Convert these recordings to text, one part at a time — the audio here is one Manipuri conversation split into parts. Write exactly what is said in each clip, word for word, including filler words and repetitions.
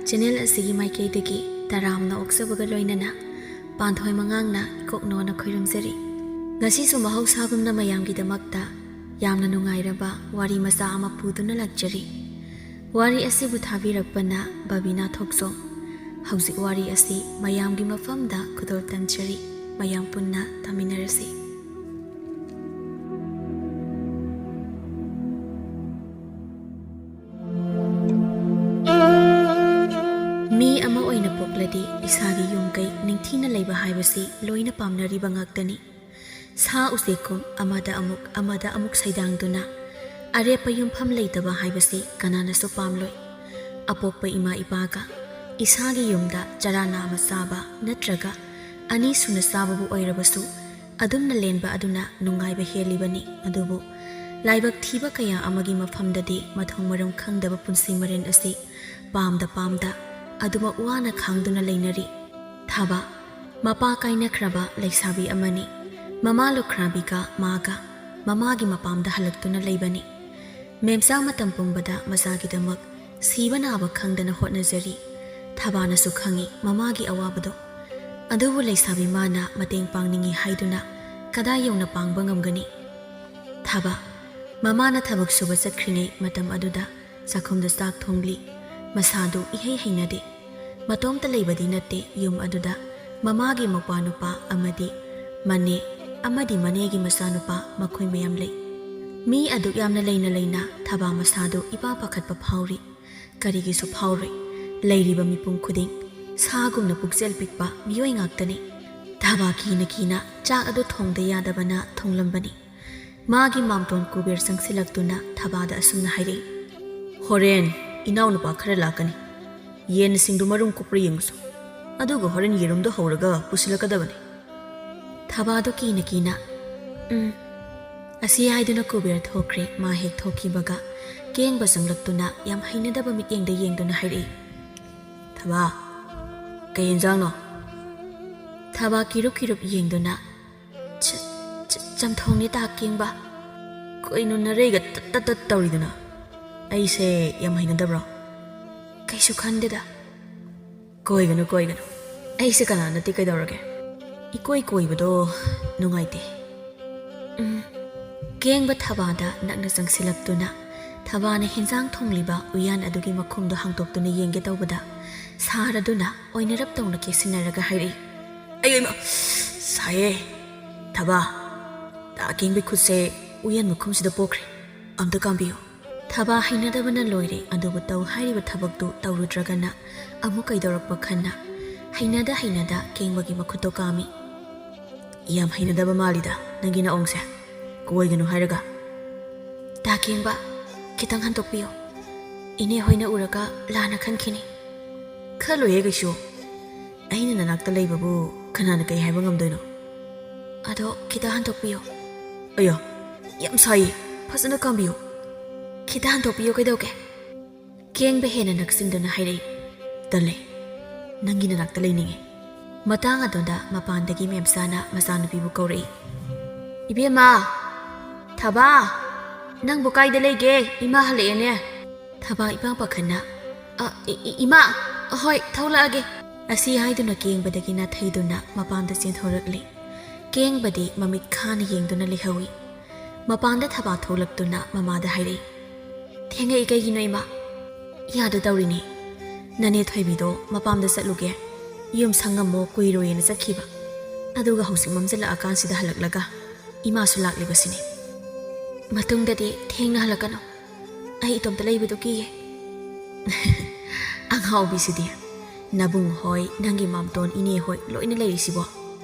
ꯆꯦꯅꯦꯜ ꯑꯁꯤꯒꯤ ꯃꯥꯏꯀꯩꯗꯒꯤ ꯇꯔꯥꯝꯅ ꯑꯣꯛꯆꯕꯒ ꯂꯣꯏꯅꯅ ꯄꯥꯟꯊꯣꯏ ꯃꯉꯥꯡꯅ ꯏꯀꯣꯛꯅꯣꯅ ꯈꯣꯏꯔꯨꯝꯖꯔꯤ꯫ ꯉꯁꯤꯁꯨ ꯃꯍꯧꯁꯥꯒꯨꯝꯅ ꯃꯌꯥꯝꯒꯤꯗꯃꯛꯇ ꯌꯥꯝꯅ ꯅꯨꯡꯉꯥꯏꯔꯕ ꯋꯥꯔꯤ ꯃꯆꯥ ꯑꯃ ꯄꯨꯗꯨꯅ ꯂꯥꯛꯆꯔꯤ꯫ ꯋꯥꯔꯤ ꯑꯁꯤꯕꯨ ꯊꯥꯕꯤꯔꯛꯄꯅ ꯕꯕꯤꯅꯥ ꯊꯣꯛꯆꯣꯝ꯫ ꯍꯧꯖꯤꯛ ꯋꯥꯔꯤ ꯑꯁꯤ ꯃꯌꯥꯝꯒꯤ ꯃꯐꯝꯗ ꯈꯨꯗꯣꯜ ꯇꯝꯖꯔꯤ꯫ ꯃꯌꯥꯝ ꯄꯨꯟꯅ ꯇꯥꯃꯤꯟꯅꯔꯁꯤ꯫ ꯃꯤ ꯑꯃ ꯑꯣꯏꯅ ꯄꯣꯛꯂꯗꯤ ꯏꯁꯥꯒꯤ ꯌꯨꯝ ꯀꯩ ꯅꯤꯡꯊꯤꯅ ꯂꯩꯕ ꯍꯥꯏꯕꯁꯤ ꯂꯣꯏꯅ ꯄꯥꯝꯅꯔꯤꯕ ꯉꯥꯛꯇꯅꯤ꯫ ꯁꯥ ꯎꯆꯦꯛꯀꯨꯝ ꯑꯃꯗ ꯑꯃꯨꯛ ꯑꯃꯗ ꯑꯃꯨꯛ ꯁꯩꯗꯥꯡꯗꯨꯅ ꯑꯔꯦꯞꯄ ꯌꯨꯝꯐꯝ ꯂꯩꯇꯕ ꯍꯥꯏꯕꯁꯤ ꯀꯅꯥꯅꯁꯨ ꯄꯥꯝꯂꯣꯏ꯫ ꯑꯄꯣꯛꯄ ꯏꯃꯥ ꯏꯄꯥꯒ ꯏꯁꯥꯒꯤ ꯌꯨꯝꯗ ꯆꯔꯥ ꯅꯥꯝꯃ ꯆꯥꯕ ꯅꯠꯇ꯭ꯔꯒ ꯑꯅꯤ ꯁꯨꯅ ꯆꯥꯕꯕꯨ ꯑꯣꯏꯔꯕꯁꯨ ꯑꯗꯨꯝꯅ ꯂꯦꯟꯕ ꯑꯗꯨꯅ ꯅꯨꯡꯉꯥꯏꯕ ꯍꯦꯜꯂꯤꯕꯅꯤ꯫ ꯑꯗꯨꯕꯨ ꯂꯥꯏꯕꯛ ꯊꯤꯕ ꯀꯌꯥ ꯑꯃꯒꯤ ꯃꯐꯝꯗꯗꯤ ꯃꯊꯣꯡ ꯃꯔꯝ ꯈꯪꯗꯕ ꯄꯨꯟꯁꯤ ꯃꯔꯦꯟ ꯑꯁꯤ ꯄꯥꯝꯗ ꯄꯥꯝꯗ ꯑꯗꯨꯃꯛ ꯋꯥꯅ ꯈꯥꯡꯗꯨꯅ ꯂꯩꯅꯔꯤ꯫ ꯊꯥꯕ, ꯃꯄꯥ ꯀꯥꯏꯅꯈ꯭ꯔꯕ ꯂꯩꯁꯥꯕꯤ ꯑꯃꯅꯤ꯫ ꯃꯃꯥ ꯂꯨꯈ꯭ꯔꯥꯕꯤꯒ ꯃꯥꯒ ꯃꯃꯥꯒꯤ ꯃꯄꯥꯝꯗ ꯍꯜꯂꯛꯇꯨꯅ ꯂꯩꯕꯅꯤ꯫ ꯃꯦꯝꯆꯥ ꯃꯇꯝ ꯄꯨꯝꯕꯗ ꯃꯆꯥꯒꯤꯗꯃꯛ ꯁꯤꯕ ꯅꯥꯕ ꯈꯪꯗꯅ ꯍꯣꯠꯅꯖꯔꯤ꯫ ꯊꯥꯕꯥꯅꯁꯨ ꯈꯪꯏ ꯃꯃꯥꯒꯤ ꯑꯋꯥꯕꯗꯣ꯫ ꯑꯗꯨꯕꯨ ꯂꯩꯁꯥꯕꯤ ꯃꯥꯅ ꯃꯇꯦꯡ ꯄꯥꯡꯅꯤꯡꯏ ꯍꯥꯏꯗꯨꯅ ꯀꯗꯥꯏ ꯌꯧꯅ ꯄꯥꯡꯕ ꯉꯝꯒꯅꯤ? ꯊꯥꯕ, ꯃꯃꯥꯅ ꯊꯕꯛ ꯁꯨꯕ ꯆꯠꯈ꯭ꯔꯤꯉꯩ ꯃꯇꯝ ꯑꯗꯨꯗ ꯆꯥꯛꯈꯨꯝꯗ ꯆꯥꯛ ꯊꯣꯡꯂꯤ꯫ ꯃꯁꯥꯗꯨ ꯏꯍꯩ ꯍꯩꯅꯗꯦ꯫ ꯃꯇꯣꯝꯇ ꯂꯩꯕꯗꯤ ꯅꯠꯇꯦ, ꯌꯨꯝ ꯑꯗꯨꯗ ꯃꯃꯥꯒꯤ ꯃꯧꯄ꯭ꯋꯥ ꯅꯨꯄꯥ ꯑꯃꯗꯤ ꯃꯅꯦ ꯑꯃꯗꯤ ꯃꯅꯦꯒꯤ ꯃꯆꯥꯅꯨꯄꯥ ꯃꯈꯣꯏ ꯃꯌꯥꯝ ꯂꯩ꯫ ꯃꯤ ꯑꯗꯨꯛ ꯌꯥꯝꯅ ꯂꯩꯅ ꯂꯩꯅ ꯊꯥꯕ ꯃꯁꯥꯗꯨ ꯏꯄꯥ ꯄꯥꯈꯠꯄ ꯐꯥꯎꯔꯤ꯫ ꯀꯔꯤꯒꯤꯁꯨ ꯐꯥꯎꯔꯣꯏ꯫ ꯂꯩꯔꯤꯕ ꯃꯤꯄꯨꯝ ꯈꯨꯗꯤꯡ ꯁꯥꯒꯨꯝꯅ ꯄꯨꯛꯆꯦꯜ ꯄꯤꯛꯄ ꯃꯤꯑꯣꯏ ꯉꯥꯛꯇꯅꯤ꯫ ꯊꯥꯕ ꯀꯤꯅ ꯀꯤꯅ ꯆꯥꯛ ꯑꯗꯨ ꯊꯣꯡꯗ ꯌꯥꯗꯕꯅ ꯊꯣꯡꯂꯝꯕꯅꯤ꯫ ꯃꯥꯒꯤ ꯃꯥꯝꯇꯣꯟ ꯀꯨꯕꯦꯔ ꯆꯪꯁꯤꯜꯂꯛꯇꯨꯅ ꯊꯥꯕꯥꯗ ꯑꯁꯨꯝꯅ ꯍꯥꯏꯔꯛꯏ, "ꯍꯣꯔꯦꯟ ꯏꯅꯥꯎꯅꯨꯄꯥ ꯈꯔ ꯂꯥꯛꯀꯅꯤ꯫ ꯌꯦꯟꯁꯤꯡꯗꯨ ꯃꯔꯨꯝ ꯀꯨꯞꯄ꯭ꯔꯥ ꯌꯦꯡꯉꯨꯁꯨ꯫ ꯑꯗꯨꯒ ꯍꯣꯔꯦꯟ ꯌꯦꯔꯨꯝꯗꯨ ꯍꯧꯔꯒ ꯄꯨꯁꯤꯜꯂꯛꯀꯗꯕꯅꯤ꯫" ꯊꯥꯕꯥꯗꯨ ꯀꯤꯅ ꯀꯤꯅ, "ꯎꯝ꯫" ꯑꯁꯤ ꯍꯥꯏꯗꯨꯅ ꯀꯨꯕꯦꯔ ꯊꯣꯛꯈ꯭ꯔꯦ꯫ ꯃꯥ ꯍꯦꯛ ꯊꯣꯛꯈꯤꯕꯒ ꯀꯦꯡꯕ ꯆꯪꯂꯛꯇꯨꯅ ꯌꯥꯝ ꯍꯩꯅꯗꯕ ꯃꯤꯠꯌꯦꯡꯗ ꯌꯦꯡꯗꯨꯅ ꯍꯥꯏꯔꯛꯏ, "ꯊꯥꯕꯥ, ꯀꯩ ꯌꯦꯟꯖꯥꯡꯅꯣ?" ꯊꯥꯕꯥ ꯀꯤꯔꯨꯞ ꯀꯤꯔꯨꯞ ꯌꯦꯡꯗꯨꯅ, "ꯆ-, ꯆ-, ꯆꯝꯊꯣꯡꯅꯤ ꯇꯥ ꯀꯦꯡꯕ꯫ ꯀꯩꯅꯣ ꯅꯔꯩꯒ ꯇꯠ ꯇꯠ ꯇꯠ ꯇꯧꯔꯤꯗꯨꯅ? ꯑꯩꯁꯦ ꯌꯥꯝ ꯍꯩꯅꯗꯕ꯭ꯔꯣ?" "ꯀꯩꯁꯨ ꯈꯟꯗꯦꯗ꯫ ꯀꯣꯏꯒꯅꯨ, ꯀꯣꯏꯒꯅꯨ꯫ ꯑꯩꯁꯦ ꯀꯅꯥ ꯅꯠꯇꯦ, ꯀꯩꯗꯧꯔꯒꯦ? ꯏꯀꯣꯏ ꯀꯣꯏꯕꯗꯣ ꯅꯨꯡꯉꯥꯏꯇꯦ꯫ ꯎꯝ, ꯀꯦꯡꯕ ꯊꯕꯥꯗ ꯅꯛꯅ ꯆꯪꯁꯤꯜꯂꯛꯇꯨꯅ ꯊꯕꯥꯅ ꯍꯦꯟꯖꯥꯡ ꯊꯣꯡꯂꯤꯕ ꯎꯌꯥꯟ ꯑꯗꯨꯒꯤ ꯃꯈꯨꯝꯗꯣ ꯍꯥꯡꯗꯣꯛꯇꯨꯅ ꯌꯦꯡꯒꯦ ꯇꯧꯕꯗ, ꯁꯥꯔꯗꯨꯅ ꯑꯣꯏꯅꯔꯞ ꯇꯧꯅ ꯀꯦꯁꯤꯟꯅꯔꯒ ꯍꯥꯏꯔꯛꯏ, "ꯑꯩ, ꯏꯃꯥ, ꯁꯥꯏꯌꯦ꯫ ꯊꯕꯥ, ꯇꯥ ꯀꯦꯡꯕꯩ ꯈꯨꯠꯁꯦ ꯎꯌꯥꯟ ꯃꯈꯨꯝꯁꯤꯗ ꯄꯣꯛꯈ꯭ꯔꯦ꯫ ꯑꯝꯇ ꯀꯥꯝꯕꯤꯌꯨ꯫" ꯊꯕꯥ ꯍꯩꯅꯗꯕꯅ ꯂꯣꯏꯔꯦ, ꯑꯗꯨꯕꯨ ꯇꯧ ꯍꯥꯏꯔꯤꯕ ꯊꯕꯛꯇꯨ ꯇꯧꯔꯨꯗ꯭ꯔꯒꯅ ꯑꯃꯨꯛ ꯀꯩꯗꯧꯔꯛꯄ ꯈꯟꯅ ꯍꯩꯅꯗ ꯍꯩꯅꯗ ꯀꯦꯡꯕꯒꯤ ꯃꯈꯨꯠꯇꯣ ꯀꯥꯝꯃꯤ꯫ "ꯌꯥꯝ ꯍꯩꯅꯗꯕ ꯃꯥꯜꯂꯤꯗ ꯅꯪꯒꯤ ꯅꯑꯣꯡꯁꯦ꯫ ꯀꯣꯏꯒꯅꯨ ꯍꯥꯏꯔꯒ꯫" "ꯇꯥ ꯀꯦꯡꯕ, ꯈꯤꯇꯪ ꯍꯟꯗꯣꯛꯄꯤꯌꯨ꯫ ꯏꯅꯦ ꯍꯣꯏꯅ ꯎꯔꯒ ꯂꯥꯟꯅ ꯈꯟꯈꯤꯅꯤ꯫" "ꯈꯜꯂꯣꯏꯌꯦ ꯀꯩꯁꯨ꯫ ꯑꯩꯅ ꯅꯅꯥꯛꯇ ꯂꯩꯕꯕꯨ ꯀꯅꯥꯅ ꯀꯩ ꯍꯥꯏꯕ ꯉꯝꯗꯣꯏꯅꯣ? ꯑꯗꯣ ꯈꯤꯇ ꯍꯟꯗꯣꯛꯄꯤꯌꯨ꯫" "ꯑꯌꯥ, ꯌꯥꯝ ꯁꯥꯏꯌꯦ, ꯐꯖꯅ ꯀꯥꯝꯕꯤꯌꯨ꯫" "ꯈꯤꯇ ꯍꯟꯗꯣꯛꯄꯤꯌꯨ ꯀꯩꯗꯧꯒꯦ?" ꯀꯦꯡꯕ ꯍꯦꯟꯅ ꯅꯛꯁꯤꯟꯗꯨꯅ ꯍꯥꯏꯔꯛꯏ꯫ "ꯇꯜꯂꯦ, ꯅꯪꯒꯤ ꯅꯅꯥꯛꯇ ꯂꯩꯅꯤꯡꯉꯦ꯫" ꯃꯇꯥꯡ ꯑꯗꯨꯗ ꯃꯄꯥꯟꯗꯒꯤ ꯃꯦꯝꯆꯥꯅ ꯃꯆꯥꯅꯨꯄꯤꯕꯨ ꯀꯧꯔꯛꯏ꯫ "ꯏꯕꯦꯝꯃ, ꯊꯕꯥ, ꯅꯪꯕꯨ ꯀꯥꯏꯗ ꯂꯩꯒꯦ? ꯏꯃꯥ ꯍꯜꯂꯛꯑꯦꯅꯦ꯫" ꯊꯕꯥ ꯏꯄꯥꯡ ꯄꯥꯈꯠꯅ, "ꯑ, ꯏ-, ꯏ-, ꯏꯃꯥ, ꯍꯣꯏ, ꯊꯣꯛꯂꯛꯑꯒꯦ꯫" ꯑꯁꯤ ꯍꯥꯏꯗꯨꯅ ꯀꯦꯡꯕꯗꯒꯤ ꯅꯥꯊꯩꯗꯨꯅ ꯃꯄꯥꯟꯗ ꯆꯦꯟꯊꯣꯔꯛꯂꯤ꯫ ꯀꯦꯡꯕꯗꯤ ꯃꯃꯤꯠ ꯈꯥꯅ ꯌꯦꯡꯗꯨꯅ ꯂꯩꯍꯧꯏ꯫ ꯃꯄꯥꯟꯗ ꯊꯕꯥ ꯊꯣꯛꯂꯛꯇꯨꯅ ꯃꯃꯥꯗ ꯍꯥꯏꯔꯛꯏ, "ꯊꯦꯡꯉꯛꯏ ꯀꯩꯒꯤꯅꯣ, ꯏꯃꯥ?" "ꯌꯥꯗ ꯇꯧꯔꯤꯅꯤ꯫ ꯅꯅꯦ ꯊꯣꯏꯕꯤꯗꯣ ꯃꯄꯥꯝꯗ ꯆꯠꯂꯨꯒꯦ, ꯌꯨꯝ ꯁꯪꯉꯝꯃꯣ ꯀꯨꯏꯔꯣꯏꯅ ꯆꯠꯈꯤꯕ꯫ ꯑꯗꯨꯒ ꯍꯧꯖꯤꯛ ꯃꯝꯁꯤꯜꯂꯛꯑꯀꯥꯟꯁꯤꯗ ꯍꯜꯂꯛꯂꯒ ꯏꯃꯥꯁꯨ ꯂꯥꯛꯂꯤꯕꯁꯤꯅꯤ꯫ ꯃꯇꯨꯡꯗꯗꯤ ꯊꯦꯡꯅ ꯍꯜꯂꯛꯀꯅꯨ꯫ ꯑꯩ ꯏꯇꯣꯝꯇ ꯂꯩꯕꯗꯣ ꯀꯤꯌꯦ꯫" "ꯑꯉꯥꯎꯕꯤꯁꯤꯗꯤ, ꯅꯕꯨꯡ ꯍꯣꯏ, ꯅꯪꯒꯤ ꯃꯥꯝꯇꯣꯟ ꯏꯅꯦ ꯍꯣꯏ ꯂꯣꯏꯅ ꯂꯩꯔꯤꯁꯤꯕꯣ꯫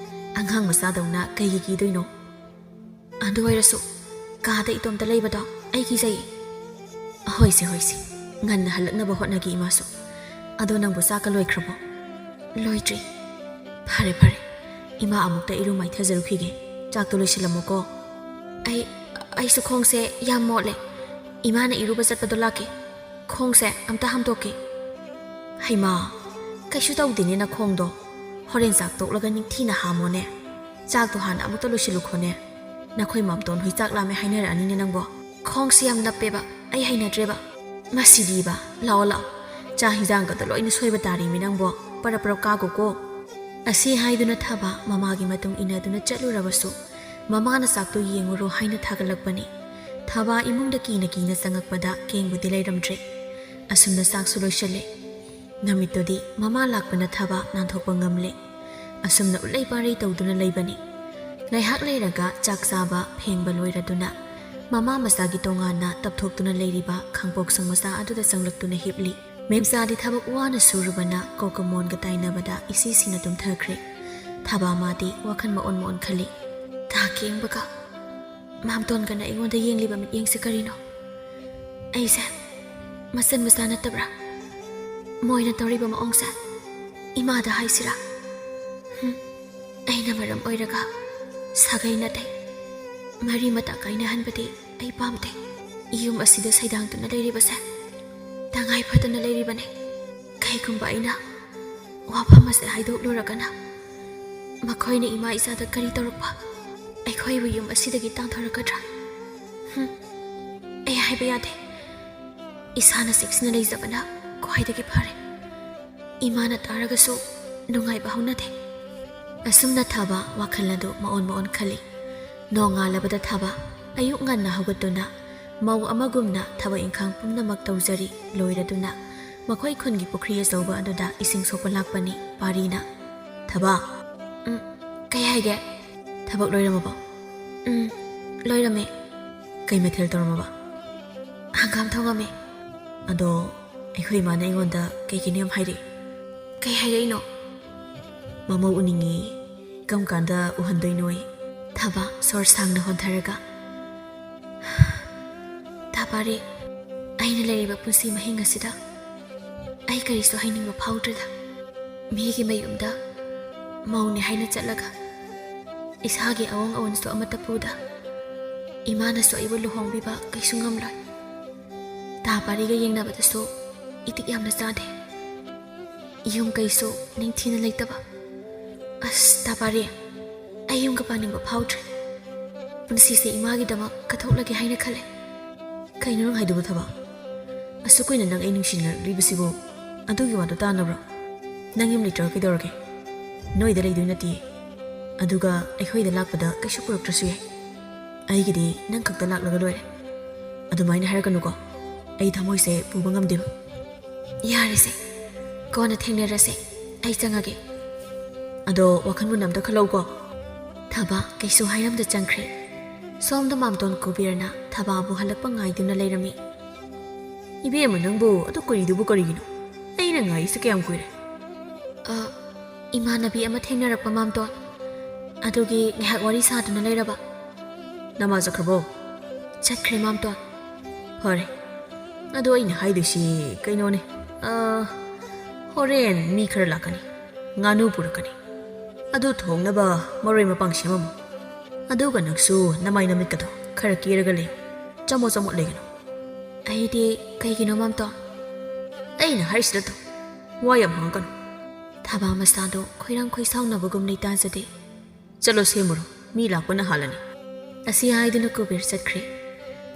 ꯑꯉꯥꯡ ꯃꯆꯥꯗꯧꯅ ꯀꯩꯒꯤ ꯀꯤꯗꯣꯏꯅꯣ? ꯑꯗꯨ ꯑꯣꯏꯔꯁꯨ ꯀꯥꯗ ꯏꯇꯣꯝꯇ ꯂꯩꯕꯗꯣ ꯑꯩ ꯀꯤꯖꯩ꯫" "ꯍꯣꯏꯁꯦ, ꯍꯣꯏꯁꯦ, ꯉꯟꯅ ꯍꯜꯂꯛꯅꯕ ꯍꯣꯠꯅꯒꯦ ꯏꯃꯥꯁꯨ꯫ ꯑꯗꯣ ꯅꯪꯕꯨ ꯆꯥꯛꯀ ꯂꯣꯏꯈ꯭ꯔꯕꯣ?" "ꯂꯣꯏꯗ꯭ꯔꯤ꯫" "ꯐꯔꯦ, ꯐꯔꯦ, ꯏꯃꯥ ꯑꯃꯨꯛꯇ ꯏꯔꯨ ꯃꯥꯏꯊꯖꯔꯨꯈꯤꯒꯦ꯫ ꯆꯥꯛꯇꯣ ꯂꯣꯏꯁꯤꯜꯂꯝꯃꯨꯀꯣ꯫" "ꯑꯩ, ꯑꯩꯁꯨ ꯈꯣꯡꯁꯦ ꯌꯥꯝ ꯃꯣꯠꯂꯦ꯫ ꯏꯃꯥꯅ ꯏꯔꯨꯕ ꯆꯠꯄꯗꯣ ꯂꯥꯛꯀꯦ꯫ ꯈꯣꯡꯁꯦ ꯑꯝꯇ ꯍꯥꯝꯗꯣꯛꯀꯦ꯫" "ꯍꯩꯃꯥ, ꯀꯩꯁꯨ ꯇꯧꯗꯦꯅꯦ ꯅꯈꯣꯡꯗꯣ꯫ ꯍꯣꯔꯦꯟ ꯆꯥꯛ ꯇꯣꯛꯂꯒ ꯅꯤꯡꯊꯤꯅ ꯍꯥꯝꯃꯣꯅꯦ꯫ ꯆꯥꯛꯇꯣ ꯍꯥꯟꯅ ꯑꯃꯨꯛꯇ ꯂꯣꯏꯁꯤꯜꯂꯨꯈꯣꯅꯦ꯫ ꯅꯈꯣꯏ ꯃꯥꯝꯇꯣꯟ ꯍꯣꯏ ꯆꯥꯛ ꯂꯥꯝꯃꯦ ꯍꯥꯏꯅꯔꯛꯑꯅꯤꯅꯦ ꯅꯪꯕꯣ꯫" "ꯈꯣꯡꯁꯦ ꯌꯥꯝ ꯅꯞꯄꯦꯕ, ꯑꯩ ꯍꯩꯅꯗ꯭ꯔꯦꯕ꯫" "ꯃꯁꯤꯗꯤꯕ, ꯂꯥꯛꯑꯣ, ꯂꯥꯛꯑꯣ, ꯆꯥꯛ ꯍꯤꯟꯖꯥꯡꯒꯗꯣ ꯂꯣꯏꯅ ꯁꯣꯏꯕ ꯇꯥꯔꯤꯃꯤ ꯅꯪꯕꯣ꯫ ꯄꯔꯞ ꯄꯔꯞ ꯀꯥꯒꯣꯀꯣ꯫ ꯑꯁꯤ ꯍꯥꯏꯗꯨꯅ ꯊꯕꯥ ꯃꯃꯥꯒꯤ ꯃꯇꯨꯡ ꯏꯟꯅꯗꯨꯅ ꯆꯠꯂꯨꯔꯕꯁꯨ, ꯃꯃꯥꯅ ꯆꯥꯛꯇꯨ ꯌꯦꯡꯉꯨꯔꯣ ꯍꯥꯏꯅ ꯊꯥꯒꯠꯂꯛꯄꯅꯤ꯫ ꯊꯕꯥ ꯏꯃꯨꯡꯗ ꯀꯤꯅ ꯀꯤꯅ ꯆꯪꯉꯛꯄꯗ ꯀꯦꯡꯕꯗꯤ ꯂꯩꯔꯝꯗ꯭ꯔꯦ꯫ ꯑꯁꯨꯝꯅ ꯆꯥꯛꯁꯨ ꯂꯣꯏꯁꯤꯜꯂꯦ꯫ ꯅꯨꯃꯤꯠꯇꯨꯗꯤ ꯃꯃꯥ ꯂꯥꯛꯄꯅ ꯊꯕꯥ ꯅꯥꯟꯊꯣꯛꯄ ꯉꯝꯂꯦ꯫ ꯑꯁꯨꯝꯅ ꯎꯠꯂꯩ ꯄꯥꯔꯩ ꯇꯧꯗꯨꯅ ꯂꯩꯕꯅꯤ꯫ ꯉꯥꯏꯍꯥꯛ ꯂꯩꯔꯒ ꯆꯥꯛ ꯆꯥꯕ ꯐꯦꯡꯕ ꯂꯣꯏꯔꯗꯨꯅ, ꯃꯃꯥ ꯃꯆꯥꯒꯤ ꯇꯣꯉꯥꯟꯅ ꯇꯞꯊꯣꯛꯇꯨꯅ ꯂꯩꯔꯤꯕ ꯈꯥꯡꯄꯣꯛꯁꯪ ꯃꯆꯥ ꯑꯗꯨꯗ ꯆꯪꯂꯛꯇꯨꯅ ꯍꯤꯞꯂꯤ꯫ ꯃꯦꯝꯆꯥꯗꯤ ꯊꯕꯛ ꯋꯥꯅ ꯁꯨꯔꯨꯕꯅ ꯀꯣꯛꯀ ꯃꯣꯟꯒ ꯇꯥꯏꯅꯕꯗ ꯏꯁꯤ ꯁꯤꯅ ꯇꯨꯝꯊꯈ꯭ꯔꯦ꯫ ꯊꯕꯥ ꯃꯥꯗꯤ ꯋꯥꯈꯜ ꯃꯑꯣꯟ ꯃꯑꯣꯟ ꯈꯜꯂꯤ꯫ ꯇꯥ ꯀꯦꯡꯕꯒ ꯃꯥꯝꯇꯣꯟꯒꯅ ꯑꯩꯉꯣꯟꯗ ꯌꯦꯡꯂꯤꯕ ꯃꯤꯠꯌꯦꯡꯁꯦ ꯀꯔꯤꯅꯣ? ꯑꯩꯁꯦ ꯃꯆꯟ ꯃꯆꯥ ꯅꯠꯇꯕ꯭ꯔꯥ? ꯃꯣꯏꯅ ꯇꯧꯔꯤꯕ ꯃꯑꯣꯡꯁꯦ ꯏꯃꯥꯗ ꯍꯥꯏꯁꯤꯔꯥ? ꯍꯨꯝ, ꯑꯩꯅ ꯃꯔꯝ ꯑꯣꯏꯔꯒ ꯁꯥꯒꯩ ꯅꯥꯇꯩ ꯃꯔꯤ ꯃꯇꯥ ꯀꯥꯏꯅꯍꯟꯕꯗꯤ ꯑꯩ ꯄꯥꯝꯗꯦ꯫ ꯌꯨꯝ ꯑꯁꯤꯗ ꯁꯩꯗꯥꯡꯗꯨꯅ ꯂꯩꯔꯤꯕꯁꯦ ꯇꯉꯥꯏ ꯐꯗꯅ ꯂꯩꯔꯤꯕꯅꯦ꯫ ꯀꯩꯒꯨꯝꯕ ꯑꯩꯅ ꯋꯥꯐꯝ ꯑꯁꯦ ꯍꯥꯏꯗꯣꯛꯂꯨꯔꯒꯅ ꯃꯈꯣꯏꯅ ꯏꯃꯥ ꯏꯆꯥꯗ ꯀꯔꯤ ꯇꯧꯔꯛꯄ ꯑꯩꯈꯣꯏꯕꯨ ꯌꯨꯝ ꯑꯁꯤꯗꯒꯤ ꯇꯥꯟꯊꯣꯔꯛꯀꯗ꯭ꯔꯥ? ꯍꯨꯝ, ꯑꯩ ꯍꯥꯏꯕ ꯌꯥꯗꯦ꯫ ꯏꯁꯥꯅ ꯆꯦꯛꯁꯤꯟꯅ ꯂꯩꯖꯕꯅ ꯈ꯭ꯋꯥꯏꯗꯒꯤ ꯐꯔꯦ꯫ ꯏꯃꯥꯅ ꯇꯥꯔꯒꯁꯨ ꯅꯨꯡꯉꯥꯏꯕ ꯍꯧꯅꯗꯦ꯫ ꯑꯁꯨꯝꯅ ꯊꯕ ꯋꯥꯈꯜ ꯑꯗꯨ ꯃꯑꯣꯟ ꯃꯑꯣꯟ ꯈꯜꯂꯤ꯫ ꯅꯣꯡꯉꯥꯜꯂꯕꯗ ꯊꯕ ꯑꯌꯨꯛ ꯉꯟꯅ ꯍꯧꯒꯠꯇꯨꯅ ꯃꯧ ꯑꯃꯒꯨꯝꯅ ꯊꯕꯛ ꯏꯪꯈꯥꯡ ꯄꯨꯝꯅꯃꯛ ꯇꯧꯖꯔꯤ꯫ ꯂꯣꯏꯔꯗꯨꯅ ꯃꯈꯣꯏ ꯈꯨꯟꯒꯤ ꯄꯨꯈ꯭ꯔꯤ ꯑꯆꯧꯕ ꯑꯗꯨꯗ ꯏꯁꯤꯡ ꯁꯣꯛꯄ ꯂꯥꯛꯄꯅꯤ ꯄꯥꯔꯤꯅ꯫ "ꯊꯕ!" "ꯎꯝ, ꯀꯩ ꯍꯥꯏꯒꯦ?" "ꯊꯕꯛ ꯂꯣꯏꯔꯝꯃꯕꯣ?" "ꯎꯝ, ꯂꯣꯏꯔꯝꯃꯦ꯫" "ꯀꯩ ꯃꯊꯦꯜ ꯇꯧꯔꯝꯃꯕ?" "ꯍꯪꯒꯥꯝ ꯊꯣꯡꯉꯝꯃꯦ꯫" "ꯑꯗꯣ ꯑꯩꯈꯣꯏ ꯏꯃꯥꯅ ꯑꯩꯉꯣꯟꯗ ꯀꯩꯒꯤꯅꯣ ꯌꯥꯝ ꯍꯥꯏꯔꯛꯏ꯫" "ꯀꯩ ꯍꯥꯏꯔꯛꯏꯅꯣ?" "ꯃꯃꯧ ꯎꯅꯤꯡꯉꯤ, ꯀꯔꯝ ꯀꯥꯟꯗ ꯎꯍꯟꯗꯣꯏꯅꯣ?" ꯊꯕ ꯁꯣꯔ ꯁꯥꯡꯅ ꯍꯣꯟꯊꯔꯒ, "ꯇꯥ ꯄꯥꯔꯤ, ꯑꯩꯅ ꯂꯩꯔꯤꯕ ꯄꯨꯟꯁꯤ ꯃꯍꯤꯡ ꯑꯁꯤꯗ ꯑꯩ ꯀꯔꯤꯁꯨ ꯍꯥꯏꯅꯤꯡꯕ ꯐꯥꯎꯗ꯭ꯔꯦꯗ꯫ ꯃꯤꯒꯤ ꯃꯌꯨꯝꯗ ꯃꯧꯅꯦ ꯍꯥꯏꯅ ꯆꯠꯂꯒ ꯏꯁꯥꯒꯤ ꯑꯑꯣꯟ ꯑꯑꯣꯟꯁꯨ ꯑꯃꯠꯇ ꯄꯨꯗ ꯏꯃꯥꯅꯁꯨ ꯑꯩꯕꯨ ꯂꯨꯍꯣꯡꯕꯤꯕ ꯀꯩꯁꯨ ꯉꯝꯂꯣꯏ꯫ ꯇꯥ ꯄꯥꯔꯤꯒ ꯌꯦꯡꯅꯕꯗꯁꯨ ꯏꯇꯤꯛ ꯌꯥꯝꯅ ꯆꯥꯗꯦ꯫ ꯌꯨꯝ ꯀꯩꯁꯨ ꯅꯤꯡꯊꯤꯅ ꯂꯩꯇꯕ꯫ ꯑꯁ, ꯇꯥ ꯄꯥꯔꯤ, ꯑꯩ ꯌꯨꯝꯒ ꯄꯥꯅꯤꯡꯕ ꯐꯥꯎꯗ꯭ꯔꯦ꯫ ꯄꯨꯟꯁꯤꯁꯦ ꯏꯃꯥꯒꯤꯗꯃꯛ ꯀꯠꯊꯣꯛꯂꯒꯦ ꯍꯥꯏꯅ ꯈꯜꯂꯦ꯫" "ꯀꯩꯅꯣ ꯅꯪ ꯍꯥꯏꯗꯨꯕꯨ, ꯊꯕ? ꯑꯁꯨꯛ ꯀꯨꯏꯅ ꯅꯪ ꯑꯩ ꯅꯨꯡꯁꯤꯅꯔꯛꯂꯤꯕꯁꯤꯕꯨ ꯑꯗꯨꯒꯤ ꯋꯥꯗꯣ ꯇꯥꯟꯅꯕ꯭ꯔꯣ? ꯅꯪ ꯌꯨꯝ ꯂꯩꯇ꯭ꯔꯒ ꯀꯩꯗꯧꯔꯒꯦ? ꯅꯣꯏꯗ ꯂꯩꯗꯣꯏ ꯅꯠꯇꯤꯌꯦ꯫ ꯑꯗꯨꯒ ꯑꯩꯈꯣꯏꯗ ꯂꯥꯛꯄꯗ ꯀꯩꯁꯨ ꯄꯨꯔꯛꯇ꯭ꯔꯁꯨ ꯌꯥꯏ꯫ ꯑꯩꯒꯤꯗꯤ ꯅꯪ ꯈꯛꯇ ꯂꯥꯛꯂꯒ ꯂꯣꯏꯔꯦ꯫ ꯑꯗꯨꯃꯥꯏꯅ ꯍꯥꯏꯔꯛꯀꯅꯨꯀꯣ꯫ ꯑꯩ ꯊꯃꯣꯏꯁꯦ ꯄꯨꯕ ꯉꯝꯗꯦꯕ꯫ ꯌꯥꯔꯦꯁꯦ, ꯀꯣꯟꯅ ꯊꯦꯡꯅꯔꯁꯦ꯫ ꯑꯩ ꯆꯪꯉꯒꯦ꯫ ꯑꯗꯣ ꯋꯥꯈꯜ ꯃꯨꯟꯅ ꯑꯝꯇ ꯈꯜꯂꯧꯀꯣ꯫ ꯊꯕꯥ ꯀꯩꯁꯨ ꯍꯥꯏꯔꯝꯗ ꯆꯪꯈ꯭ꯔꯦ꯫ ꯁꯣꯝꯗ ꯃꯥꯝꯇꯣꯟ ꯀꯨꯕꯦꯔꯅ ꯊꯕꯥꯕꯨ ꯍꯜꯂꯛꯄ ꯉꯥꯏꯗꯨꯅ ꯂꯩꯔꯝꯃꯤ꯫ "ꯏꯕꯦꯝꯃ, ꯅꯪꯕꯨ ꯑꯗꯨ ꯀꯨꯏꯔꯤꯗꯨꯕꯨ ꯀꯔꯤꯒꯤꯅꯣ? ꯑꯩꯅ ꯉꯥꯏꯔꯤꯁꯦ ꯀꯌꯥꯝ ꯀꯨꯏꯔꯦ?" "ꯑ, ꯏꯃꯥꯟꯅꯕꯤ ꯑꯃ ꯊꯦꯡꯅꯔꯛꯄ, ꯃꯥꯝꯇꯣꯟ꯫ ꯑꯗꯨꯒꯤ ꯉꯥꯏꯍꯥꯛ ꯋꯥꯔꯤ ꯁꯥꯗꯨꯅ ꯂꯩꯔꯕ꯫" "ꯅꯃꯥ ꯆꯠꯈ꯭ꯔꯕꯣ?" "ꯆꯠꯈ꯭ꯔꯦ, ꯃꯥꯝꯇꯣꯟ꯫" "ꯐꯔꯦ꯫ ꯑꯗꯣ ꯑꯩꯅ ꯍꯥꯏꯗꯣꯏꯁꯤ ꯀꯩꯅꯣꯅꯦ, ꯑ, ꯍꯣꯔꯦꯟ ꯃꯤ ꯈꯔ ꯂꯥꯛꯀꯅꯤ, ꯉꯥꯅꯨ ꯄꯨꯔꯛꯀꯅꯤ꯫ ꯑꯗꯨ ꯊꯣꯡꯅꯕ ꯃꯔꯣꯏ ꯃꯄꯥꯡ ꯁꯦꯝꯃꯝꯃꯨ꯫ ꯑꯗꯨꯒ ꯅꯪꯁꯨ ꯅꯃꯥꯏ ꯅꯃꯤꯠꯀꯗꯣ ꯈꯔ ꯀꯦꯔꯒ ꯂꯩꯌꯨ꯫ ꯆꯃꯣꯠ ꯆꯃꯣꯠ ꯂꯩꯒꯅꯨ꯫" "ꯑꯩꯗꯤ ꯀꯩꯒꯤꯅꯣ, ꯃꯥꯝꯇꯣꯟ?" "ꯑꯩꯅ ꯍꯥꯏꯔꯤꯁꯤꯗ ꯑꯗꯨꯝ ꯋꯥ ꯌꯥꯝ ꯍꯪꯉꯛꯀꯅꯨ꯫" ꯊꯕꯥ ꯃꯁꯥꯗꯣ ꯈꯣꯏꯔꯥꯡ ꯈꯣꯏꯁꯥꯎꯅꯕꯒꯨꯝ ꯂꯩꯇꯥꯖꯗꯦ꯫ "ꯆꯠꯂꯣ, ꯁꯦꯝꯃꯨꯔꯣ, ꯃꯤ ꯂꯥꯛꯄꯅ ꯍꯥꯜꯂꯅꯤ꯫" ꯑꯁꯤ ꯍꯥꯏꯗꯨꯅ ꯀꯨꯕꯦꯔ ꯆꯠꯈ꯭ꯔꯦ꯫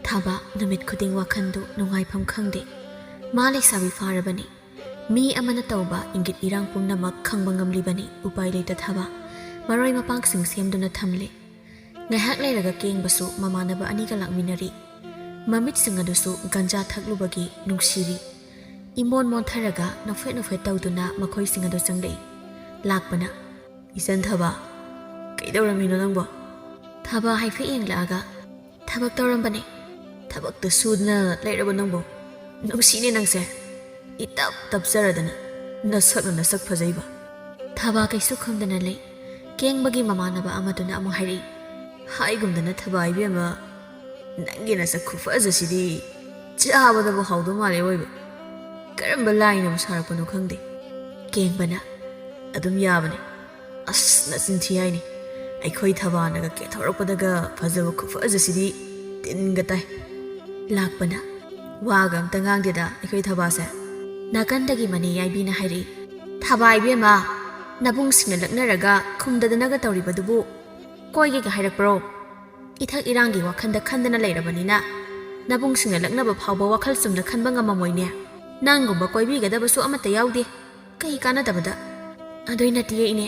ꯊꯕꯥ ꯅꯨꯃꯤꯠ ꯈꯨꯗꯤꯡ ꯋꯥꯈꯜꯗꯨ ꯅꯨꯡꯉꯥꯏꯐꯝ ꯈꯪꯗꯦ꯫ ꯃꯥ ꯂꯩꯁꯥꯕꯤ ꯐꯥꯔꯕꯅꯤ꯫ ꯃꯤ ꯑꯃꯅ ꯇꯧꯕ ꯏꯪꯒꯤꯠ ꯏꯔꯥꯡ ꯄꯨꯝꯅꯃꯛ ꯈꯪꯕ ꯉꯝꯂꯤꯕꯅꯤ꯫ ꯎꯄꯥꯏ ꯂꯩꯇ ꯊꯕꯥ ꯃꯔꯣꯏ ꯃꯄꯥꯡꯁꯤꯡ ꯁꯦꯝꯗꯨꯅ ꯊꯝꯂꯦ꯫ ꯉꯥꯏꯍꯥꯛ ꯂꯩꯔꯒ ꯀꯦꯡꯕꯁꯨ ꯃꯃꯥꯟꯅꯕ ꯑꯅꯤꯒ ꯂꯥꯛꯃꯤꯟꯅꯔꯤ꯫ ꯃꯃꯤꯠꯁꯤꯡ ꯑꯗꯨꯁꯨ ꯒꯟꯖꯥ ꯊꯛꯂꯨꯕꯒꯤ ꯅꯨꯡꯁꯤꯔꯤ꯫ ꯏꯃꯣꯟ ꯃꯣꯟꯊꯔꯒ ꯅꯣꯛꯐꯦꯠ ꯅꯣꯛꯐꯦꯠ ꯇꯧꯗꯨꯅ ꯃꯈꯣꯏꯁꯤꯡ ꯑꯗꯨ ꯆꯪꯂꯛꯏ꯫ ꯂꯥꯛꯄꯅ, "ꯏꯆꯟ ꯊꯕꯥ, ꯀꯩꯗꯧꯔꯝꯃꯤꯅꯣ ꯅꯪꯕꯣ?" ꯊꯕꯥ ꯍꯥꯏꯐꯦꯠ ꯌꯦꯡꯂꯛꯑꯒ, "ꯊꯕꯛ ꯇꯧꯔꯝꯕꯅꯦ꯫" "ꯊꯕꯛꯇ ꯁꯨꯗꯅ ꯂꯩꯔꯕ ꯅꯪꯕꯣ? ꯅꯨꯡꯁꯤꯅꯦ ꯅꯪꯁꯦ꯫ ꯏꯇꯞ ꯇꯞꯆꯔꯗꯅ ꯅꯁꯛꯅ ꯅꯁꯛ ꯐꯖꯩꯕ꯫" ꯊꯕꯥ ꯀꯩꯁꯨ ꯈꯨꯝꯗꯅ ꯂꯩ꯫ ꯀꯦꯡꯕꯒꯤ ꯃꯃꯥꯟꯅꯕ ꯑꯃꯗꯨꯅ ꯑꯃꯨꯛ ꯍꯥꯏꯔꯛꯏ, "ꯍꯥꯏꯒꯨꯝꯗꯅ ꯊꯕꯥ ꯏꯕꯦꯝꯃ, ꯅꯪꯒꯤ ꯅꯁꯛ ꯈꯨꯐꯖꯁꯤꯗꯤ ꯆꯥꯕꯗꯕꯨ ꯍꯥꯎꯗꯧ ꯃꯥꯜꯂꯦ ꯑꯣꯏꯕ꯫ ꯀꯔꯝꯕ ꯂꯥꯏꯅꯕꯨ ꯁꯥꯔꯛꯄꯅꯣ ꯈꯪꯗꯦ꯫" ꯀꯦꯡꯕꯅ, "ꯑꯗꯨꯝ ꯌꯥꯕꯅꯦ꯫ ꯑꯁ, ꯅꯆꯤꯟ ꯊꯤ ꯍꯥꯏꯅꯤ꯫ ꯑꯩꯈꯣꯏ ꯊꯕꯥꯅꯒ ꯀꯦꯊꯣꯔꯛꯄꯗꯒ ꯐꯖꯕ ꯈꯨꯐꯖꯁꯤꯗꯤ ꯇꯤꯟꯒ ꯇꯥꯏ꯫" ꯂꯥꯛꯄꯅ, "ꯋꯥꯒ ꯑꯝꯇ ꯉꯥꯡꯗꯦꯗ ꯑꯩꯈꯣꯏ ꯊꯕꯥꯁꯦ꯫" ꯅꯥꯀꯟꯗꯒꯤ ꯃꯅꯦ ꯌꯥꯏꯕꯤꯅ ꯍꯥꯏꯔꯛꯏ, "ꯊꯕꯥ ꯏꯕꯦꯝꯃ, ꯅꯕꯨꯡꯁꯤꯡꯅ ꯂꯛꯅꯔꯒ ꯈꯨꯝꯗꯗꯅꯒ ꯇꯧꯔꯤꯕꯗꯨꯕꯨ ꯀꯣꯏꯒꯦꯒ ꯍꯥꯏꯔꯛꯄ꯭ꯔꯣ? ꯏꯊꯛ ꯏꯔꯥꯡꯒꯤ ꯋꯥꯈꯜꯗ ꯈꯟꯗꯅ ꯂꯩꯔꯕꯅꯤꯅ ꯅꯕꯨꯡꯁꯤꯡꯅ ꯂꯛꯅꯕ ꯐꯥꯎꯕ ꯋꯥꯈꯜ ꯆꯨꯝꯅ ꯈꯟꯕ ꯉꯝꯃꯝꯃꯣꯏꯅꯦ꯫" ꯅꯪꯒꯨꯝꯕ ꯀꯣꯏꯕꯤꯒꯗꯕꯁꯨ ꯑꯃꯠꯇ ꯌꯥꯎꯗꯦ꯫ ꯀꯩ ꯀꯥꯟꯅꯗꯕꯗ? ꯑꯗꯨꯏ ꯅꯠꯇꯤꯌꯦ, ꯏꯅꯦ꯫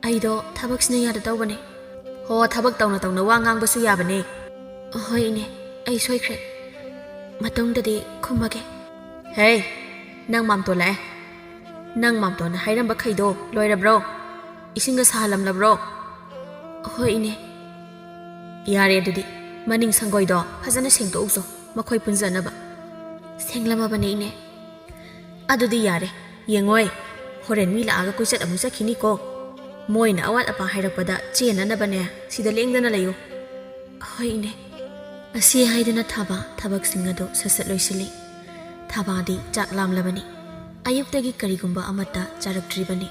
ꯑꯩꯗꯣ ꯊꯕꯛꯁꯤꯅ ꯌꯥꯗ ꯇꯧꯕꯅꯦ꯫ ꯍꯣ, ꯊꯕꯛ ꯇꯧꯅ ꯇꯧꯅ ꯋꯥ ꯉꯥꯡꯕꯁꯨ ꯌꯥꯕꯅꯦ꯫ ꯍꯣꯏ, ꯏꯅꯦ, ꯑꯩ ꯁꯣꯏꯈ꯭ꯔꯦ꯫ ꯃꯇꯨꯡꯗꯗꯤ ꯈꯨꯝꯃꯒꯦ꯫ ꯍꯦ, ꯅꯪ ꯃꯥꯝꯇꯣꯟ ꯂꯥꯛꯑꯦ꯫ ꯅꯪ ꯃꯥꯝꯇꯣꯟꯅ ꯍꯥꯏꯔꯝꯕꯈꯩꯗꯣ ꯂꯣꯏꯔꯕ꯭ꯔꯣ? ꯏꯁꯤꯡꯒ ꯁꯥꯍꯜꯂꯝꯂꯕ꯭ꯔꯣ? ꯍꯣꯏ, ꯏꯅꯦ꯫ ꯌꯥꯔꯦ, ꯑꯗꯨꯗꯤ ꯃꯅꯤꯡ ꯁꯪꯒꯣꯏꯗꯣ ꯐꯖꯅ ꯁꯦꯡꯗꯣꯛꯎꯆꯣ, ꯃꯈꯣꯏ ꯄꯨꯟꯖꯅꯕ꯫ ꯁꯦꯡꯂꯝꯃꯕꯅꯦ, ꯏꯅꯦ꯫ ꯑꯗꯨꯗꯤ ꯌꯥꯔꯦ, ꯌꯦꯡꯉꯣꯏ, ꯍꯣꯔꯦꯟ ꯃꯤ ꯂꯥꯛꯑꯒ ꯀꯣꯏꯆꯠ ꯑꯃꯨꯛ ꯆꯠꯈꯤꯅꯤꯀꯣ꯫ ꯃꯣꯏꯅ ꯑꯋꯥꯠ ꯑꯄꯥ ꯍꯥꯏꯔꯛꯄꯗ ꯆꯦꯟꯅꯅꯕꯅꯦ, ꯁꯤꯗ ꯂꯦꯡꯗꯅ ꯂꯩꯌꯨ꯫ ꯍꯣꯏ, ꯏꯅꯦ꯫ ꯑꯁꯤ ꯍꯥꯏꯗꯨꯅ ꯊꯥꯕ ꯊꯕꯛꯁꯤꯡ ꯑꯗꯨ ꯁꯠ ꯁꯠ ꯂꯣꯏꯁꯤꯜꯂꯤ꯫ ꯊꯥꯕꯥꯗꯤ ꯆꯥꯛ ꯂꯥꯝꯂꯕꯅꯤ꯫ ꯑꯌꯨꯛꯇꯒꯤ ꯀꯔꯤꯒꯨꯝꯕ ꯑꯃꯠꯇ ꯆꯥꯔꯛꯇ꯭ꯔꯤꯕꯅꯤ꯫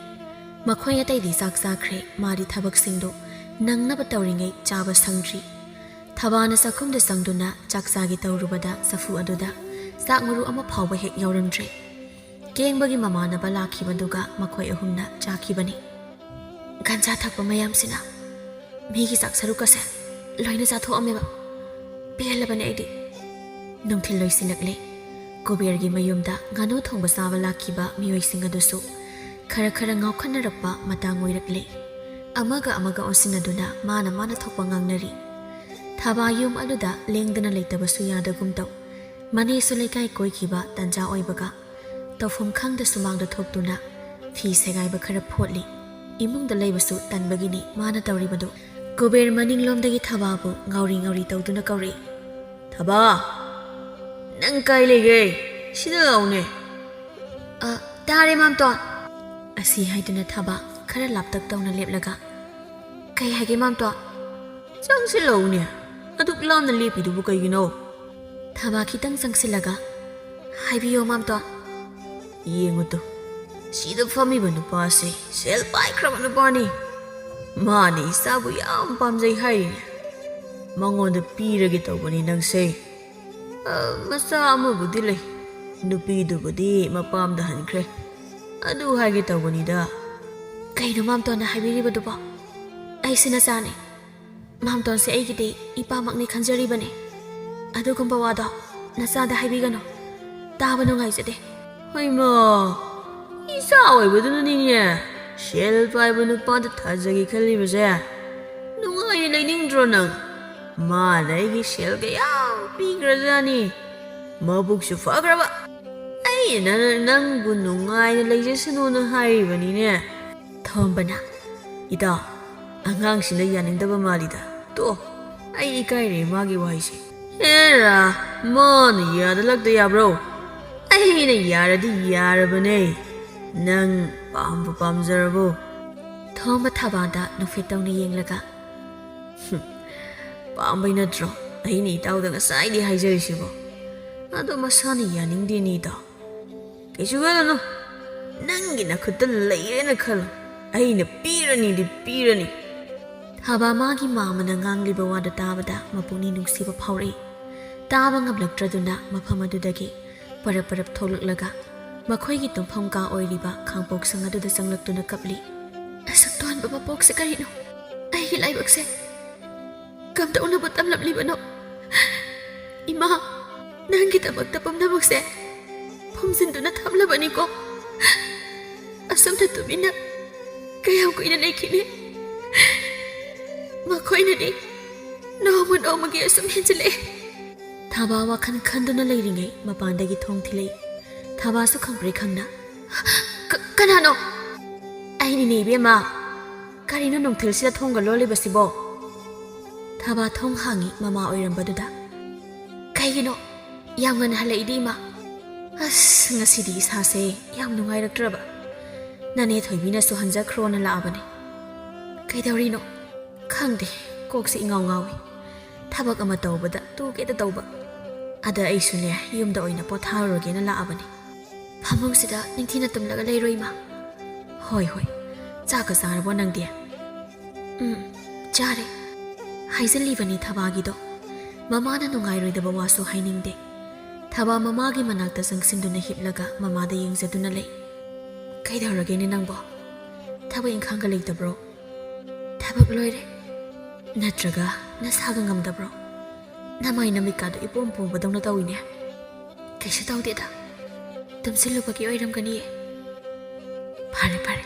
ꯃꯈꯣꯏ ꯑꯇꯩꯗꯤ ꯆꯥꯛ ꯆꯥꯈ꯭ꯔꯦ, ꯃꯥꯗꯤ ꯊꯕꯛꯁꯤꯡꯗꯨ ꯅꯪꯅꯕ ꯇꯧꯔꯤꯉꯩ ꯆꯥꯕ ꯁꯪꯗ꯭ꯔꯤ꯫ ꯊꯥꯕꯥꯅ ꯆꯥꯛꯈꯨꯝꯗ ꯆꯪꯗꯨꯅ ꯆꯥꯛ ꯆꯥꯒꯦ ꯇꯧꯔꯨꯕꯗ ꯆꯐꯨ ꯑꯗꯨꯗ ꯆꯥꯛ ꯃꯔꯨ ꯑꯃ ꯐꯥꯎꯕ ꯍꯦꯛ ꯌꯥꯎꯔꯝꯗ꯭ꯔꯦ꯫ ꯀꯦꯡꯕꯒꯤ ꯃꯃꯥꯟꯅꯕ ꯂꯥꯛꯈꯤꯕꯗꯨꯒ ꯃꯈꯣꯏ ꯑꯍꯨꯝꯅ ꯆꯥꯈꯤꯕꯅꯤ꯫ ꯒꯟꯖꯥ ꯊꯛꯄ ꯃꯌꯥꯝꯁꯤꯅ ꯃꯤꯒꯤ ꯆꯥꯛ ꯁꯔꯨꯛꯀꯁꯦ ꯂꯣꯏꯅ ꯆꯥꯊꯣꯛꯑꯝꯃꯦꯕ꯫ ꯄꯦꯜꯂꯕꯅꯦ ꯑꯩꯗꯤ꯫ ꯅꯨꯡꯊꯤꯜ ꯂꯣꯏꯁꯤꯜꯂꯛꯂꯦ꯫ ꯀꯨꯕꯦꯔꯒꯤ ꯃꯌꯨꯝꯗ ꯉꯥꯅꯨ ꯊꯣꯡꯕ ꯆꯥꯕ ꯂꯥꯛꯈꯤꯕ ꯃꯤꯑꯣꯏꯁꯤꯡ ꯑꯗꯨꯁꯨ ꯈꯔ ꯈꯔ ꯉꯥꯎꯈꯠꯅꯔꯛꯄ ꯃꯇꯥꯡ ꯑꯣꯏꯔꯛꯂꯦ꯫ ꯑꯃꯒ ꯑꯃꯒ ꯑꯣꯟꯁꯤꯟꯅꯗꯨꯅ ꯃꯥꯅ ꯃꯥꯅ ꯊꯣꯛꯄ ꯉꯥꯡꯅꯔꯤ꯫ ꯊꯥꯕꯥ ꯌꯨꯝ ꯑꯗꯨꯗ ꯂꯦꯡꯗꯅ ꯂꯩꯇꯕꯁꯨ ꯌꯥꯗꯒꯨꯝ ꯇꯧ꯫ ꯃꯅꯦꯁꯨ ꯂꯩꯀꯥꯏ ꯀꯣꯏꯈꯤꯕ ꯇꯟꯖꯥ ꯑꯣꯏꯕꯒ ꯇꯧꯐꯝ ꯈꯪꯗ ꯁꯨꯃꯥꯡꯗ ꯊꯣꯛꯇꯨꯅ ꯐꯤ ꯁꯦꯒꯥꯏꯕ ꯈꯔ ꯐꯣꯠꯂꯤ꯫ ꯏꯃꯨꯡꯗ ꯂꯩꯕꯁꯨ ꯇꯟꯕꯒꯤꯅꯤ ꯃꯥꯅ ꯇꯧꯔꯤꯕꯗꯨ꯫ ꯀꯨꯕꯦꯔ ꯃꯅꯤꯡꯂꯣꯝꯗꯒꯤ ꯊꯥꯕꯥꯕꯨ ꯉꯥꯎꯔꯤ ꯉꯥꯎꯔꯤ ꯇꯧꯗꯨꯅ ꯀꯧꯔꯛꯏ꯫ "ꯊꯥꯕꯥ, ꯅꯪ ꯀꯥꯏ ꯂꯩꯒꯦ? ꯁꯤꯗ ꯂꯥꯛꯎꯅꯦ꯫" "ꯑ, ꯇꯥꯔꯦ, ꯃꯥꯝꯇꯣꯟ꯫" ꯑꯁꯤ ꯍꯥꯏꯗꯨꯅ ꯊꯥꯕꯥ ꯈꯔ ꯂꯥꯞꯇꯛ ꯇꯧꯅ ꯂꯦꯞꯂꯒ, "ꯀꯩ ꯍꯥꯏꯒꯦ, ꯃꯥꯝꯇꯣꯟ?" "ꯆꯪꯁꯤꯜꯂꯛꯎꯅꯦ, ꯑꯗꯨꯛ ꯂꯥꯞꯅ ꯂꯦꯞꯄꯤꯗꯨꯕꯨ ꯀꯩꯒꯤꯅꯣ?" ꯊꯥꯕꯥ ꯈꯤꯇꯪ ꯆꯪꯁꯤꯜꯂꯒ, "ꯍꯥꯏꯕꯤꯌꯣ, ꯃꯥꯝꯇꯣꯟ꯫" "ꯌꯦꯡꯉꯨ ꯇꯨ, ꯁꯤꯗ ꯐꯝꯃꯤꯕ ꯅꯨꯄꯥꯁꯦ ꯁꯦꯜ ꯄꯥꯏꯈ꯭ꯔꯕ ꯅꯨꯄꯥꯅꯤ꯫ ꯃꯥꯅ ꯏꯆꯥꯕꯨ ꯌꯥꯝ ꯄꯥꯝꯖꯩ ꯍꯥꯏꯔꯤꯅꯦ꯫ ꯃꯉꯣꯟꯗ ꯄꯤꯔꯒꯦ ꯇꯧꯕꯅꯤ ꯅꯪꯁꯦ꯫ ꯑ, ꯃꯆꯥ ꯑꯃꯕꯨꯗꯤ ꯂꯩ꯫ ꯅꯨꯄꯤꯗꯨꯕꯨꯗꯤ ꯃꯄꯥꯝꯗ ꯍꯟꯈ꯭ꯔꯦ꯫ ꯑꯗꯨ ꯍꯥꯏꯒꯦ ꯇꯧꯕꯅꯤꯗ꯫" "ꯀꯩꯅꯣ ꯃꯥꯝꯇꯣꯟꯅ ꯍꯥꯏꯕꯤꯔꯤꯕꯗꯨꯕꯣ? ꯑꯩꯁꯨ ꯅꯆꯥꯅꯤ꯫ ꯃꯥꯝꯇꯣꯟꯁꯦ ꯑꯩꯒꯤꯗꯤ ꯏꯄꯥꯃꯛꯅꯤ ꯈꯟꯖꯔꯤꯕꯅꯤ꯫ ꯑꯗꯨꯒꯨꯝꯕ ꯋꯥꯗꯣ ꯅꯆꯥꯗ ꯍꯥꯏꯕꯤꯒꯅꯨ꯫" ꯇꯥꯕ ꯅꯨꯡꯉꯥꯏꯖꯗꯦ꯫ ꯍꯣꯏꯃ, ꯏꯆꯥ ꯑꯣꯏꯕꯗꯨꯅꯅꯤꯅꯦ ꯁꯦꯜ ꯄꯥꯏꯕ ꯅꯨꯄꯥꯗ ꯊꯥꯖꯒꯦ ꯈꯜꯂꯤꯕꯁꯦ꯫ ꯅꯨꯡꯉꯥꯏꯅ ꯂꯩꯅꯤꯡꯗ꯭ꯔꯣ ꯅꯪ? ꯃꯥꯅ ꯑꯩꯒꯤ ꯁꯦꯜ ꯀꯌꯥ ꯄꯤꯈ꯭ꯔꯖꯥꯠꯅꯤ꯫ ꯃꯕꯨꯛꯁꯨ ꯐꯈ꯭ꯔꯕ꯫ ꯑꯩꯅ ꯅꯪꯕꯨ ꯅꯨꯡꯉꯥꯏꯅ ꯂꯩꯖꯁꯅꯨꯅ ꯍꯥꯏꯔꯤꯕꯅꯤꯅꯦ꯫ ꯊꯣꯝꯕꯅ, "ꯏꯇꯥꯎ, ꯑꯉꯥꯡꯁꯤꯅ ꯌꯥꯅꯤꯡꯗꯕ ꯃꯥꯜꯂꯤꯗ꯫ ꯇꯣ, ꯑꯩ ꯏꯀꯥꯏꯔꯦ ꯃꯥꯒꯤ ꯋꯥꯍꯩꯁꯦ꯫ ꯍꯦꯔꯥ, ꯃꯥꯅ ꯌꯥꯗꯂꯛꯇ ꯌꯥꯕ꯭ꯔꯣ? ꯑꯩꯅ ꯌꯥꯔꯗꯤ ꯌꯥꯔꯕꯅꯦ꯫ ꯅꯪ ꯄꯥꯝꯕꯨ ꯄꯥꯝꯖꯔꯕꯣ?" ꯊꯣꯝꯕ ꯊꯥꯕꯥꯗ ꯅꯨꯡꯐꯦꯠ ꯇꯧꯅ ꯌꯦꯡꯂꯒ, "ꯍꯨꯝ, ꯄꯥꯝꯕꯩ ꯅꯠꯇ꯭ꯔꯣ ꯑꯩꯅ ꯏꯇꯥꯎꯗ ꯉꯁꯥꯏꯗꯤ ꯍꯥꯏꯖꯔꯤꯁꯤꯕꯣ? ꯑꯗꯣ ꯃꯁꯥꯅ ꯌꯥꯅꯤꯡꯗꯦꯅꯦ ꯏꯇꯥꯎ꯫ ꯀꯩꯁꯨ ꯈꯜꯂꯨꯅꯨ, ꯅꯪꯒꯤ ꯅꯈꯨꯠꯇ ꯂꯩꯔꯦꯅ ꯈꯜꯂꯨ꯫ ꯑꯩꯅ ꯄꯤꯔꯅꯤꯗꯤ ꯄꯤꯔꯅꯤ꯫" ꯊꯥꯕ ꯃꯥꯒꯤ ꯃꯥꯃꯅ ꯉꯥꯡꯂꯤꯕ ꯋꯥꯗꯨ ꯇꯥꯕꯗ ꯃꯄꯨꯛꯅꯤꯡ ꯅꯨꯡꯁꯤꯕ ꯐꯥꯎꯔꯛꯏ꯫ ꯇꯥꯕ ꯉꯝꯂꯛꯇ꯭ꯔꯗꯨꯅ ꯃꯐꯝ ꯑꯗꯨꯗꯒꯤ ꯄꯔꯞ ꯄꯔꯞ ꯊꯣꯛꯂꯛꯂꯒ ꯃꯈꯣꯏꯒꯤ ꯇꯨꯝꯐꯝ ꯀꯥ ꯑꯣꯏꯔꯤꯕ ꯈꯥꯡꯄꯣꯛꯁꯪ ꯑꯗꯨꯗ ꯆꯪꯂꯛꯇꯨꯅ ꯀꯞꯂꯤ꯫ "ꯑꯁꯨꯛ ꯇꯣꯟꯕ ꯃꯄꯣꯛꯁꯦ ꯀꯔꯤꯅꯣ? ꯑꯩꯒꯤ ꯂꯥꯏꯕꯛꯁꯦ ꯀꯝꯗꯧꯅꯕꯨ ꯇꯝꯂꯝꯂꯤꯕꯅꯣ? ꯏꯃꯥ, ꯅꯪꯒꯤꯗꯃꯛꯇ ꯄꯨꯝꯅꯃꯛꯁꯦ ꯐꯨꯝꯖꯤꯟꯗꯨꯅ ꯊꯝꯂꯕꯅꯤꯀꯣ꯫ ꯑꯁꯨꯝꯅ ꯇꯨꯃꯤꯟꯅ ꯀꯌꯥꯝ ꯀꯨꯏꯅ ꯂꯩꯈꯤꯅꯤ? ꯃꯈꯣꯏꯅꯗꯤ ꯅꯣꯡꯃ ꯅꯣꯡꯃꯒꯤ ꯑꯁꯨꯝ ꯍꯦꯟꯖꯤꯜꯂꯛꯑꯦ꯫" ꯊꯥꯕ ꯋꯥꯈꯜ ꯈꯟꯗꯨꯅ ꯂꯩꯔꯤꯉꯩ ꯃꯄꯥꯟꯗꯒꯤ ꯊꯣꯡ ꯊꯤꯜꯂꯛꯏ꯫ ꯊꯥꯕꯁꯨ ꯈꯪꯄ꯭ꯔꯦꯛ ꯈꯪꯅ, "ꯀ-, ꯀꯅꯥꯅꯣ?" "ꯑꯩꯅꯤꯅꯦ ꯏꯕꯦꯝꯃ꯫ ꯀꯔꯤꯅꯣ ꯅꯨꯡꯊꯤꯜꯁꯤꯗ ꯊꯣꯡꯒ ꯂꯣꯜꯂꯤꯕꯁꯤꯕꯣ?" ꯊꯥꯕ ꯊꯣꯡ ꯍꯥꯡꯉꯤ ꯃꯃꯥ ꯑꯣꯏꯔꯝꯕꯗꯨꯗ꯫ "ꯀꯩꯒꯤꯅꯣ ꯌꯥꯝ ꯉꯟꯅ ꯍꯜꯂꯛꯏꯗꯤ ꯏꯃꯥ?" "ꯑꯁ, ꯉꯁꯤꯗꯤ ꯏꯁꯥꯁꯦ ꯌꯥꯝ ꯅꯨꯡꯉꯥꯏꯔꯛꯇ꯭ꯔꯕ꯫ ꯅꯅꯦ ꯊꯣꯏꯕꯤꯅꯁꯨ ꯍꯟꯖꯈ꯭ꯔꯣꯅ ꯂꯥꯛꯑꯕꯅꯦ꯫" "ꯀꯩꯗꯧꯔꯤꯅꯣ?" "ꯈꯪꯗꯦ, ꯀꯣꯛꯁꯦ ꯏꯉꯥꯎ ꯉꯥꯎꯏ꯫ ꯊꯕꯛ ꯑꯃ ꯇꯧꯕꯗ ꯇꯨꯒꯦꯗ ꯇꯧꯕ꯫ ꯑꯗ ꯑꯩꯁꯨꯅꯦ ꯌꯨꯝꯗ ꯑꯣꯏꯅ ꯄꯣꯊꯥꯔꯨꯔꯒꯦꯅ ꯂꯥꯛꯑꯕꯅꯤ꯫ ꯐꯃꯨꯡꯁꯤꯗ ꯅꯤꯡꯊꯤꯅ ꯇꯨꯝꯂꯒ ꯂꯩꯔꯣ ꯏꯃꯥ꯫" "ꯍꯣꯏ, ꯍꯣꯏ꯫ ꯆꯥꯛꯀ ꯆꯥꯔꯕꯣ ꯅꯪꯗꯤ?" "ꯎꯝ, ꯆꯥꯔꯦ꯫" ꯍꯥꯏꯖꯤꯜꯂꯤꯕꯅꯤ ꯊꯕꯥꯒꯤꯗꯣ꯫ ꯃꯃꯥꯅ ꯅꯨꯡꯉꯥꯏꯔꯣꯏꯗꯕ ꯋꯥꯁꯨ ꯍꯥꯏꯅꯤꯡꯗꯦ꯫ ꯊꯕꯥ ꯃꯃꯥꯒꯤ ꯃꯅꯥꯛꯇ ꯆꯪꯁꯤꯟꯗꯨꯅ ꯍꯤꯞꯂꯒ ꯃꯃꯥꯗ ꯌꯦꯡꯖꯗꯨꯅ ꯂꯩ꯫ "ꯀꯩꯗꯧꯔꯒꯦꯅꯦ ꯅꯪꯕꯣ? ꯊꯕꯛ ꯏꯪꯈꯥꯡꯒ ꯂꯩꯇꯕ꯭ꯔꯣ? ꯊꯕꯛ ꯂꯣꯏꯔꯦ꯫ ꯅꯠꯇ꯭ꯔꯒ ꯅꯁꯥꯒ ꯉꯝꯗꯕ꯭ꯔꯣ? ꯅꯃꯥꯏ ꯅꯃꯤꯠꯀꯥꯗꯣ ꯏꯄꯣꯝ ꯄꯣꯝꯕꯗꯧꯅ ꯇꯧꯏꯅꯦ꯫" "ꯀꯩꯁꯨ ꯇꯧꯗꯦꯗ, ꯇꯨꯝꯁꯤꯜꯂꯨꯕꯒꯤ ꯑꯣꯏꯔꯝꯒꯅꯤꯌꯦ꯫" "ꯐꯔꯦ, ꯐꯔꯦ,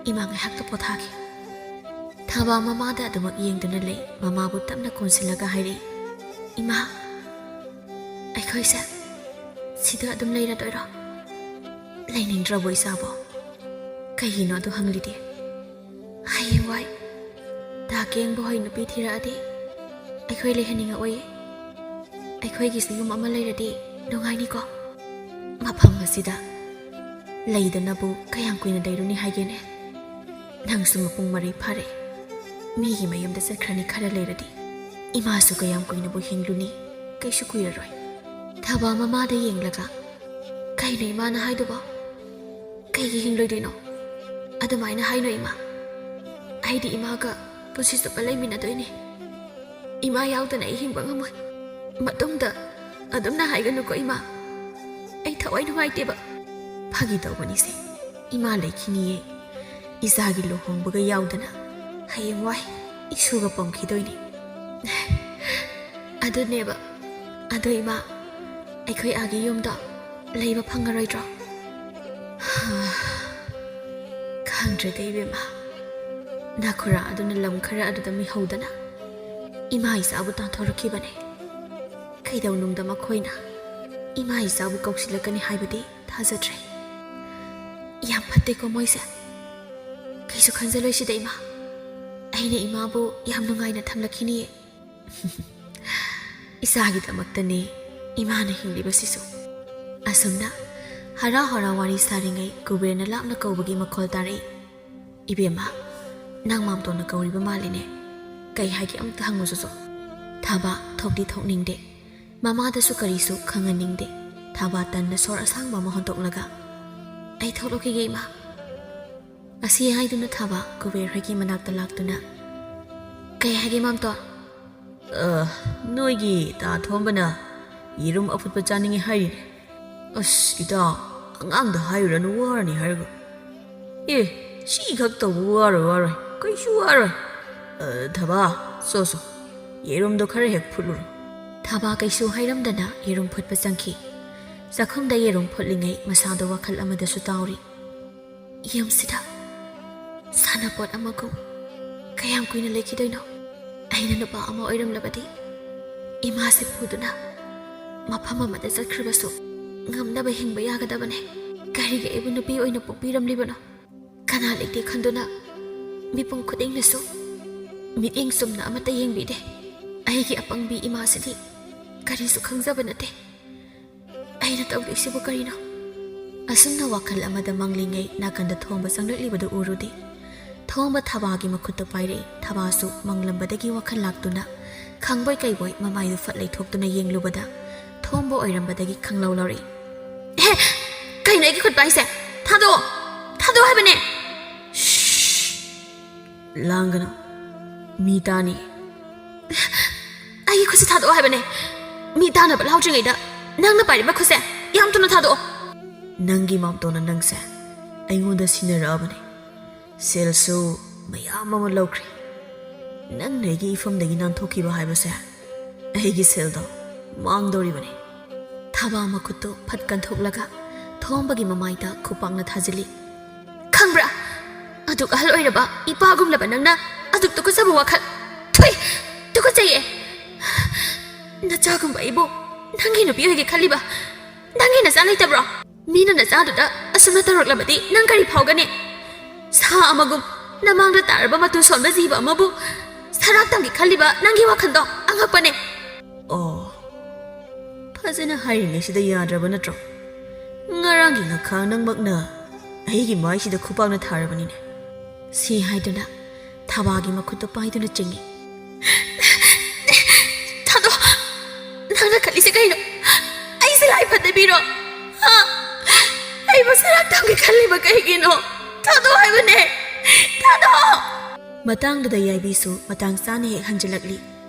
ꯏꯃꯥ ꯉꯥꯏꯍꯥꯛꯇ ꯄꯣꯊꯥꯒꯦ꯫" ꯊꯥꯕ ꯃꯃꯥꯗ ꯑꯗꯨꯃꯛ ꯌꯦꯡꯗꯨꯅ ꯂꯩ꯫ ꯃꯃꯥꯕꯨ ꯇꯞꯅ ꯀꯣꯟꯁꯤꯜꯂꯒ ꯍꯥꯏꯔꯛꯏ, "ꯏꯃꯥ, ꯑꯩꯈꯣꯏꯁꯦ ꯁꯤꯗ ꯑꯗꯨꯝ ꯂꯩꯔꯗꯣꯏꯔꯣ? ꯂꯩꯅꯤꯡꯗ꯭ꯔꯕꯣ ꯏꯆꯥꯕꯣ? ꯀꯩꯒꯤꯅꯣ ꯑꯗꯨ ꯍꯪꯂꯤꯗꯤ? ꯍꯌꯦꯡꯋꯥꯏ ꯗꯥ ꯀꯦꯡꯕ ꯍꯣꯏ ꯅꯨꯄꯤ ꯊꯤꯔꯛꯑꯗꯤ ꯑꯩꯈꯣꯏ ꯂꯩꯍꯟꯅꯤꯡꯉꯛꯑꯣꯏꯌꯦ꯫ ꯑꯩꯈꯣꯏꯒꯤꯁꯨ ꯌꯨꯝ ꯑꯃ ꯂꯩꯔꯗꯤ ꯅꯨꯡꯉꯥꯏꯅꯤꯀꯣ? ꯃꯐꯝ ꯑꯁꯤꯗ ꯂꯩꯗꯅꯕꯨ ꯀꯌꯥꯝ ꯀꯨꯏꯅ ꯂꯩꯔꯨꯅꯤ ꯍꯥꯏꯒꯦꯅꯦ? ꯅꯪꯁꯨ ꯃꯄꯨꯡ ꯃꯔꯩ ꯐꯥꯔꯦ꯫ ꯃꯤꯒꯤ ꯃꯌꯨꯝꯗ ꯆꯠꯈ꯭ꯔꯅꯤ ꯈꯔ ꯂꯩꯔꯗꯤ꯫ ꯏꯃꯥꯁꯨ ꯀꯌꯥꯝ ꯀꯨꯏꯅꯕꯨ ꯍꯤꯡꯂꯨꯅꯤ? ꯀꯩꯁꯨ ꯀꯨꯏꯔꯔꯣꯏ꯫" ꯊꯥꯕ ꯃꯃꯥꯗ ꯌꯦꯡꯂꯒ, "ꯀꯩꯅꯣ ꯏꯃꯥꯅ ꯍꯥꯏꯗꯨꯕꯣ? ꯀꯩꯒꯤ ꯍꯤꯡꯂꯣꯏꯗꯣꯏꯅꯣ? ꯑꯗꯨꯃꯥꯏꯅ ꯍꯥꯏꯅꯣ ꯏꯃꯥ꯫ ꯑꯩꯗꯤ ꯏꯃꯥꯒ ꯄꯨꯟꯁꯤ ꯆꯨꯞꯄ ꯂꯩꯃꯤꯟꯅꯗꯣꯏꯅꯦ꯫ ꯏꯃꯥ ꯌꯥꯎꯗꯅ ꯑꯩ ꯍꯤꯡꯕ ꯉꯝꯃꯣꯏ꯫ ꯃꯇꯨꯡꯗ ꯑꯗꯨꯝꯅ ꯍꯥꯏꯒꯅꯨꯀꯣ ꯏꯃꯥ꯫ ꯑꯩ ꯊꯋꯥꯏ ꯅꯨꯡꯉꯥꯏꯇꯦꯕ꯫" "ꯐꯥꯒꯤ ꯇꯧꯕꯅꯤꯁꯦ꯫ ꯏꯃꯥ ꯂꯩꯈꯤꯅꯤꯌꯦ꯫ ꯏꯆꯥꯒꯤ ꯂꯨꯍꯣꯡꯕꯒ ꯌꯥꯎꯗꯅ ꯍꯌꯦꯡꯋꯥꯏ ꯏꯁꯨꯒ ꯄꯣꯝꯈꯤꯗꯣꯏꯅꯦ꯫" "ꯑꯗꯨꯅꯦꯕ꯫ ꯑꯗꯣ ꯏꯃꯥ, ꯑꯩꯈꯣꯏ ꯑꯥꯒꯤ ꯌꯨꯝꯗꯣ ꯂꯩꯕ ꯐꯪꯉꯔꯣꯏꯗ꯭ꯔꯣ?" "ꯈꯪꯗ꯭ꯔꯦꯗ ꯏꯕꯦꯝꯃ, ꯅꯥꯈꯨꯔꯥ ꯑꯗꯨꯅ ꯂꯝ ꯈꯔ ꯑꯗꯨꯗ ꯃꯤꯍꯧꯗꯅ ꯏꯃꯥ ꯏꯆꯥꯕꯨ ꯇꯥꯟꯊꯣꯔꯛꯈꯤꯕꯅꯦ꯫ ꯀꯩꯗꯧꯅꯨꯡꯗ ꯃꯈꯣꯏꯅ ꯏꯃꯥ ꯏꯆꯥꯕꯨ ꯀꯧꯁꯤꯜꯂꯛꯀꯅꯤ ꯍꯥꯏꯕꯗꯤ ꯊꯥꯖꯗ꯭ꯔꯦ꯫ ꯌꯥꯝ ꯐꯠꯇꯦꯀꯣ ꯃꯣꯏꯁꯦ꯫ ꯀꯩꯁꯨ ꯈꯟꯖꯜꯂꯣꯏꯁꯤꯗ ꯏꯃꯥ, ꯑꯩꯅ ꯏꯃꯥꯕꯨ ꯌꯥꯝ ꯅꯨꯡꯉꯥꯏꯅ ꯊꯝꯂꯛꯈꯤꯅꯤꯌꯦ꯫" "ꯏꯆꯥꯒꯤꯗꯃꯛꯇꯅꯦ ꯏꯃꯥꯅ ꯍꯤꯡꯂꯤꯕꯁꯤꯁꯨ꯫" ꯑꯁꯨꯝꯅ ꯍꯔꯥꯎ ꯍꯔꯥꯎ ꯋꯥꯔꯤ ꯁꯥꯔꯤꯉꯩ ꯀꯨꯕꯦꯔꯅ ꯂꯥꯞꯅ ꯀꯧꯕꯒꯤ ꯃꯈꯣꯜ ꯇꯥꯔꯛꯏ꯫ "ꯏꯕꯦꯝꯃ, ꯅꯪ ꯃꯥꯝꯇꯣꯟꯅ ꯀꯧꯔꯤꯕ ꯃꯥꯜꯂꯤꯅꯦ꯫ ꯀꯩ ꯍꯥꯏꯒꯦ ꯑꯝꯇ ꯍꯪꯉꯨ ꯆꯣꯆꯣ꯫" ꯊꯥꯕ ꯊꯣꯛꯇꯤ ꯊꯣꯛꯅꯤꯡꯗꯦ꯫ ꯃꯃꯥꯗꯁꯨ ꯀꯔꯤꯁꯨ ꯈꯪꯍꯟꯅꯤꯡꯗꯦ꯫ ꯊꯥꯕ ꯇꯟꯅ ꯁꯣꯔ ꯑꯁꯥꯡꯕ ꯑꯃ ꯍꯣꯟꯗꯣꯛꯂꯒ, "ꯑꯩ ꯊꯣꯛꯂꯛꯈꯤꯒꯦ ꯏꯃꯥ꯫" ꯑꯁꯤ ꯍꯥꯏꯗꯨꯅ ꯊꯥꯕ ꯀꯨꯕꯦꯔ ꯍꯣꯏꯒꯤ ꯃꯅꯥꯛꯇ ꯂꯥꯛꯇꯨꯅ, "ꯀꯩ ꯍꯥꯏꯒꯦ ꯃꯥꯝꯇꯣꯟ?" "ꯑ, ꯅꯣꯏꯒꯤ ꯇꯥ ꯊꯣꯝꯕꯅ ꯌꯦꯔꯨꯝ ꯑꯐꯨꯠꯄ ꯆꯥꯅꯤꯡꯉꯤ ꯍꯥꯏꯔꯤꯅꯦ꯫" "ꯑꯁ ꯏꯇꯥ, ꯑꯉꯥꯡꯗ ꯍꯥꯏꯔꯨꯔꯅꯨ, ꯋꯥꯔꯅꯤ ꯍꯥꯏꯔꯒ꯫" "ꯑꯦ, ꯁꯤꯈꯛ ꯇꯧꯕ ꯋꯥꯔꯣꯏ, ꯋꯥꯔꯣꯏ, ꯀꯩꯁꯨ ꯋꯥꯔꯣꯏ꯫ ꯑ, ꯊꯥꯕ, ꯁꯣ, ꯁꯣ, ꯌꯦꯔꯨꯝꯗꯣ ꯈꯔ ꯍꯦꯛ ꯐꯨꯠꯂꯨꯔꯣ꯫" ꯊꯥꯕ ꯀꯩꯁꯨ ꯍꯥꯏꯔꯝꯗꯅ ꯌꯦꯔꯨꯝ ꯐꯨꯠꯄ ꯆꯪꯈꯤ꯫ ꯆꯥꯛꯈꯨꯝꯗ ꯌꯦꯔꯨꯝ ꯐꯨꯠꯂꯤꯉꯩ ꯃꯁꯥꯗꯣ ꯋꯥꯈꯜ ꯑꯃꯗꯁꯨ ꯇꯥꯎꯔꯤ꯫ ꯌꯨꯝꯁꯤꯗ ꯁꯥꯟꯅꯄꯣꯠ ꯑꯃꯒꯨꯝ ꯀꯌꯥꯝ ꯀꯨꯏꯅ ꯂꯩꯈꯤꯗꯣꯏꯅꯣ? ꯑꯩꯅ ꯅꯨꯄꯥ ꯑꯃ ꯑꯣꯏꯔꯝꯂꯕꯗꯤ ꯏꯃꯥꯁꯦ ꯄꯨꯗꯨꯅ ꯃꯐꯝ ꯑꯃꯗ ꯆꯠꯈ꯭ꯔꯕꯁꯨ ꯉꯝꯅꯕ ꯍꯤꯡꯕ ꯌꯥꯒꯗꯕꯅꯦ꯫ ꯀꯔꯤꯒꯤ ꯑꯩꯕꯨ ꯅꯨꯄꯤ ꯑꯣꯏꯅ ꯄꯣꯛꯄꯤꯔꯝꯂꯤꯕꯅꯣ? ꯀꯅꯥ ꯂꯩꯇꯦ ꯈꯟꯗꯨꯅ ꯃꯤꯄꯨꯝ ꯈꯨꯗꯤꯡꯅꯁꯨ ꯃꯤꯠꯌꯦꯡ ꯆꯨꯝꯅ ꯑꯃꯠꯇ ꯌꯦꯡꯕꯤꯗꯦ꯫ ꯑꯩꯒꯤ ꯑꯄꯪꯕꯤ ꯏꯃꯥꯁꯤꯗꯤ ꯀꯔꯤꯁꯨ ꯈꯪꯖꯕ ꯅꯠꯇꯦ꯫ ꯑꯩꯅ ꯇꯧꯗꯣꯏꯁꯤꯕꯨ ꯀꯔꯤꯅꯣ? ꯑꯁꯨꯝꯅ ꯋꯥꯈꯜ ꯑꯃꯗ ꯃꯪꯂꯤꯉꯩ ꯅꯥꯀꯟꯗ ꯊꯣꯝꯕ ꯆꯪꯂꯛꯂꯤꯕꯗꯨ ꯎꯔꯨꯗꯦ꯫ ꯊꯣꯝꯕ ꯊꯕꯥꯒꯤ ꯃꯈꯨꯠꯇ ꯄꯥꯏꯔꯛꯏ꯫ ꯊꯕꯥꯁꯨ ꯃꯪꯂꯝꯕꯗꯒꯤ ꯋꯥꯈꯜ ꯂꯥꯛꯇꯨꯅ ꯈꯪꯕꯣꯏ ꯀꯩꯕꯣꯏ ꯃꯃꯥꯏꯗꯨ ꯐꯠ ꯂꯩꯊꯣꯛꯇꯨꯅ ꯌꯦꯡꯂꯨꯕꯗ ꯊꯣꯝꯕ ꯑꯣꯏꯔꯝꯕꯗꯒꯤ ꯈꯪꯂꯧ ꯂꯧꯔꯛꯏ꯫ "ꯑꯦ, ꯀꯩꯅꯣ ꯑꯩꯒꯤ ꯈꯨꯠ ꯄꯥꯏꯁꯦ? ꯊꯥꯗꯣꯛꯑꯣ! ꯊꯥꯗꯣꯛꯑꯣ ꯍꯥꯏꯕꯅꯦ!" "ꯁ꯭ꯁ! ꯂꯥꯡꯒꯅꯨ, ꯃꯤ ꯇꯥꯅꯤ꯫" "ꯑꯩꯒꯤ ꯈꯨꯠꯁꯦ ꯊꯥꯗꯣꯛꯑꯣ ꯍꯥꯏꯕꯅꯦ꯫ ꯃꯤ ꯇꯥꯅꯕ ꯂꯥꯎꯗ꯭ꯔꯤꯉꯩꯗ ꯅꯪꯅ ꯄꯥꯏꯔꯤꯕ ꯈꯨꯠꯁꯦ ꯌꯥꯝ ꯊꯨꯅ ꯊꯥꯗꯣꯛꯑꯣ꯫" "ꯅꯪꯒꯤ ꯃꯥꯝꯇꯣꯟꯅ ꯅꯪꯁꯦ ꯑꯩꯉꯣꯟꯗ ꯁꯤꯟꯅꯔꯛꯑꯕꯅꯦ꯫ ꯁꯦꯜꯁꯨ ꯃꯌꯥꯝ ꯑꯃ ꯂꯧꯈ꯭ꯔꯦ꯫ ꯅꯪꯅ ꯑꯩꯒꯤ ꯏꯐꯝꯗꯒꯤ ꯅꯥꯟꯊꯣꯛꯈꯤꯕ ꯍꯥꯏꯕꯁꯦ ꯑꯩꯒꯤ ꯁꯦꯜꯗꯣ ꯃꯥꯡꯗꯧꯔꯤꯕꯅꯤ꯫" ꯊꯕꯥ ꯃꯈꯨꯠꯇꯨ ꯐꯠ ꯀꯟꯊꯣꯛꯂꯒ ꯊꯣꯝꯕꯒꯤ ꯃꯃꯥꯏꯗ ꯈꯨꯄꯥꯛꯅ ꯊꯥꯖꯤꯜꯂꯤ꯫ "ꯈꯪꯕ꯭ꯔꯥ? ꯑꯗꯨꯛ ꯑꯍꯜ ꯑꯣꯏꯔꯕ ꯏꯄꯥꯒꯨꯝꯂꯕ ꯅꯪꯅ ꯑꯗꯨꯛ ꯇꯨꯀꯠꯆꯕ ꯋꯥꯈꯜ꯫ ꯊꯨꯏ! ꯇꯨꯀꯠꯆꯩꯌꯦ꯫ ꯅꯆꯥꯒꯨꯝꯕ ꯑꯩꯕꯨ ꯅꯪꯒꯤ ꯅꯨꯄꯤ ꯑꯣꯏꯒꯦ ꯈꯜꯂꯤꯕ ꯅꯪꯒꯤ ꯅꯆꯥ ꯂꯩꯇꯕ꯭ꯔꯣ? ꯃꯤꯅ ꯅꯆꯥꯗꯨꯗ ꯑꯁꯨꯝꯅ ꯇꯧꯔꯛꯂꯕꯗꯤ ꯅꯪ ꯀꯔꯤ ꯐꯥꯎꯒꯅꯤ? ꯁꯥ ꯑꯃꯒꯨꯝ ꯅꯃꯥꯡꯗ ꯇꯥꯔꯕ ꯃꯇꯨ ꯁꯣꯟꯕ ꯖꯤꯕ ꯑꯃꯕꯨ ꯁꯔꯥꯛ ꯇꯝꯒꯦ ꯈꯜꯂꯤꯕ ꯅꯪꯒꯤ ꯋꯥꯈꯜꯗꯣ ꯑꯉꯛꯄꯅꯦ꯫" "ꯑꯣ, ꯐꯖꯅ ꯍꯥꯏꯔꯤꯉꯩꯁꯤꯗ ꯌꯥꯗ꯭ꯔꯕ ꯅꯠꯇ꯭ꯔꯣ? ꯉꯔꯥꯡꯒꯤ ꯉꯈꯥ ꯅꯪꯃꯛꯅ ꯑꯩꯒꯤ ꯃꯥꯏꯁꯤꯗ ꯈꯨꯄꯥꯛꯅ ꯊꯥꯔꯕꯅꯤꯅꯦ꯫" ꯁꯤ ꯍꯥꯏꯗꯨꯅ ꯊꯕꯥꯒꯤ ꯃꯈꯨꯠꯇꯨ ꯄꯥꯏꯗꯨꯅ ꯆꯤꯡꯏ꯫ "ꯊꯥꯗꯣꯛ! ꯅꯪꯅ ꯈꯜꯂꯤꯁꯦ ꯀꯩꯅꯣ? ꯑꯩꯁꯦ ꯂꯥꯏ ꯐꯠꯇꯕꯤꯔꯣ? ꯍꯥ? ꯑꯩꯕꯨ ꯁꯔꯥꯛ ꯇꯝꯒꯦ ꯈꯜꯂꯤꯕ ꯀꯩꯒꯤꯅꯣ? ꯊꯥꯗꯣꯛ ꯍꯥꯏꯕꯅꯦ! ꯊꯥꯗꯣꯛ!" ꯃꯇꯥꯡꯗꯨꯗ ꯌꯥꯏꯕꯤꯁꯨ ꯃꯇꯥꯡ ꯆꯥꯅ ꯍꯦꯛ ꯍꯟꯖꯤꯜꯂꯛꯂꯤ꯫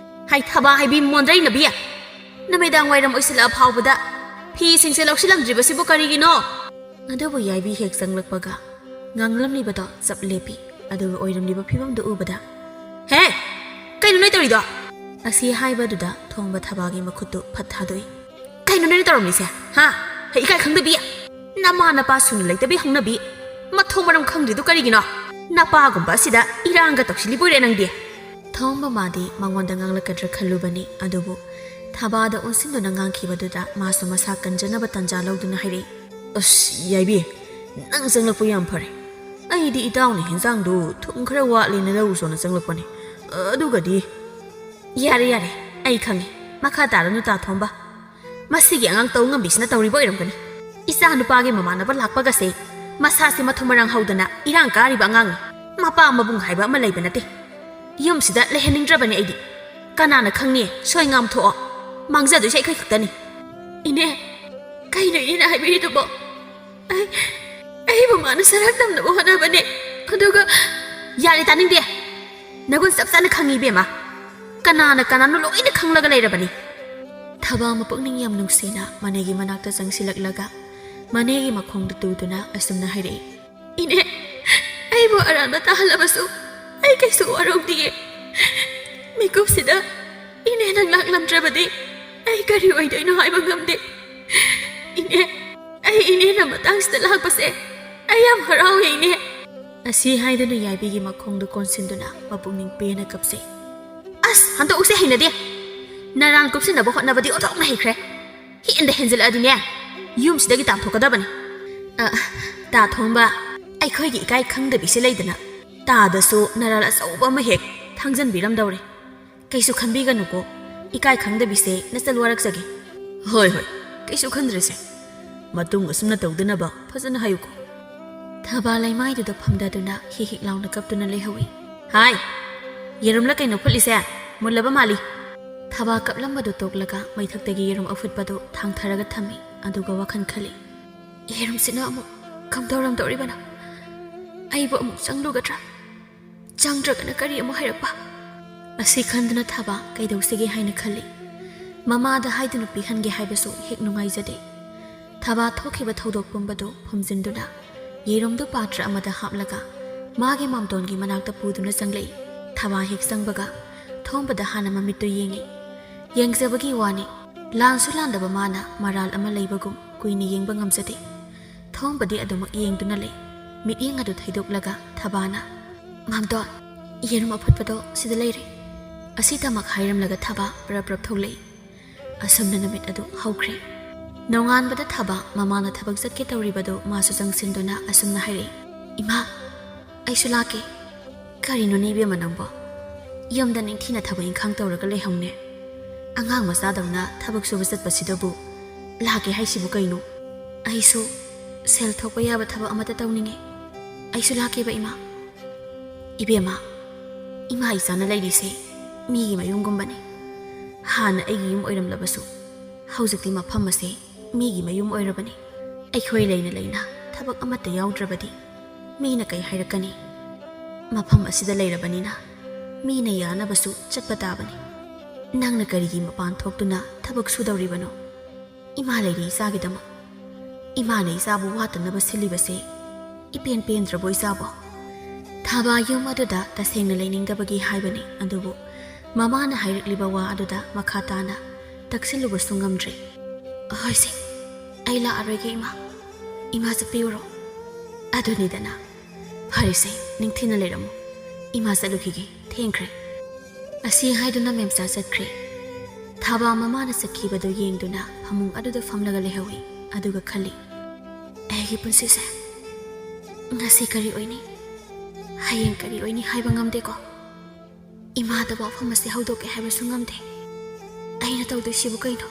"ꯍꯩ ꯊꯕꯥ ꯍꯩꯕꯤ ꯃꯣꯟꯗ꯭ꯔꯩꯅꯕꯤ! ꯅꯨꯃꯤꯗꯥꯡ ꯋꯥꯏꯔꯝ ꯑꯣꯏꯁꯤꯜꯂꯛꯑ ꯐꯥꯎꯕꯗ ꯐꯤꯁꯤꯡꯁꯦ ꯂꯧꯁꯤꯜꯂꯝꯗ꯭ꯔꯤꯕꯁꯤꯕꯨ ꯀꯔꯤꯒꯤꯅꯣ?" ꯑꯗꯨꯕꯨ ꯌꯥꯏꯕꯤ ꯍꯦꯛ ꯆꯪꯂꯛꯄꯒ ꯉꯥꯡꯂꯝꯂꯤꯕꯗꯣ ꯆꯞ ꯂꯦꯞꯄꯤ꯫ ꯑꯗꯨꯒ ꯑꯣꯏꯔꯝꯂꯤꯕ ꯐꯤꯕꯝꯗꯨ ꯎꯕꯗ, "ꯍꯦ! ꯀꯩꯅꯣ ꯅꯣꯏ ꯇꯧꯔꯤꯗꯣ?" ꯑꯁꯤ ꯍꯥꯏꯕꯗꯨꯗ ꯊꯣꯝꯕ ꯊꯕꯥꯒꯤ ꯃꯈꯨꯠꯇꯨ ꯐꯠ ꯊꯥꯗꯣꯛꯏ꯫ ꯀꯩꯅꯣ ꯅꯪꯅ ꯇꯧꯔꯝꯃꯤꯁꯦ? ꯍꯥ? ꯍꯩ, ꯏꯀꯥꯏ ꯈꯪꯗꯕꯤ? ꯅꯃꯥ ꯅꯄꯥ ꯁꯨꯅ ꯂꯩꯇꯕꯤ ꯍꯧꯅꯕꯤ? ꯃꯊꯣꯡ ꯃꯔꯝ ꯈꯪꯗ꯭ꯔꯤꯗꯨ ꯀꯔꯤꯒꯤꯅꯣ? ꯅꯄꯥꯒꯨꯝꯕ ꯑꯁꯤꯗ ꯏꯔꯥꯡꯒ ꯇꯧꯁꯤꯜꯂꯤꯕꯣꯏꯔꯦ ꯅꯪꯗꯤ꯫ ꯊꯣꯝꯕ ꯃꯥꯗꯤ ꯃꯉꯣꯟꯗ ꯉꯥꯡꯂꯛꯀꯗ꯭ꯔꯥ ꯈꯜꯂꯨꯕꯅꯤ, ꯑꯗꯨꯕꯨ ꯊꯕꯥꯗ ꯑꯣꯟꯁꯤꯟꯗꯨꯅ ꯉꯥꯡꯈꯤꯕꯗꯨꯗ ꯃꯥꯁꯨ ꯃꯁꯥ ꯀꯟꯖꯅꯕ ꯇꯟꯖꯥ ꯂꯧꯗꯨꯅ ꯍꯥꯏꯔꯛꯏ, "ꯑꯁ, ꯌꯥꯏꯕꯤ, ꯅꯪ ꯆꯪꯂꯛꯄ ꯌꯥꯝ ꯐꯔꯦ꯫ ꯑꯩꯗꯤ ꯏꯇꯥꯎꯅ ꯍꯦꯟꯖꯥꯡꯗꯨ ꯊꯨꯝ ꯈꯔ ꯋꯥꯠꯂꯦꯅ ꯂꯧꯔꯨꯁꯣꯅ ꯆꯪꯂꯛꯄꯅꯤ꯫ ꯑꯗꯨꯒꯗꯤ"꯫ "ꯌꯥꯔꯦ, ꯌꯥꯔꯦ, ꯑꯩ ꯈꯪꯉꯦ꯫ ꯃꯈꯥ ꯇꯥꯔꯅꯨ, ꯇꯥ ꯊꯣꯝꯕ꯫ ꯃꯁꯤꯒꯤ ꯑꯉꯥꯡ ꯇꯧ ꯉꯝꯕꯤꯁꯤꯅ ꯇꯧꯔꯤꯕ ꯑꯣꯏꯔꯝꯒꯅꯤ꯫ ꯏꯆꯥ ꯅꯨꯄꯥꯒꯤ ꯃꯃꯥꯟꯅꯕ ꯂꯥꯛꯄꯒꯁꯦ ꯃꯁꯥꯁꯦ ꯃꯊꯨꯝ ꯃꯔꯥꯡ ꯍꯧꯗꯅ ꯏꯔꯥꯡ ꯀꯥꯔꯤꯕ ꯑꯉꯥꯡꯅꯤ꯫ ꯃꯄꯥ ꯃꯕꯨꯡ ꯍꯥꯏꯕ ꯑꯃ ꯂꯩꯕ ꯅꯠꯇꯦ꯫ ꯌꯨꯝꯁꯤꯗ ꯂꯩꯍꯟꯅꯤꯡꯗ꯭ꯔꯕꯅꯤ ꯑꯩꯗꯤ꯫ ꯀꯅꯥꯅ ꯈꯪꯅꯤ, ꯁꯣꯏ ꯉꯥꯝꯊꯣꯛꯑꯣ꯫ ꯃꯥꯡꯖꯗꯣꯏꯁꯦ ꯑꯩꯈꯣꯏ ꯈꯛꯇꯅꯤ"꯫ "ꯏꯅꯦ, ꯀꯩꯅꯣ ꯏꯅꯦꯅ ꯍꯥꯏꯕꯤꯔꯤꯗꯨꯕꯣ? ꯑꯩ, ꯑꯩꯕꯨ ꯃꯥꯅ ꯁꯔꯥꯛ ꯇꯝꯅꯕ ꯍꯣꯠꯅꯕꯅꯦ꯫ ꯑꯗꯨꯒ"꯫ "ꯌꯥꯔꯦ, ꯇꯥꯅꯤꯡꯗꯦ꯫ ꯅꯒꯨꯟ ꯆꯞ ꯆꯥꯅ ꯈꯪꯉꯤ, ꯏꯕꯦꯝꯃ꯫ ꯀꯅꯥꯅ ꯀꯅꯥꯅꯣ ꯂꯣꯏꯅ ꯈꯪꯂꯒ ꯂꯩꯔꯕꯅꯤ"꯫ ꯊꯕꯥ ꯃꯄꯨꯛꯅꯤꯡ ꯌꯥꯝ ꯅꯨꯡꯁꯤꯅ ꯃꯅꯦꯒꯤ ꯃꯅꯥꯛꯇ ꯆꯪꯁꯤꯜꯂꯛꯂꯒ ꯃꯅꯦꯒꯤ ꯃꯈꯣꯡꯗ ꯇꯨꯗꯨꯅ ꯑꯁꯨꯝꯅ ꯍꯥꯏꯔꯛꯏ, "ꯏꯅꯦ, ꯑꯩꯕꯨ ꯑꯔꯥꯟꯕ ꯇꯥꯍꯜꯂꯕꯁꯨ ꯑꯩ ꯀꯩꯁꯨ ꯋꯥꯔꯧꯗꯤꯌꯦ꯫ ꯃꯤꯀꯨꯞꯁꯤꯗ ꯏꯅꯦ ꯅꯪ ꯂꯥꯛꯂꯝꯗ꯭ꯔꯕꯗꯤ ꯑꯩ ꯀꯔꯤ ꯑꯣꯏꯗꯣꯏꯅꯣ ꯍꯥꯏꯕ ꯉꯝꯗꯦ꯫ ꯏꯅꯦ, ꯑꯩ ꯏꯅꯦꯅ ꯃꯇꯥꯡꯁꯤꯗ ꯂꯥꯛꯄꯁꯦ ꯑꯩ ꯌꯥꯝ ꯍꯔꯥꯎꯋꯦ, ꯏꯅꯦ"꯫ ꯑꯁꯤ ꯍꯥꯏꯗꯨꯅ ꯌꯥꯏꯕꯤꯒꯤ ꯃꯈꯣꯡꯗ ꯀꯣꯟꯁꯤꯟꯗꯨꯅ ꯃꯄꯨꯛꯅꯤꯡ ꯄꯦꯟꯅ ꯀꯞꯆꯩ꯫ "ꯑꯁ, ꯍꯟꯗꯣꯛꯎꯁꯦ, ꯍꯩꯅꯗꯦ꯫ ꯅꯔꯥꯟ ꯀꯨꯞꯁꯤꯟꯅꯕ ꯍꯣꯠꯅꯕꯗꯤ ꯑꯣꯟꯊꯣꯛꯅ ꯍꯩꯈ꯭ꯔꯦ꯫ ꯍꯦꯟꯗ ꯍꯦꯟꯖꯤꯜꯂꯛꯑꯗꯤꯅꯦ, ꯌꯨꯝꯁꯤꯗꯒꯤ ꯇꯥꯟꯊꯣꯛꯀꯗꯕꯅꯤ"꯫ "ꯑ, ꯇꯥ ꯊꯣꯝꯕ, ꯑꯩꯈꯣꯏꯒꯤ ꯏꯀꯥꯏ ꯈꯪꯗꯕꯤꯁꯦ ꯂꯩꯗꯅ, ꯇꯥꯗꯁꯨ ꯅꯔꯥꯜ ꯑꯆꯧꯕ ꯑꯃ ꯍꯦꯛ ꯊꯥꯡꯖꯟꯕꯤꯔꯝꯗꯧꯔꯦ꯫ ꯀꯩꯁꯨ ꯈꯟꯕꯤꯒꯅꯨꯀꯣ, ꯏꯀꯥꯏ ꯈꯪꯗꯕꯤꯁꯦ ꯅꯆꯜ ꯋꯥꯔꯛꯆꯒꯦ"꯫ "ꯍꯣꯏ, ꯍꯣꯏ, ꯀꯩꯁꯨ ꯈꯟꯗ꯭ꯔꯁꯦ꯫ ꯃꯇꯨꯡ ꯑꯁꯨꯝꯅ ꯇꯧꯗꯅꯕ ꯐꯖꯅ ꯍꯥꯏꯌꯨꯀꯣ"꯫ ꯊꯕꯥ ꯂꯩꯃꯥꯏꯗꯨꯗ ꯐꯝꯗꯗꯨꯅ ꯍꯤꯛ ꯍꯤꯛ ꯂꯥꯎꯅ ꯀꯞꯇꯨꯅ ꯂꯩꯍꯧꯏ꯫ "ꯍꯥꯏ, ꯌꯦꯔꯨꯝꯂ ꯀꯩꯅꯣ ꯐꯨꯠꯂꯤꯁꯦ? ꯃꯨꯜꯂꯕ ꯃꯥꯜꯂꯤ"꯫ ꯊꯕꯥ ꯀꯞꯂꯝꯕꯗꯨ ꯇꯣꯛꯂꯒ ꯃꯩꯊꯛꯇꯒꯤ ꯌꯦꯔꯨꯝ ꯑꯐꯨꯠꯄꯗꯨ ꯊꯥꯡꯊꯔꯒ ꯊꯝꯃꯤ, ꯑꯗꯨꯒ ꯋꯥꯈꯜ ꯈꯜꯂꯤ, "ꯌꯦꯔꯨꯝꯁꯤꯅ ꯑꯃꯨꯛ ꯀꯝꯗꯧꯔꯝꯗꯧꯔꯤꯕꯅꯣ? ꯑꯩꯕꯨ ꯑꯃꯨꯛ ꯆꯪꯂꯨꯒꯗ꯭ꯔꯥ? ꯆꯪꯗ꯭ꯔꯒꯅ ꯀꯔꯤ ꯑꯃꯨꯛ ꯍꯥꯏꯔꯛꯄ?" ꯑꯁꯤ ꯈꯟꯗꯨꯅ ꯊꯕꯥ ꯀꯩꯗꯧꯁꯤꯒꯦ ꯍꯥꯏꯅ ꯈꯜꯂꯤ꯫ ꯃꯃꯥꯗ ꯍꯥꯏꯗꯨꯅ ꯄꯤꯍꯟꯒꯦ ꯍꯥꯏꯕꯁꯨ ꯍꯦꯛ ꯅꯨꯡꯉꯥꯏꯖꯗꯦ꯫ ꯊꯕꯥ ꯊꯣꯛꯈꯤꯕ ꯊꯧꯗꯣꯛ ꯄꯨꯝꯕꯗꯨ ꯐꯨꯝꯖꯤꯟꯗꯨꯅ ꯌꯦꯔꯨꯝꯗꯨ ꯄꯥꯇ꯭ꯔ ꯑꯃꯗ ꯍꯥꯞꯂꯒ ꯃꯥꯒꯤ ꯃꯥꯝꯇꯣꯟꯒꯤ ꯃꯅꯥꯛꯇ ꯄꯨꯗꯨꯅ ꯆꯪꯂꯛꯏ꯫ ꯊꯕꯥ ꯍꯦꯛ ꯆꯪꯕꯒ ꯊꯣꯝꯕꯗ ꯍꯥꯟꯅ ꯃꯃꯤꯠꯇꯨ ꯌꯦꯡꯉꯤ꯫ ꯌꯦꯡꯖꯕꯒꯤ ꯋꯥꯅꯤ, ꯂꯥꯟꯁꯨ ꯂꯥꯟꯗꯕ ꯃꯥꯅ ꯃꯔꯥꯜ ꯑꯃ ꯂꯩꯕꯒꯨꯝ ꯀꯨꯏꯅ ꯌꯦꯡꯕ ꯉꯝꯖꯗꯦ꯫ ꯊꯣꯡꯕꯗꯤ ꯑꯗꯨꯃꯛ ꯌꯦꯡꯗꯨꯅ ꯂꯩ꯫ ꯃꯤꯠꯌꯦꯡ ꯑꯗꯨ ꯊꯩꯗꯣꯛꯂꯒ ꯊꯕꯥꯅ, "ꯃꯥꯝꯗꯣꯟ, ꯌꯦꯔꯨꯝ ꯑꯐꯨꯠꯄꯗꯣ ꯁꯤꯗ ꯂꯩꯔꯦ"꯫ ꯑꯁꯤꯇꯃꯛ ꯍꯥꯏꯔꯝꯂꯒ ꯊꯕꯥ ꯄ꯭ꯔꯞ ꯄ꯭ꯔꯞ ꯊꯣꯛꯂꯛꯏ꯫ ꯑꯁꯨꯝꯅ ꯅꯨꯃꯤꯠ ꯑꯗꯨ ꯍꯧꯈ꯭ꯔꯦ꯫ ꯅꯣꯡꯉꯥꯟꯕꯗ ꯊꯕꯥ ꯃꯃꯥꯅ ꯊꯕꯛ ꯆꯠꯀꯦ ꯇꯧꯔꯤꯕꯗꯨ ꯃꯥꯁꯨ ꯆꯪꯁꯤꯟꯗꯨꯅ ꯑꯁꯨꯝꯅ ꯍꯥꯏꯔꯛꯏ, "ꯏꯃꯥ, ꯑꯩꯁꯨ ꯂꯥꯛꯀꯦ"꯫ "ꯀꯔꯤꯅꯣꯅꯦ ꯏꯕꯦꯝꯃ ꯅꯪꯕꯣ? ꯌꯨꯝꯗ ꯅꯤꯡꯊꯤꯅ ꯊꯕꯛ ꯏꯪꯈꯥꯡ ꯇꯧꯔꯒ ꯂꯩꯍꯧꯅꯦ꯫ ꯑꯉꯥꯡ ꯃꯆꯥꯗꯧꯅ ꯊꯕꯛ ꯁꯨꯕ ꯆꯠꯄꯁꯤꯗꯕꯨ ꯂꯥꯛꯀꯦ ꯍꯥꯏꯁꯤꯕꯨ ꯀꯩꯅꯣ? ꯑꯩꯁꯨ ꯁꯦꯜ ꯊꯣꯛꯄ ꯌꯥꯕ ꯊꯕꯛ ꯑꯃꯇ ꯇꯧꯅꯤꯡꯉꯦ꯫ ꯑꯩꯁꯨ ꯂꯥꯛꯀꯦꯕ ꯏꯃꯥ"꯫ "ꯏꯕꯦꯝꯃ, ꯏꯃꯥ ꯏꯆꯥꯅ ꯂꯩꯔꯤꯁꯦ ꯃꯤꯒꯤ ꯃꯌꯨꯝꯒꯨꯝꯕꯅꯤ꯫ ꯍꯥꯟꯅ ꯑꯩꯒꯤ ꯌꯨꯝ ꯑꯣꯏꯔꯝꯂꯕꯁꯨ ꯍꯧꯖꯤꯛꯇꯤ ꯃꯐꯝ ꯑꯁꯦ ꯃꯤꯒꯤ ꯃꯌꯨꯝ ꯑꯣꯏꯔꯕꯅꯤ꯫ ꯑꯩꯈꯣꯏ ꯂꯩꯅ ꯂꯩꯅ ꯊꯕꯛ ꯑꯃꯠꯇ ꯌꯥꯎꯗ꯭ꯔꯕꯗꯤ ꯃꯤꯅ ꯀꯩ ꯍꯥꯏꯔꯛꯀꯅꯤ? ꯃꯐꯝ ꯑꯁꯤꯗ ꯂꯩꯔꯕꯅꯤꯅ ꯃꯤꯅ ꯌꯥꯅꯕꯁꯨ ꯆꯠꯄ ꯇꯥꯕꯅꯤ꯫ ꯅꯪꯅ ꯀꯔꯤꯒꯤ ꯃꯄꯥꯟ ꯊꯣꯛꯇꯨꯅ ꯊꯕꯛ ꯁꯨꯗꯧꯔꯤꯕꯅꯣ? ꯏꯃꯥ ꯂꯩꯔꯤ ꯏꯆꯥꯒꯤꯗꯃꯛ꯫ ꯏꯃꯥꯅ ꯏꯆꯥꯕꯨ ꯋꯥꯠꯇꯅꯕ ꯁꯤꯜꯂꯤꯕꯁꯦ ꯏꯄꯦꯟ ꯄꯦꯟꯗ꯭ꯔꯕꯣ ꯏꯆꯥꯕꯣ?" ꯊꯕꯥ ꯌꯨꯝ ꯑꯗꯨꯗ ꯇꯁꯦꯡꯅ ꯂꯩꯅꯤꯡꯗꯕꯒꯤ ꯍꯥꯏꯕꯅꯤ, ꯑꯗꯨꯕꯨ ꯃꯃꯥꯅ ꯍꯥꯏꯔꯛꯂꯤꯕ ꯋꯥ ꯑꯗꯨꯗ ꯃꯈꯥ ꯇꯥꯅ ꯇꯛꯁꯤꯜꯂꯨꯕꯁꯨ ꯉꯝꯗ꯭ꯔꯦ꯫ "ꯍꯣꯏꯁꯦ, ꯑꯩ ꯂꯥꯛꯑꯔꯣꯏꯒꯦ ꯏꯃꯥ꯫ ꯏꯃꯥ ꯆꯠꯄꯤꯔꯨꯔꯣ"꯫ "ꯑꯗꯨꯅꯤꯗꯅ꯫ ꯐꯔꯦꯁꯦ, ꯅꯤꯡꯊꯤꯅ ꯂꯩꯔꯝꯃꯨ꯫ ꯏꯃꯥ ꯆꯠꯂꯨꯈꯤꯒꯦ, ꯊꯦꯡꯈ꯭ꯔꯦ"꯫ ꯑꯁꯤ ꯍꯥꯏꯗꯨꯅ ꯃꯦꯝꯆꯥ ꯆꯠꯈ꯭ꯔꯦ꯫ ꯊꯕꯥ ꯃꯃꯥꯅ ꯆꯠꯈꯤꯕꯗꯨ ꯌꯦꯡꯗꯨꯅ ꯐꯃꯨꯡ ꯑꯗꯨꯗ ꯐꯝꯂꯒ ꯂꯩꯍꯧꯏ꯫ ꯑꯗꯨꯒ ꯈꯜꯂꯤ, "ꯑꯩꯒꯤ ꯄꯨꯟꯁꯤꯁꯦ ꯉꯁꯤ ꯀꯔꯤ ꯑꯣꯏꯅꯤ, ꯍꯌꯦꯡ ꯀꯔꯤ ꯑꯣꯏꯅꯤ ꯍꯥꯏꯕ ꯉꯝꯗꯦꯀꯣ꯫ ꯏꯃꯥꯗ ꯋꯥꯐꯝ ꯑꯁꯤ ꯍꯧꯗꯣꯛꯀꯦ ꯍꯥꯏꯕꯁꯨ ꯉꯝꯗꯦ꯫ ꯑꯩꯅ ꯇꯧꯗꯣꯏꯁꯤꯕꯨ ꯀꯩꯅꯣ?"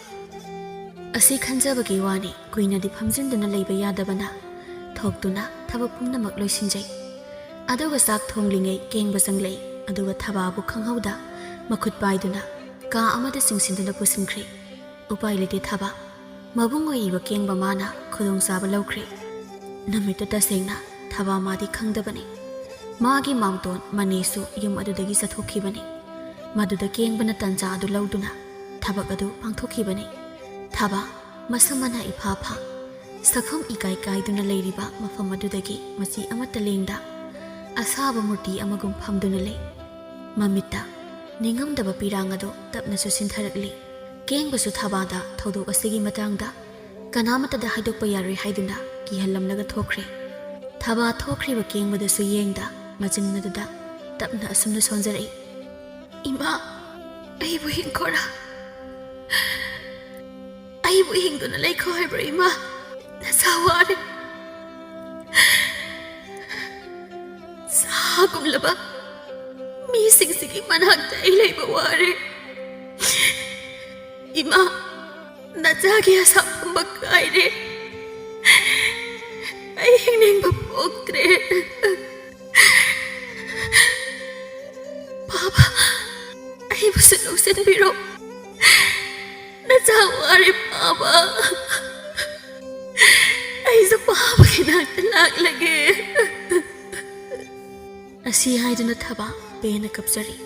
ꯑꯁꯤ ꯈꯟꯖꯕꯒꯤ ꯋꯥꯅꯤ, ꯀꯨꯏꯅꯗꯤ ꯐꯝꯖꯤꯟꯗꯨꯅ ꯂꯩꯕ ꯌꯥꯗꯕꯅ ꯊꯣꯛꯇꯨꯅ ꯊꯕꯛ ꯄꯨꯝꯅꯃꯛ ꯂꯣꯏꯁꯤꯟꯖꯩ꯫ ꯑꯗꯨꯒ ꯆꯥꯛ ꯊꯣꯡꯂꯤꯉꯩ ꯀꯦꯡꯕ ꯆꯪꯂꯛꯏ꯫ ꯑꯗꯨꯒ ꯊꯕꯥꯕꯨ ꯈꯪꯍꯧꯗ ꯃꯈꯨꯠ ꯄꯥꯏꯗꯨꯅ ꯀꯥ ꯑꯃꯗ ꯆꯤꯡꯁꯤꯟꯗꯨꯅ ꯄꯨꯁꯤꯟꯈ꯭ꯔꯦ꯫ ꯎꯄꯥꯏ ꯂꯩꯇꯦ ꯊꯕꯥ꯫ ꯃꯕꯨꯡ ꯑꯣꯏꯔꯤꯕ ꯀꯦꯡꯕ ꯃꯥꯅ ꯈꯨꯗꯣꯡꯆꯥꯕ ꯂꯧꯈ꯭ꯔꯦ꯫ ꯅꯨꯃꯤꯠꯇꯨ ꯇꯁꯦꯡꯅ ꯊꯕꯥ ꯃꯥꯗꯤ ꯈꯪꯗꯕꯅꯤ꯫ ꯃꯥꯒꯤ ꯃꯥꯝꯇꯣꯟ ꯃꯅꯦꯁꯨ ꯌꯨꯝ ꯑꯗꯨꯗꯒꯤ ꯆꯠꯊꯣꯛꯈꯤꯕꯅꯤ꯫ ꯃꯗꯨꯗ ꯀꯦꯡꯕꯅ ꯇꯟꯖꯥ ꯑꯗꯨ ꯂꯧꯗꯨꯅ ꯊꯕꯛ ꯑꯗꯨ ꯄꯥꯡꯊꯣꯛꯈꯤꯕꯅꯤ꯫ ꯊꯕꯥ ꯃꯁꯝ ꯃꯅꯥ ꯏꯐꯥ ꯐꯥ, ꯁꯛꯐꯝ ꯏꯀꯥꯏ ꯀꯥꯏꯗꯨꯅ ꯂꯩꯔꯤꯕ ꯃꯐꯝ ꯑꯗꯨꯗꯒꯤ ꯃꯆꯤ ꯑꯃꯠꯇ ꯂꯦꯡꯗ ꯑꯁꯥꯕ ꯃꯨꯔꯇꯤ ꯑꯃꯒꯨꯝ ꯐꯝꯗꯨꯅ ꯂꯩ꯫ ꯃꯃꯤꯠꯇ ꯅꯤꯡꯉꯝꯗꯕ ꯄꯤꯔꯥꯡ ꯑꯗꯨ ꯇꯞꯅ ꯆꯨꯁꯤꯟꯊꯔꯛꯂꯤ꯫ ꯀꯦꯡꯕꯁꯨ ꯊꯥꯕꯥꯗ ꯊꯧꯗꯣꯛ ꯑꯁꯤꯒꯤ ꯃꯇꯥꯡꯗ ꯀꯅꯥꯃꯠꯇꯗ ꯍꯥꯏꯗꯣꯛꯄ ꯌꯥꯔꯣꯏ ꯍꯥꯏꯗꯨꯅ ꯀꯤꯍꯜꯂꯝꯂꯒ ꯊꯣꯛꯈ꯭ꯔꯦ꯫ ꯊꯥꯕꯥ ꯊꯣꯛꯈ꯭ꯔꯤꯕ ꯀꯦꯡꯕꯗꯁꯨ ꯌꯦꯡꯗ ꯃꯆꯤꯟ ꯑꯗꯨꯗ ꯇꯞꯅ ꯑꯁꯨꯝꯅ ꯁꯣꯟꯖꯔꯛꯏ, "ꯏꯃꯥ, ꯑꯩꯕꯨ ꯍꯤꯡꯈꯣꯔꯥ? ꯑꯩꯕꯨ ꯍꯤꯡꯗꯨꯅ ꯂꯩꯈꯣ ꯍꯥꯏꯕ꯭ꯔꯥ ꯏꯃꯥ? ꯅꯆꯥ ꯋꯥꯔꯦ꯫ ꯁꯥꯒꯨꯝꯂꯕ ꯃꯤꯁꯤꯡꯁꯤꯒꯤ ꯃꯅꯥꯛꯇ ꯑꯩ ꯂꯩꯕ ꯋꯥꯔꯦ꯫ ꯏꯃꯥ, ꯅꯆꯥꯒꯤ ꯑꯁꯥ ꯄꯨꯝꯕ ꯀꯥꯏꯔꯦ꯫ ꯑꯩ ꯍꯤꯡꯅꯤꯡꯕ ꯄꯣꯛꯇ꯭ꯔꯦ꯫ ꯄꯥꯕ, ꯑꯩꯕꯨꯁꯨ ꯂꯧꯁꯤꯟꯕꯤꯔꯣ꯫ ꯅꯆꯥ ꯋꯥꯔꯦ ꯄꯥꯕ꯫ ꯑꯩꯁꯨ ꯄꯥꯕꯒꯤ ꯅꯥꯛꯇ ꯂꯥꯛꯂꯒꯦ꯫" ꯑꯁꯤ ꯍꯥꯏꯗꯨꯅ ꯊꯥꯕꯥ ꯄꯦꯟꯅ ꯀꯞꯆꯔꯤ꯫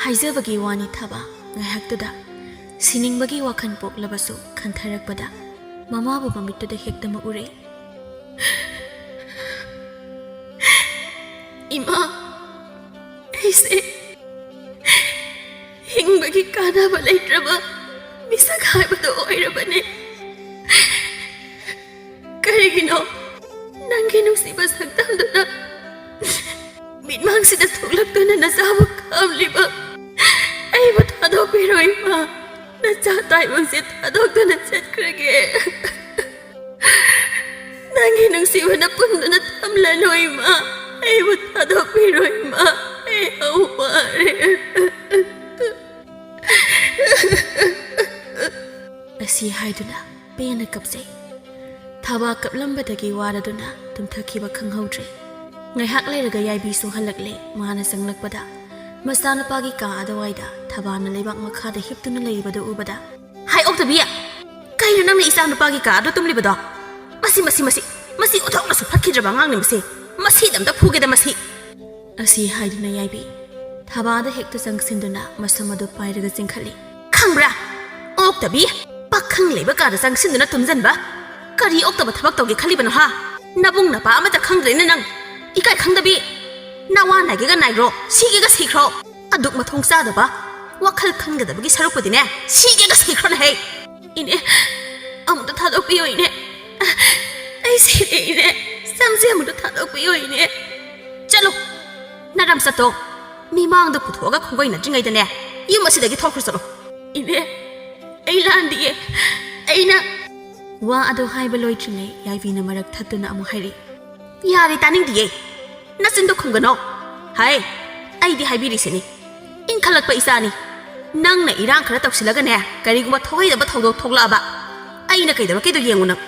ꯍꯥꯏꯖꯕꯒꯤ ꯋꯥꯅꯤ ꯊꯥꯕꯥ ꯉꯥꯏꯍꯥꯛꯇꯨꯗ ꯁꯤꯅꯤꯡꯕꯒꯤ ꯋꯥꯈꯜ ꯄꯣꯛꯂꯕꯁꯨ ꯈꯟꯊꯔꯛꯄꯗ ꯃꯃꯥꯕꯨ ꯃꯃꯤꯠꯇꯨꯗ ꯍꯦꯛꯇꯃꯛ ꯎꯔꯦ꯫ "ꯏꯃꯥ, ꯑꯩꯁꯦ ꯍꯤꯡꯕꯒꯤ ꯀꯥꯟꯅꯕ ꯂꯩꯇ꯭ꯔꯕ ꯃꯤꯁꯛ ꯍꯥꯏꯕꯗꯣ ꯑꯣꯏꯔꯕꯅꯤ꯫ ꯀꯔꯤꯒꯤꯅꯣ ꯅꯪꯒꯤ ꯅꯨꯡꯁꯤꯕ ꯁꯛꯇꯝꯗꯨꯅ ꯃꯤꯠꯃꯥꯡꯁꯤꯗ ꯊꯣꯛꯂꯛꯇꯨꯅ ꯅꯆꯥꯕꯨ ꯈꯥꯝꯂꯤꯕ? ꯑꯩꯕꯨ ꯊꯥꯗꯣꯛꯄꯤꯔꯣ ꯏꯃꯥ, ꯅꯆꯥ ꯇꯥꯏꯕꯪꯁꯦ ꯊꯥꯗꯣꯛꯇꯨꯅ ꯆꯠꯈ꯭ꯔꯒꯦ꯫ ꯅꯪꯒꯤ ꯅꯨꯡꯁꯤꯕꯅ ꯄꯨꯟꯗꯨꯅ ꯊꯝꯂꯅꯨ ꯏꯃꯥ, ꯑꯩꯕꯨ ꯊꯥꯗꯣꯛꯄꯤꯔꯣ ꯏꯃꯥ, ꯑꯩ ꯌꯥꯝ ꯋꯥꯔꯦ꯫" ꯑꯁꯤ ꯍꯥꯏꯗꯨꯅ ꯄꯦꯟꯅ ꯀꯞꯆꯩ꯫ ꯊꯥꯕꯥ ꯀꯞꯂꯝꯕꯗꯒꯤ ꯋꯥꯔꯗꯨꯅ ꯇꯨꯝꯊꯈꯤꯕ ꯈꯪꯍꯧꯗ꯭ꯔꯦ꯫ ꯉꯥꯏꯍꯥꯛ ꯂꯩꯔꯒ ꯌꯥꯏꯕꯤꯁꯨ ꯍꯜꯂꯛꯂꯦ꯫ ꯃꯥꯅ ꯆꯪꯂꯛꯄꯗ ꯃꯆꯥꯅꯨꯄꯥꯒꯤ ꯀꯥ ꯑꯗꯨꯋꯥꯏꯗ ꯊꯥꯕꯥꯅ ꯂꯩꯕꯥꯛ ꯃꯈꯥꯗ ꯍꯤꯞꯇꯨꯅ ꯂꯩꯔꯤꯕꯗꯨ ꯎꯕꯗ, "ꯍꯥꯏ ꯑꯣꯛꯇꯕꯤ, ꯀꯩꯅꯣ ꯅꯪꯅ ꯏꯆꯥꯅꯨꯄꯥꯒꯤ ꯀꯥ ꯑꯗꯨ ꯇꯨꯝꯂꯤꯕꯗꯣ? ꯃꯁꯤ, ꯃꯁꯤ, ꯃꯁꯤ, ꯃꯁꯤ ꯑꯣꯟꯊꯣꯛꯅꯁꯨ ꯐꯠꯈꯤꯗ꯭ꯔꯕ ꯑꯉꯥꯡꯅꯤ ꯃꯁꯤ꯫ ꯃꯁꯤꯗ ꯑꯝꯇ ꯐꯨꯒꯦꯗ ꯃꯁꯤ꯫" ꯑꯁꯤ ꯍꯥꯏꯗꯨꯅ ꯌꯥꯏꯕꯤ ꯊꯥꯕꯥꯗ ꯍꯦꯛꯇ ꯆꯪꯁꯤꯟꯗꯨꯅ ꯃꯁꯝ ꯑꯗꯨ ꯄꯥꯏꯔꯒ ꯆꯤꯡꯈꯠꯂꯤ꯫ "ꯈꯪꯕ꯭ꯔꯥ? ꯑꯣꯛꯇꯕꯤ, ꯄꯥꯈꯪ ꯂꯩꯕ ꯀꯥꯗ ꯆꯪꯁꯤꯟꯗꯨꯅ ꯇꯨꯝꯁꯤꯟꯕ꯫ ꯀꯔꯤ ꯑꯣꯛꯇꯕ ꯊꯕꯛ ꯇꯧꯒꯦ ꯈꯜꯂꯤꯕꯅꯣ ꯍꯥ? ꯅꯕꯨꯡ ꯅꯄꯥ ꯑꯃꯠꯇ ꯈꯪꯗ꯭ꯔꯦꯅꯦ ꯅꯪ꯫ ꯏꯀꯥꯏ ꯈꯪꯗꯕꯤ꯫ ꯅꯋꯥ ꯅꯥꯏꯒꯦꯒ ꯅꯥꯏꯈ꯭ꯔꯣ, ꯁꯤꯒꯦꯒ ꯁꯤꯈ꯭ꯔꯣ꯫ ꯑꯗꯨꯛ ꯃꯊꯣꯡ ꯆꯥꯗꯕ꯫ ꯋꯥꯈꯜ ꯈꯟꯒꯗꯕꯒꯤ ꯁꯔꯨꯛꯄꯨꯗꯤꯅꯦ, ꯁꯤꯒꯦꯒ ꯁꯤꯈ꯭ꯔꯣꯅꯦ ꯍꯦ꯫ ꯏꯅꯦ, ꯑꯃꯨꯛꯇ ꯊꯥꯗꯣꯛꯄꯤꯌꯣ ꯏꯅꯦ꯫ ꯑꯩ ꯁꯤꯔꯦ ꯏꯅꯦ꯫ ꯁꯝꯁꯦ ꯑꯃꯨꯛꯇ ꯊꯥꯗꯣꯛꯄꯤꯌꯣ ꯏꯅꯦ꯫ ꯆꯠꯂꯣ, ꯅꯔꯝ ꯆꯠꯇꯣ꯫ ꯃꯤꯃꯥꯡꯗ ꯄꯨꯊꯣꯛꯑꯒ ꯈꯣꯡꯒꯩꯅꯗ꯭ꯔꯤꯉꯩꯗꯅꯦ, ꯌꯨꯝ ꯑꯁꯤꯗꯒꯤ ꯊꯣꯛꯈ꯭ꯔꯣ ꯆꯠꯂꯣ꯫ ꯏꯅꯦ, ꯑꯩ ꯂꯥꯟꯗꯤꯌꯦ꯫ ꯑꯩꯅ ꯋꯥ ꯑꯗꯨ ꯍꯥꯏꯕ ꯂꯣꯏꯗ꯭ꯔꯤꯉꯩ ꯌꯥꯏꯕꯤꯅ ꯃꯔꯛ ꯊꯠꯇꯨꯅ ꯑꯃꯨꯛ ꯍꯥꯏꯔꯛꯏ, "ꯌꯥꯔꯦ, ꯇꯥꯅꯤꯡꯗꯤꯌꯦ꯫ ꯅꯆꯤꯟꯗꯣ ꯈꯨꯝꯒꯅꯣ꯫ ꯍꯥꯏ, ꯑꯩꯗꯤ ꯍꯥꯏꯕꯤꯔꯤꯁꯤꯅꯤ꯫ ꯏꯟꯈꯠꯂꯛꯄ ꯏꯆꯥꯅꯤ꯫ ꯅꯪꯅ ꯏꯔꯥꯡ ꯈꯔ ꯇꯧꯁꯤꯜꯂꯒꯅꯦ, ꯀꯔꯤꯒꯨꯝꯕ ꯊꯣꯛꯍꯩꯗꯕ ꯊꯧꯗꯣꯛ ꯊꯣꯛꯂꯛꯑꯕ, ꯑꯩꯅ ꯀꯩꯗꯧꯔꯛꯀꯦꯗꯣ ꯌꯦꯡꯉꯨ ꯅꯪ꯫"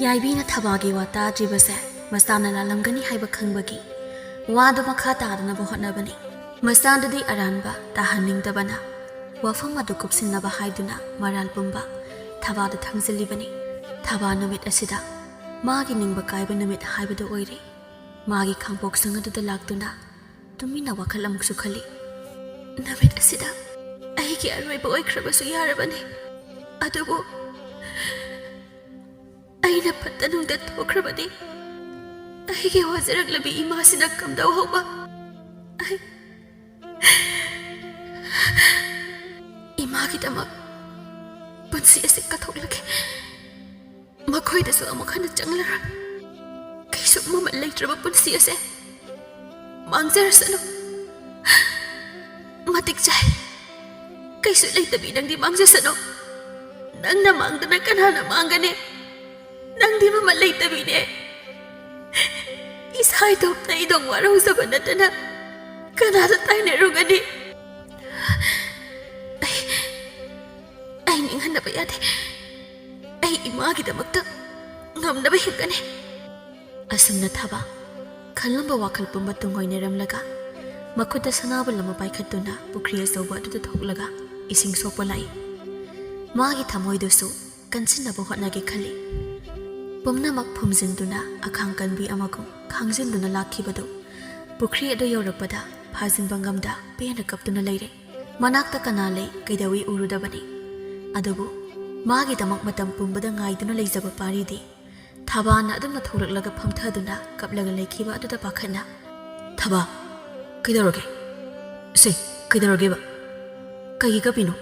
ꯌꯥꯏꯕꯤꯅ ꯊꯕꯥꯒꯤ ꯋꯥ ꯇꯥꯗ꯭ꯔꯤꯕꯁꯦ ꯃꯆꯥꯅ ꯂꯥꯜꯂꯝꯒꯅꯤ ꯍꯥꯏꯕ ꯈꯪꯕꯒꯤ ꯋꯥꯗꯨ ꯃꯈꯥ ꯇꯥꯗꯅꯕ ꯍꯣꯠꯅꯕꯅꯤ꯫ ꯃꯆꯥꯗꯨꯗꯤ ꯑꯔꯥꯟꯕ ꯇꯥꯍꯟꯅꯤꯡꯗꯕꯅ ꯋꯥꯐꯝ ꯑꯗꯨ ꯀꯨꯞꯁꯤꯟꯅꯕ ꯍꯥꯏꯗꯨꯅ ꯃꯔꯥꯜ ꯄꯨꯝꯕ ꯊꯕꯥꯗ ꯊꯥꯡꯖꯤꯜꯂꯤꯕꯅꯤ꯫ ꯊꯕꯥ ꯅꯨꯃꯤꯠ ꯑꯁꯤꯗ ꯃꯥꯒꯤ ꯅꯤꯡꯕ ꯀꯥꯏꯕ ꯅꯨꯃꯤꯠ ꯍꯥꯏꯕꯗꯨ ꯑꯣꯏꯔꯦ꯫ ꯃꯥꯒꯤ ꯈꯥꯡꯄꯣꯛꯁꯪ ꯑꯗꯨꯗ ꯂꯥꯛꯇꯨꯅ ꯇꯨꯃꯤꯟꯅ ꯋꯥꯈꯜ ꯑꯃꯨꯛꯁꯨ ꯈꯜꯂꯤ꯫ ꯅꯨꯃꯤꯠ ꯑꯁꯤꯗ ꯑꯩꯒꯤ ꯑꯔꯣꯏꯕ ꯑꯣꯏꯈ꯭ꯔꯕꯁꯨ ꯌꯥꯔꯕꯅꯤ꯫ ꯑꯗꯨꯕꯨ ꯑꯩꯅ ꯐꯠꯇ ꯅꯨꯡꯗ ꯊꯣꯛꯈ꯭ꯔꯕꯗꯤ ꯑꯩꯒꯤ ꯋꯥꯖꯔꯛꯂꯕꯤ ꯏꯃꯥꯁꯤꯅ ꯀꯝꯗꯧꯍꯧꯕ? ꯑꯩ ꯏꯃꯥꯒꯤꯗꯃꯛ ꯄꯨꯟꯁꯤ ꯑꯁꯤ ꯀꯠꯊꯣꯛꯂꯒꯦ꯫ ꯃꯈꯣꯏꯗꯁꯨ ꯑꯃꯨꯛ ꯍꯟꯅ ꯆꯪꯂꯔꯣꯏ꯫ ꯀꯩꯁꯨ ꯃꯃꯜ ꯂꯩꯇ꯭ꯔꯕ ꯄꯨꯟꯁꯤ ꯑꯁꯦ ꯃꯥꯡꯖꯔꯁꯅꯨ꯫ ꯃꯇꯤꯛ ꯆꯥꯏ꯫ ꯀꯩꯁꯨ ꯂꯩꯇꯕꯤ ꯅꯪꯗꯤ ꯃꯥꯡꯖꯁꯅꯨ꯫ ꯅꯪꯅ ꯃꯥꯡꯗꯅ ꯀꯅꯥꯅ ꯃꯥꯡꯒꯅꯤ? ꯅꯪꯗꯤ ꯃꯃꯜ ꯂꯩꯇꯕꯤꯅꯦ꯫ ꯏꯁꯥ ꯏꯇꯣꯝꯇ ꯏꯗꯣꯝ ꯋꯥꯔꯧꯖꯕ ꯅꯠꯇꯅ ꯀꯅꯥꯗ ꯇꯥꯏꯅꯔꯨꯒꯅꯤ? ꯑꯩ, ꯑꯩ ꯅꯤꯡꯍꯟꯅꯕ ꯌꯥꯗꯦ꯫ ꯑꯩ ꯏꯃꯥꯒꯤꯗꯃꯛꯇ ꯉꯝꯅꯕ ꯍꯤꯡꯒꯅꯤ꯫ ꯑꯁꯨꯝꯅ ꯊꯕ ꯈꯜꯂꯝꯕ ꯋꯥꯈꯜ ꯄꯨꯝꯕ ꯇꯨꯡꯑꯣꯏꯅꯔꯝꯂꯒ, ꯃꯈꯨꯠꯇ ꯁꯅꯥꯕꯨꯜ ꯑꯃ ꯄꯥꯏꯈꯠꯇꯨꯅ ꯄꯨꯈ꯭ꯔꯤ ꯑꯆꯧꯕ ꯑꯗꯨꯗ ꯊꯣꯛꯂꯒ ꯏꯁꯤꯡ ꯁꯣꯛꯄ ꯂꯥꯛꯏ꯫ ꯃꯥꯒꯤ ꯊꯃꯣꯏꯗꯨꯁꯨ ꯀꯟꯁꯤꯟꯅꯕ ꯍꯣꯠꯅꯒꯦ ꯈꯜꯂꯤ꯫ ꯄꯨꯝꯅꯃꯛ ꯐꯨꯝꯖꯤꯟꯗꯨꯅ ꯑꯈꯥꯡ ꯀꯟꯕꯤ ꯑꯃꯒꯨꯝ ꯈꯥꯡꯖꯤꯟꯗꯨꯅ ꯂꯥꯛꯈꯤꯕꯗꯨ ꯄꯨꯈ꯭ꯔꯤ ꯑꯗꯨ ꯌꯧꯔꯛꯄꯗ ꯐꯥꯖꯤꯟꯕ ꯉꯝꯗ ꯄꯦꯟꯅ ꯀꯞꯇꯨꯅ ꯂꯩꯔꯦ꯫ ꯃꯅꯥꯛꯇ ꯀꯅꯥ ꯂꯩ ꯀꯩꯗꯧꯏ ꯎꯔꯨꯗꯕꯅꯤ꯫ ꯑꯗꯨꯕꯨ ꯃꯥꯒꯤꯗꯃꯛ ꯃꯇꯝ ꯄꯨꯝꯕꯗ ꯉꯥꯏꯗꯨꯅ ꯂꯩꯖꯕ ꯄꯥꯔꯤꯗꯤ ꯊꯕꯥꯅ ꯑꯗꯨꯝꯅ ꯊꯣꯛꯂꯛꯂꯒ ꯐꯝꯊꯗꯨꯅ ꯀꯞꯂꯒ ꯂꯩꯈꯤꯕ ꯑꯗꯨꯗ ꯄꯥꯈꯠꯅ, "ꯊꯕꯥ, ꯀꯩꯗꯧꯔꯒꯦ? ꯁꯦ, ꯀꯩꯗꯧꯔꯒꯦꯕ?" ꯀꯩꯒꯤ ꯀꯞꯄꯤꯅꯣ?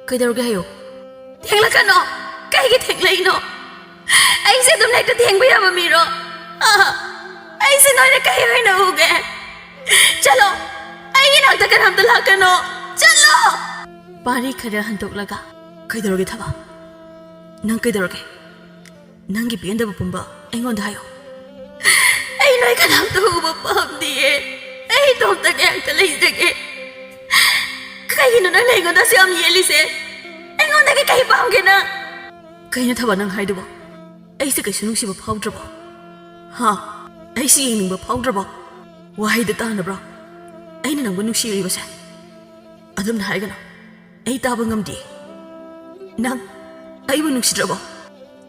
ꯀꯩꯗꯧꯔꯒꯦ ꯍꯥꯏꯌꯣ꯫ ꯊꯦꯡꯂꯛꯀꯅꯣ! ꯀꯩꯒꯤ ꯊꯦꯡꯂꯛꯏꯅꯣ? ꯑꯩꯁꯦ ꯑꯗꯨꯝ ꯍꯦꯛꯇ ꯊꯦꯡꯕ ꯌꯥꯕ ꯃꯤꯔꯣ? ꯑꯥ, ꯑꯩꯁꯦ ꯅꯣꯏꯅ ꯀꯩ ꯑꯣꯏꯅ ꯎꯒꯦ? ꯆꯠꯂꯣ! ꯑꯩꯒꯤ ꯅꯥꯛꯇ ꯀꯅꯥꯝꯇ ꯂꯥꯛꯀꯅꯣ! ꯆꯠꯂꯣ! ꯄꯥꯔꯤ ꯈꯔ ꯍꯟꯗꯣꯛꯂꯒ, ꯀꯩꯗꯧꯔꯒꯦ ꯊꯕꯥ? ꯅꯪ ꯀꯩꯗꯧꯔꯒꯦ? ꯅꯪꯒꯤ ꯄꯦꯟꯗꯕ ꯄꯨꯝꯕ ꯑꯩꯉꯣꯟꯗ ꯍꯥꯏꯌꯣ꯫ ꯑꯩ ꯅꯣꯏ ꯀꯅꯥꯝꯇ ꯎꯕ ꯄꯥꯝꯗꯤꯌꯦ꯫ ꯑꯩ ꯏꯇꯣꯝꯇ ꯉꯥꯛꯇ ꯂꯩꯖꯒꯦ꯫ ꯀꯩꯒꯤꯅꯣ ꯅꯪꯅ ꯑꯩꯉꯣꯟꯗ ꯑꯁꯨꯛ ꯌꯥꯝ ꯌꯦꯠꯂꯤꯁꯦ? ꯑꯩꯉꯣꯟꯗꯒꯤ ꯀꯩ ꯄꯥꯝꯒꯦ ꯅꯪ? ꯀꯩꯅꯣ ꯊꯕꯥ ꯅꯪ ꯍꯥꯏꯗꯨꯕꯣ? ꯑꯩꯁꯦ ꯀꯩꯁꯨ ꯅꯨꯡꯁꯤꯕ ꯐꯥꯎꯗ꯭ꯔꯕꯣ? ꯍꯥ? ꯑꯩꯁꯦ ꯌꯦꯡꯅꯤꯡꯕ ꯐꯥꯎꯗ꯭ꯔꯕꯣ? ꯋꯥꯍꯩꯗ ꯇꯥꯅꯕ꯭ꯔꯣ ꯑꯩꯅ ꯅꯪꯕꯨ ꯅꯨꯡꯁꯤꯔꯤꯕꯁꯦ? ꯑꯗꯨꯝꯅ ꯍꯥꯏꯒꯅꯨ꯫ ꯑꯩ ꯇꯥꯕ ꯉꯝꯗꯦ꯫ ꯅꯪ ꯑꯩꯕꯨ ꯅꯨꯡꯁꯤꯗ꯭ꯔꯕꯣ?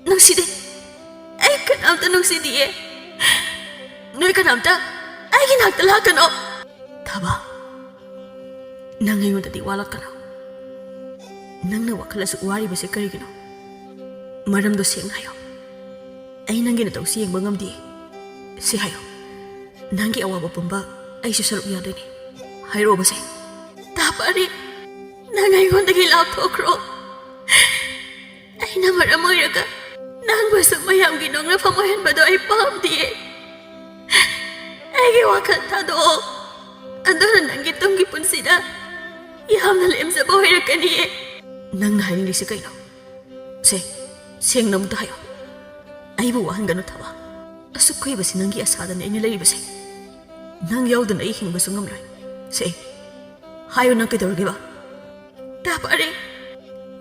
ꯅꯨꯡꯁꯤꯗꯦ꯫ ꯑꯩ ꯀꯅꯥꯝꯇ ꯅꯨꯡꯁꯤꯗꯤꯌꯦ꯫ ꯅꯣꯏ ꯀꯅꯥꯝꯇ ꯑꯩꯒꯤ ꯅꯥꯛꯇ ꯂꯥꯛꯀꯅꯣ꯫ ꯊꯕꯥ, ꯅꯪ ꯑꯩꯉꯣꯟꯗꯗꯤ ꯋꯥꯂꯛꯀꯅꯨ꯫ ꯅꯪꯅ ꯋꯥꯈꯜ ꯑꯁꯨꯛ ꯋꯥꯔꯤꯕꯁꯦ ꯀꯔꯤꯒꯤꯅꯣ? ꯃꯔꯝꯗꯣ ꯁꯦꯡꯅ ꯍꯥꯏꯌꯣ꯫ ꯑꯩ ꯅꯪꯒꯤ ꯅꯇꯧꯁꯤ ꯌꯦꯡꯕ ꯉꯝꯗꯦ꯫ ꯁꯤ ꯍꯥꯏꯌꯣ꯫ ꯅꯪꯒꯤ ꯑꯋꯥꯕ ꯄꯨꯝꯕ ꯑꯩꯁꯨ ꯁꯔꯨꯛ ꯌꯥꯗꯣꯏꯅꯦ꯫ ꯍꯥꯏꯔꯛꯑꯣꯕꯁꯦ꯫ ꯇꯥ ꯄꯥꯔꯤ, ꯅꯪ ꯑꯩꯉꯣꯟꯗꯒꯤ ꯂꯥꯞꯊꯣꯛꯈ꯭ꯔꯣ꯫ ꯑꯩꯅ ꯃꯔꯝ ꯑꯣꯏꯔꯒ ꯅꯪꯕꯨꯁꯨ ꯃꯌꯥꯝꯒꯤ ꯅꯣꯛꯅꯐꯝ ꯑꯣꯏꯍꯟꯕꯗꯣ ꯑꯩ ꯄꯥꯝꯗꯤꯌꯦ꯫ ꯑꯩꯒꯤ ꯋꯥꯈꯜ ꯊꯥꯗꯣꯛꯑꯣ꯫ ꯑꯗꯨꯅ ꯅꯪꯒꯤ ꯇꯨꯡꯒꯤ ꯄꯨꯟꯁꯤꯗ ꯌꯥꯝꯅ ꯂꯦꯝꯖꯕ ꯑꯣꯏꯔꯛꯀꯅꯤꯌꯦ꯫ ꯅꯪꯅ ꯍꯥꯏꯅꯤꯡꯂꯤꯁꯤ ꯀꯩꯅꯣ? ꯁꯦ, ꯁꯦꯡꯅ ꯑꯃꯨꯛꯇ ꯍꯥꯏꯌꯣ꯫ ꯑꯩꯕꯨ ꯋꯥꯍꯟꯒꯅꯨ ꯊꯕꯥ꯫ ꯑꯁꯨꯛ ꯀꯨꯏꯕꯁꯤ ꯅꯪꯒꯤ ꯑꯁꯥꯗꯅꯤ ꯑꯩꯅ ꯂꯩꯔꯤꯕꯁꯦ꯫ ꯅꯪ ꯌꯥꯎꯗꯅ ꯑꯩ ꯍꯤꯡꯕꯁꯨ ꯉꯝꯂꯣꯏ꯫ ꯁꯦ, ꯍꯥꯏꯌꯨ, ꯅꯪ ꯀꯩꯗꯧꯔꯒꯦꯕ? ꯇꯥ ꯄꯥꯔꯤ,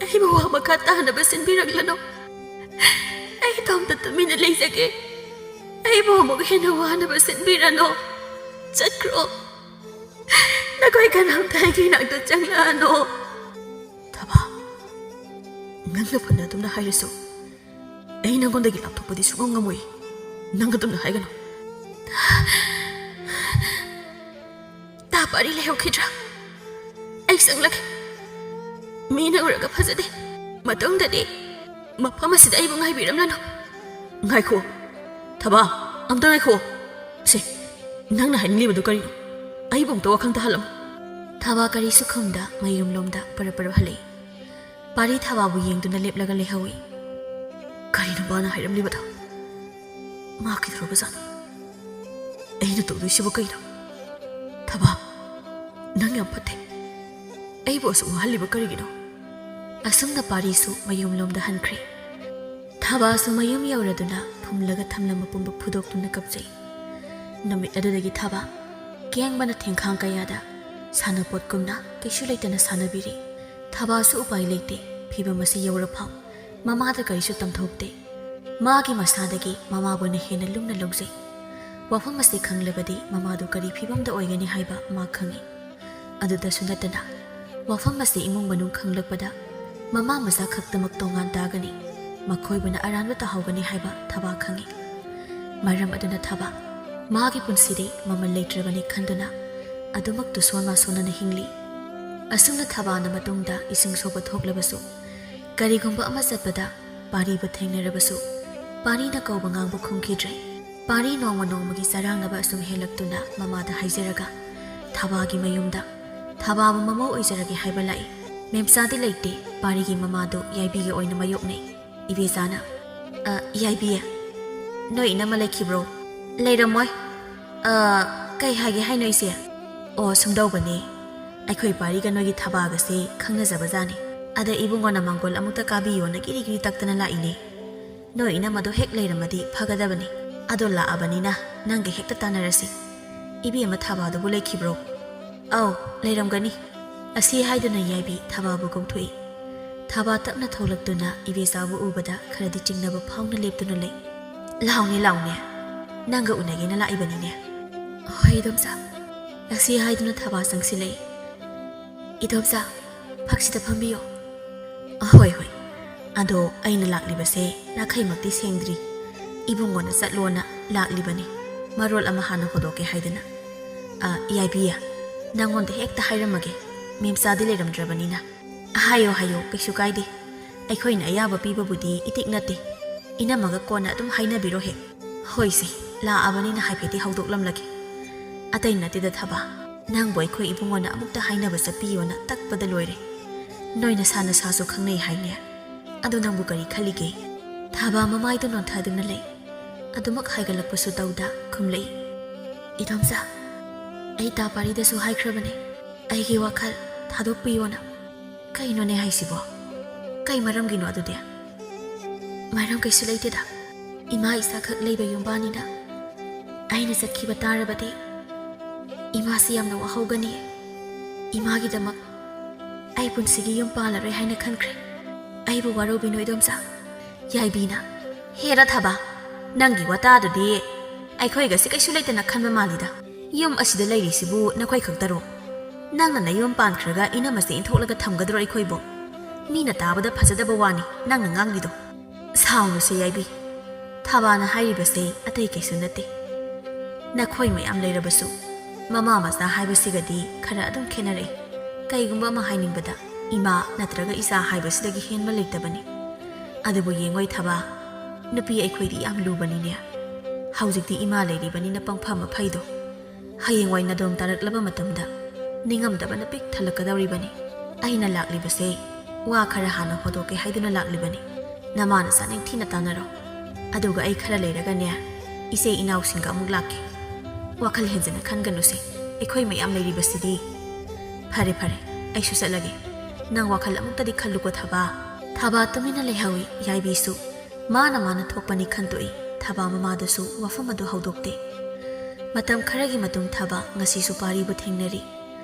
ꯑꯩꯕꯨ ꯋꯥ ꯃꯈꯥ ꯇꯥꯅꯕ ꯁꯤꯟꯕꯤꯔꯛꯂꯅꯨ꯫ ꯑꯩ ꯏꯇꯣꯝꯇ ꯇꯨꯃꯤꯟꯅ ꯂꯩꯖꯒꯦ꯫ ꯑꯩꯕꯨ ꯑꯃꯨꯛ ꯍꯦꯟꯅ ꯋꯥꯅꯕ ꯁꯤꯟꯕꯤꯔꯅꯨ꯫ ꯆꯠꯈ꯭ꯔꯣ꯫ ꯅꯈꯣꯏ ꯀꯅꯥꯝꯇ ꯑꯩꯒꯤ ꯏꯅꯥꯛꯇ ꯆꯪꯂꯛꯑꯅꯨ꯫ ꯊꯕꯥ, ꯅꯪꯅ ꯐꯅ ꯑꯗꯨꯝꯅ ꯍꯥꯏꯔꯁꯨ, ꯑꯩ ꯅꯪꯉꯣꯟꯗꯒꯤ ꯂꯥꯞꯊꯣꯛꯄꯗꯤ ꯁꯨꯡꯉꯝ ꯉꯝꯃꯣꯏ꯫ ꯅꯪ ꯑꯗꯨꯝꯅ ꯍꯥꯏꯒꯅꯨ꯫ ꯇꯥ ꯄꯥꯔꯤ ꯂꯩꯍꯧꯈꯤꯗ꯭ꯔꯥ? ꯑꯩ ꯆꯪꯂꯒꯦ꯫ ꯃꯤꯅ ꯎꯔꯒ ꯐꯖꯗꯦ꯫ ꯃꯇꯨꯡꯗꯗꯤ ꯃꯐꯝ ꯑꯁꯤꯗ ꯑꯩꯕꯨ ꯉꯥꯏꯕꯤꯔꯝꯂꯅꯨ꯫ ꯉꯥꯏꯈꯣ꯫ ꯊꯕꯥ, ꯑꯝꯇ ꯉꯥꯏꯈꯣ꯫ ꯁꯦ, ꯅꯪꯅ ꯍꯥꯏꯅꯤꯡꯂꯤꯕꯗꯨ ꯀꯔꯤꯅꯣ? ꯑꯩꯕꯨ ꯑꯝꯇ ꯋꯥꯈꯜ ꯇꯥꯍꯜꯂꯝꯃꯨ꯫ ꯊꯕꯥ ꯀꯔꯤꯁꯨ ꯈꯨꯝꯗ ꯃꯌꯨꯝꯂꯣꯝꯗ ꯄꯔꯞ ꯄꯔꯞ ꯍꯜꯂꯛꯏ꯫ ꯄꯥꯔꯤ ꯊꯕꯥꯕꯨ ꯌꯦꯡꯗꯨꯅ ꯂꯦꯞꯂꯒ ꯂꯩꯍꯧꯏ꯫ ꯀꯔꯤꯅꯣ ꯃꯥꯅ ꯍꯥꯏꯔꯝꯂꯤꯕꯗꯣ? ꯃꯥ ꯀꯩꯗꯧꯔꯕꯖꯥꯠꯅꯣ? ꯑꯩꯅ ꯇꯧꯗꯣꯏꯁꯤꯕꯨ ꯀꯩꯅꯣ? ꯊꯕꯥ, ꯅꯪ ꯌꯥꯝ ꯐꯠꯇꯦ꯫ ꯑꯩꯕꯨ ꯑꯁꯨꯛ ꯋꯥꯍꯜꯂꯤꯕ ꯀꯔꯤꯒꯤꯅꯣ? ꯑꯁꯨꯝꯅ ꯄꯥꯔꯤꯁꯨ ꯃꯌꯨꯝꯂꯣꯝꯗ ꯍꯟꯈ꯭ꯔꯦ꯫ ꯊꯕꯥꯁꯨ ꯃꯌꯨꯝ ꯌꯧꯔꯗꯨꯅ ꯐꯨꯝꯂꯒ ꯊꯝꯂꯝꯕ ꯄꯨꯝꯕ ꯐꯨꯗꯣꯛꯇꯨꯅ ꯀꯞꯆꯩ꯫ ꯅꯨꯃꯤꯠ ꯑꯗꯨꯗꯒꯤ ꯊꯕꯥ ꯀꯦꯡꯕꯅ ꯊꯦꯡꯈꯥꯡ ꯀꯌꯥꯗ ꯁꯥꯟꯅꯄꯣꯠꯀꯨꯝꯅ ꯀꯩꯁꯨ ꯂꯩꯇꯅ ꯁꯥꯟꯅꯕꯤꯔꯤ꯫ ꯊꯕꯥꯁꯨ ꯎꯄꯥꯏ ꯂꯩꯇꯦ꯫ ꯐꯤꯕꯝ ꯑꯁꯤ ꯌꯧꯔꯐꯥꯎ ꯃꯃꯥꯗ ꯀꯔꯤꯁꯨ ꯇꯝꯊꯣꯛꯇꯦ꯫ ꯃꯥꯒꯤ ꯃꯁꯥꯗꯒꯤ ꯃꯃꯥꯕꯨꯅ ꯍꯦꯟꯅ ꯂꯨꯝꯅ ꯂꯧꯖꯩ꯫ ꯋꯥꯐꯝ ꯑꯁꯤ ꯈꯪꯂꯕꯗꯤ ꯃꯃꯥꯗꯨ ꯀꯔꯤ ꯐꯤꯕꯝꯗ ꯑꯣꯏꯒꯅꯤ ꯍꯥꯏꯕ ꯃꯥ ꯈꯪꯏ꯫ ꯑꯗꯨꯗꯁꯨ ꯅꯠꯇꯅ, ꯋꯥꯐꯝ ꯑꯁꯤ ꯏꯃꯨꯡ ꯃꯅꯨꯡ ꯈꯪꯂꯛꯄꯗ ꯃꯃꯥ ꯃꯆꯥ ꯈꯛꯇꯃꯛ ꯇꯣꯉꯥꯟ ꯇꯥꯒꯅꯤ, ꯃꯈꯣꯏꯕꯨꯅ ꯑꯔꯥꯟꯕ ꯇꯥꯍꯧꯒꯅꯤ ꯍꯥꯏꯕ ꯊꯕꯥ ꯈꯪꯏ꯫ ꯃꯔꯝ ꯑꯗꯨꯅ ꯊꯕꯥ ꯃꯥꯒꯤ ꯄꯨꯟꯁꯤꯗꯤ ꯃꯃꯜ ꯂꯩꯇ꯭ꯔꯕꯅꯤ ꯈꯟꯗꯨꯅ ꯑꯗꯨꯃꯛ ꯇꯨꯁꯣꯟ ꯃꯥꯁꯣꯟꯅꯅ ꯍꯤꯡꯂꯤ꯫ ꯑꯁꯨꯝꯅ ꯊꯕꯥꯅ ꯃꯇꯨꯡꯗ ꯏꯁꯤꯡ ꯁꯣꯛꯄ ꯊꯣꯛꯂꯕꯁꯨ, ꯀꯔꯤꯒꯨꯝꯕ ꯑꯃ ꯆꯠꯄꯗ ꯄꯥꯔꯤꯕꯨ ꯊꯦꯡꯅꯔꯕꯁꯨ, ꯄꯥꯔꯤꯅ ꯀꯧꯕ ꯉꯥꯡꯕ ꯈꯨꯝꯈꯤꯗ꯭ꯔꯦ꯫ ꯄꯥꯔꯤ ꯅꯣꯡꯃ ꯅꯣꯡꯃꯒꯤ ꯆꯔꯥꯡꯅꯕ ꯑꯁꯨꯝ ꯍꯦꯜꯂꯛꯇꯨꯅ ꯃꯃꯥꯗ ꯍꯥꯏꯖꯔꯒ, ꯊꯕꯥꯒꯤ ꯃꯌꯨꯝꯗ ꯊꯕꯥꯕꯨ ꯃꯃꯧ ꯑꯣꯏꯖꯔꯒꯦ ꯍꯥꯏꯕ ꯂꯥꯛꯏ꯫ ꯃꯦꯝꯆꯥꯗꯤ ꯂꯩꯇꯦ꯫ ꯄꯥꯔꯤꯒꯤ ꯃꯃꯥꯗꯨ ꯌꯥꯏꯕꯤꯒ ꯑꯣꯏꯅ ꯃꯥꯌꯣꯛꯅꯩ꯫ ꯏꯕꯦꯆꯥꯅ, "ꯑ, ꯌꯥꯏꯕꯤ, ꯅꯣꯏ ꯏꯅꯝꯃ ꯂꯩꯈꯤꯕ꯭ꯔꯣ?" "ꯂꯩꯔꯝꯃꯣꯏ꯫ ꯑ, ꯀꯩ ꯍꯥꯏꯒꯦ ꯍꯥꯏꯅꯣ ꯏꯆꯦ?" "ꯑꯣ, ꯁꯨꯝꯗꯧꯕꯅꯦ, ꯑꯩꯈꯣꯏ ꯄꯥꯔꯤꯒ ꯅꯣꯏꯒꯤ ꯊꯕꯥꯒꯁꯦ ꯈꯪꯅꯖꯕꯖꯥꯠꯅꯤ꯫ ꯑꯗ ꯏꯕꯨꯡꯉꯣꯅ ꯃꯪꯒꯣꯜ ꯑꯃꯨꯛꯇ ꯀꯥꯕꯤꯌꯣꯅ ꯒꯤꯔꯤ ꯒꯤꯔꯤ ꯇꯛꯇꯅ ꯂꯥꯛꯏꯅꯦ꯫ ꯅꯣꯏ ꯏꯅꯝꯃꯗꯣ ꯍꯦꯛ ꯂꯩꯔꯝꯃꯗꯤ ꯐꯒꯗꯕꯅꯤ꯫ ꯑꯗꯣ ꯂꯥꯛꯑꯕꯅꯤꯅ ꯅꯪꯒ ꯍꯦꯛꯇ ꯇꯥꯟꯅꯔꯁꯤ꯫ ꯏꯕꯦꯝꯃ ꯊꯕꯥꯗꯨꯕꯨ ꯂꯩꯈꯤꯕ꯭ꯔꯣ?" "ꯑꯧ, ꯂꯩꯔꯝꯒꯅꯤ꯫" ꯑꯁꯤ ꯍꯥꯏꯗꯨꯅ ꯌꯥꯏꯕꯤ ꯊꯕꯥꯕꯨ ꯀꯧꯊꯣꯛꯏ꯫ ꯊꯕꯥ ꯇꯞꯅ ꯊꯣꯛꯂꯛꯇꯨꯅ ꯏꯕꯦꯆꯥꯕꯨ ꯎꯕꯗ ꯈꯔꯗꯤ ꯆꯤꯡꯅꯕ ꯐꯥꯎꯅ ꯂꯦꯞꯇꯨꯅ ꯂꯩ꯫ "ꯂꯥꯎꯅꯦ, ꯂꯥꯎꯅꯦ, ꯅꯪꯒ ꯎꯅꯒꯦꯅ ꯂꯥꯛꯏꯕꯅꯤꯅꯦ꯫" "ꯍꯣꯏ, ꯏꯗꯣꯝꯆꯥ꯫" ꯑꯁꯤ ꯍꯥꯏꯗꯨꯅ ꯊꯕꯥ ꯆꯪꯁꯤꯜꯂꯛꯏ꯫ "ꯏꯗꯣꯝꯆꯥ, ꯐꯛꯁꯤꯗ ꯐꯝꯕꯤꯌꯣ꯫" "ꯍꯣꯏ, ꯍꯣꯏ꯫ ꯑꯗꯣ ꯑꯩꯅ ꯂꯥꯛꯂꯤꯕꯁꯦ ꯅꯥꯈꯩꯃꯛꯇꯤ ꯁꯦꯡꯗ꯭ꯔꯤ꯫ ꯏꯕꯨꯡꯉꯣꯅ ꯆꯠꯂꯣꯅ ꯂꯥꯛꯂꯤꯕꯅꯤ꯫ ꯃꯔꯣꯜ ꯑꯃ ꯍꯥꯟꯅ ꯍꯣꯗꯣꯛꯀꯦ ꯍꯥꯏꯗꯅ꯫ ꯑ, ꯌꯥꯏꯕꯤ, ꯅꯪꯉꯣꯟꯗ ꯍꯦꯛꯇ ꯍꯥꯏꯔꯝꯃꯒꯦ, ꯃꯦꯝꯆꯥꯗꯤ ꯂꯩꯔꯝꯗ꯭ꯔꯕꯅꯤꯅ꯫" "ꯍꯥꯏꯌꯣ, ꯍꯥꯏꯌꯣ, ꯀꯩꯁꯨ ꯀꯥꯏꯗꯦ꯫ ꯑꯩꯈꯣꯏꯅ ꯑꯌꯥꯕ ꯄꯤꯕꯕꯨꯗꯤ ꯏꯇꯤꯛ ꯅꯠꯇꯦ꯫ ꯏꯅꯝꯃꯒ ꯀꯣꯟꯅ ꯑꯗꯨꯝ ꯍꯥꯏꯅꯕꯤꯔꯣ ꯍꯦꯛ꯫" "ꯍꯣꯏꯁꯦ, ꯂꯥꯛꯑꯕꯅꯤꯅ ꯍꯥꯏꯐꯦꯠꯇꯤ ꯍꯧꯗꯣꯛꯂꯝꯂꯒꯦ꯫" "ꯑꯇꯩ ꯅꯠꯇꯦꯗ ꯊꯕꯥ, "ꯅꯪꯕꯨ ꯑꯩꯈꯣꯏ ꯏꯕꯨꯡꯉꯣꯅ ꯑꯃꯨꯛꯇ ꯍꯥꯏꯅꯕ ꯆꯠꯄꯤꯌꯣꯅ ꯇꯛꯄꯗ ꯂꯣꯏꯔꯦ꯫ ꯅꯣꯏ ꯅꯁꯥ ꯅꯁꯥꯁꯨ ꯈꯪꯅꯩ ꯍꯥꯏꯅꯦ꯫ ꯑꯗꯨ ꯅꯪꯕꯨ ꯀꯔꯤ ꯈꯜꯂꯤꯒꯦ?" ꯊꯥꯕ ꯃꯃꯥꯏꯗꯨ ꯅꯣꯟꯊꯗꯨꯅ ꯂꯩ꯫ ꯑꯗꯨꯃꯛ ꯍꯥꯏꯒꯠꯂꯛꯄꯁꯨ ꯇꯧꯗ ꯈꯨꯝꯂꯛꯏ, "ꯏꯗꯣꯝꯆꯥ, ꯑꯩ ꯇꯥ ꯄꯥꯔꯤꯗꯁꯨ ꯍꯥꯏꯈ꯭ꯔꯕꯅꯦ ꯑꯩꯒꯤ ꯋꯥꯈꯜ ꯊꯥꯗꯣꯛꯄꯤꯌꯣꯅ꯫ ꯀꯩꯅꯣꯅꯦ ꯍꯥꯏꯁꯤꯕꯣ? ꯀꯩ ꯃꯔꯝꯒꯤꯅꯣ ꯑꯗꯨꯗꯤ?" "ꯃꯔꯝ ꯀꯩꯁꯨ ꯂꯩꯇꯦꯗ꯫ ꯏꯃꯥ ꯏꯆꯥꯈꯛ ꯂꯩꯕ ꯌꯨꯝꯕꯥꯟꯅꯤꯅ ꯑꯩꯅ ꯆꯠꯈꯤꯕ ꯇꯥꯔꯕꯗꯤ ꯏꯃꯥꯁꯤ ꯌꯥꯝꯅ ꯋꯥꯍꯧꯒꯅꯤ꯫ ꯏꯃꯥꯒꯤꯗꯃꯛ ꯑꯩ ꯄꯨꯟꯁꯤꯒꯤ ꯌꯨꯝ ꯄꯥꯜꯂꯔꯣꯏ ꯍꯥꯏꯅ ꯈꯟꯈ꯭ꯔꯦ꯫ ꯑꯩꯕꯨ ꯋꯥꯔꯧꯕꯤꯅꯨ ꯏꯗꯣꯝꯆꯥ꯫" ꯌꯥꯏꯕꯤꯅ, "ꯍꯦꯔꯥ ꯊꯥꯕ, ꯅꯪꯒꯤ ꯋꯥꯇꯥꯗꯨꯗꯤ ꯑꯩꯈꯣꯏꯒꯁꯦ ꯀꯩꯁꯨ ꯂꯩꯇꯅ ꯈꯟꯕ ꯃꯥꯜꯂꯤꯗ꯫ ꯌꯨꯝ ꯑꯁꯤꯗ ꯂꯩꯔꯤꯁꯤꯕꯨ ꯅꯈꯣꯏ ꯈꯛꯇꯔꯣ? ꯅꯪꯅ ꯅꯌꯨꯝ ꯄꯥꯟꯈ꯭ꯔꯒ ꯏꯅꯝꯃꯁꯦ ꯏꯟꯊꯣꯛꯂꯒ ꯊꯝꯒꯗ꯭ꯔꯣ ꯑꯩꯈꯣꯏꯕꯨ? ꯃꯤꯅ ꯇꯥꯕꯗ ꯐꯖꯗꯕ ꯋꯥꯅꯤ ꯅꯪꯅ ꯉꯥꯡꯂꯤꯗꯣ꯫" "ꯁꯥꯎꯅꯨꯁꯦ ꯌꯥꯏꯕꯤ, ꯊꯥꯕꯥꯅ ꯍꯥꯏꯔꯤꯕꯁꯦ ꯑꯇꯩ ꯀꯩꯁꯨ ꯅꯠꯇꯦ꯫ ꯅꯈꯣꯏ ꯃꯌꯥꯝ ꯂꯩꯔꯕꯁꯨ ꯃꯃꯥ ꯃꯆꯥ ꯍꯥꯏꯕꯁꯤꯒꯗꯤ ꯈꯔ ꯑꯗꯨꯝ ꯈꯦꯠꯅꯔꯛꯏ꯫ ꯀꯩꯒꯨꯝꯕ ꯑꯃ ꯍꯥꯏꯅꯤꯡꯕꯗ ꯏꯃꯥ ꯅꯠꯇ꯭ꯔꯒ ꯏꯆꯥ ꯍꯥꯏꯕꯁꯤꯗꯒꯤ ꯍꯦꯟꯕ ꯂꯩꯇꯕꯅꯤ꯫ ꯑꯗꯨꯕꯨ ꯌꯦꯡꯉꯣꯏ ꯊꯥꯕꯥ, ꯅꯨꯄꯤ ꯑꯩꯈꯣꯏꯗꯤ ꯌꯥꯝ ꯂꯨꯕꯅꯤꯅꯦ꯫ ꯍꯧꯖꯤꯛꯇꯤ ꯏꯃꯥ ꯂꯩꯔꯤꯕꯅꯤꯅ ꯄꯪꯐ ꯃꯐꯩꯗꯣ꯫ ꯍꯌꯦꯡꯋꯥꯏ ꯅꯥꯗꯣꯝ ꯇꯥꯔꯛꯂꯕ ꯃꯇꯝꯗ ꯅꯤꯡꯉꯝꯗꯕꯅ ꯄꯤꯛ ꯊꯜꯂꯛꯀꯗꯧꯔꯤꯕꯅꯤ꯫ ꯑꯩꯅ ꯂꯥꯛꯂꯤꯕꯁꯦ ꯋꯥ ꯈꯔ ꯍꯥꯟꯅ ꯍꯣꯗꯣꯛꯀꯦ ꯍꯥꯏꯗꯨꯅ ꯂꯥꯛꯂꯤꯕꯅꯤ꯫ ꯅꯃꯥ ꯅꯆꯥ ꯅꯤꯡꯊꯤꯅ ꯇꯥꯟꯅꯔꯣ꯫ ꯑꯗꯨꯒ ꯑꯩ ꯈꯔ ꯂꯩꯔꯒꯅꯦ ꯏꯆꯦ ꯏꯅꯥꯎꯁꯤꯡꯒ ꯑꯃꯨꯛ ꯂꯥꯛꯀꯦ꯫ ꯋꯥꯈꯜ ꯍꯦꯟꯖꯤꯟꯅ ꯈꯟꯒꯅꯨꯁꯦ, ꯑꯩꯈꯣꯏ ꯃꯌꯥꯝ ꯂꯩꯔꯤꯕꯁꯤꯗꯤ꯫" "ꯐꯔꯦ ꯐꯔꯦ, ꯑꯩꯁꯨ ꯆꯠꯂꯒꯦ꯫ ꯅꯪ ꯋꯥꯈꯜ ꯑꯃꯨꯛꯇꯗꯤ ꯈꯜꯂꯨꯀꯣ ꯊꯥꯕꯥ꯫" ꯊꯥꯕꯥ ꯇꯨꯃꯤꯟꯅ ꯂꯩꯍꯧꯏ꯫ ꯌꯥꯏꯕꯤꯁꯨ ꯃꯥꯅ ꯃꯥꯅ ꯊꯣꯛꯄꯅꯤ ꯈꯟꯗꯣꯛꯏ ꯊꯥꯕꯥ ꯃꯃꯥꯗꯨꯁꯨ ꯋꯥꯐꯝ ꯑꯗꯨ ꯍꯧꯗꯣꯛꯇꯦ꯫ ꯃꯇꯝ ꯈꯔꯒꯤ ꯃꯇꯨꯡ ꯊꯥꯕꯥ ꯉꯁꯤꯁꯨ ꯄꯥꯔꯤꯕꯨ ꯊꯦꯡꯅꯔꯤ꯫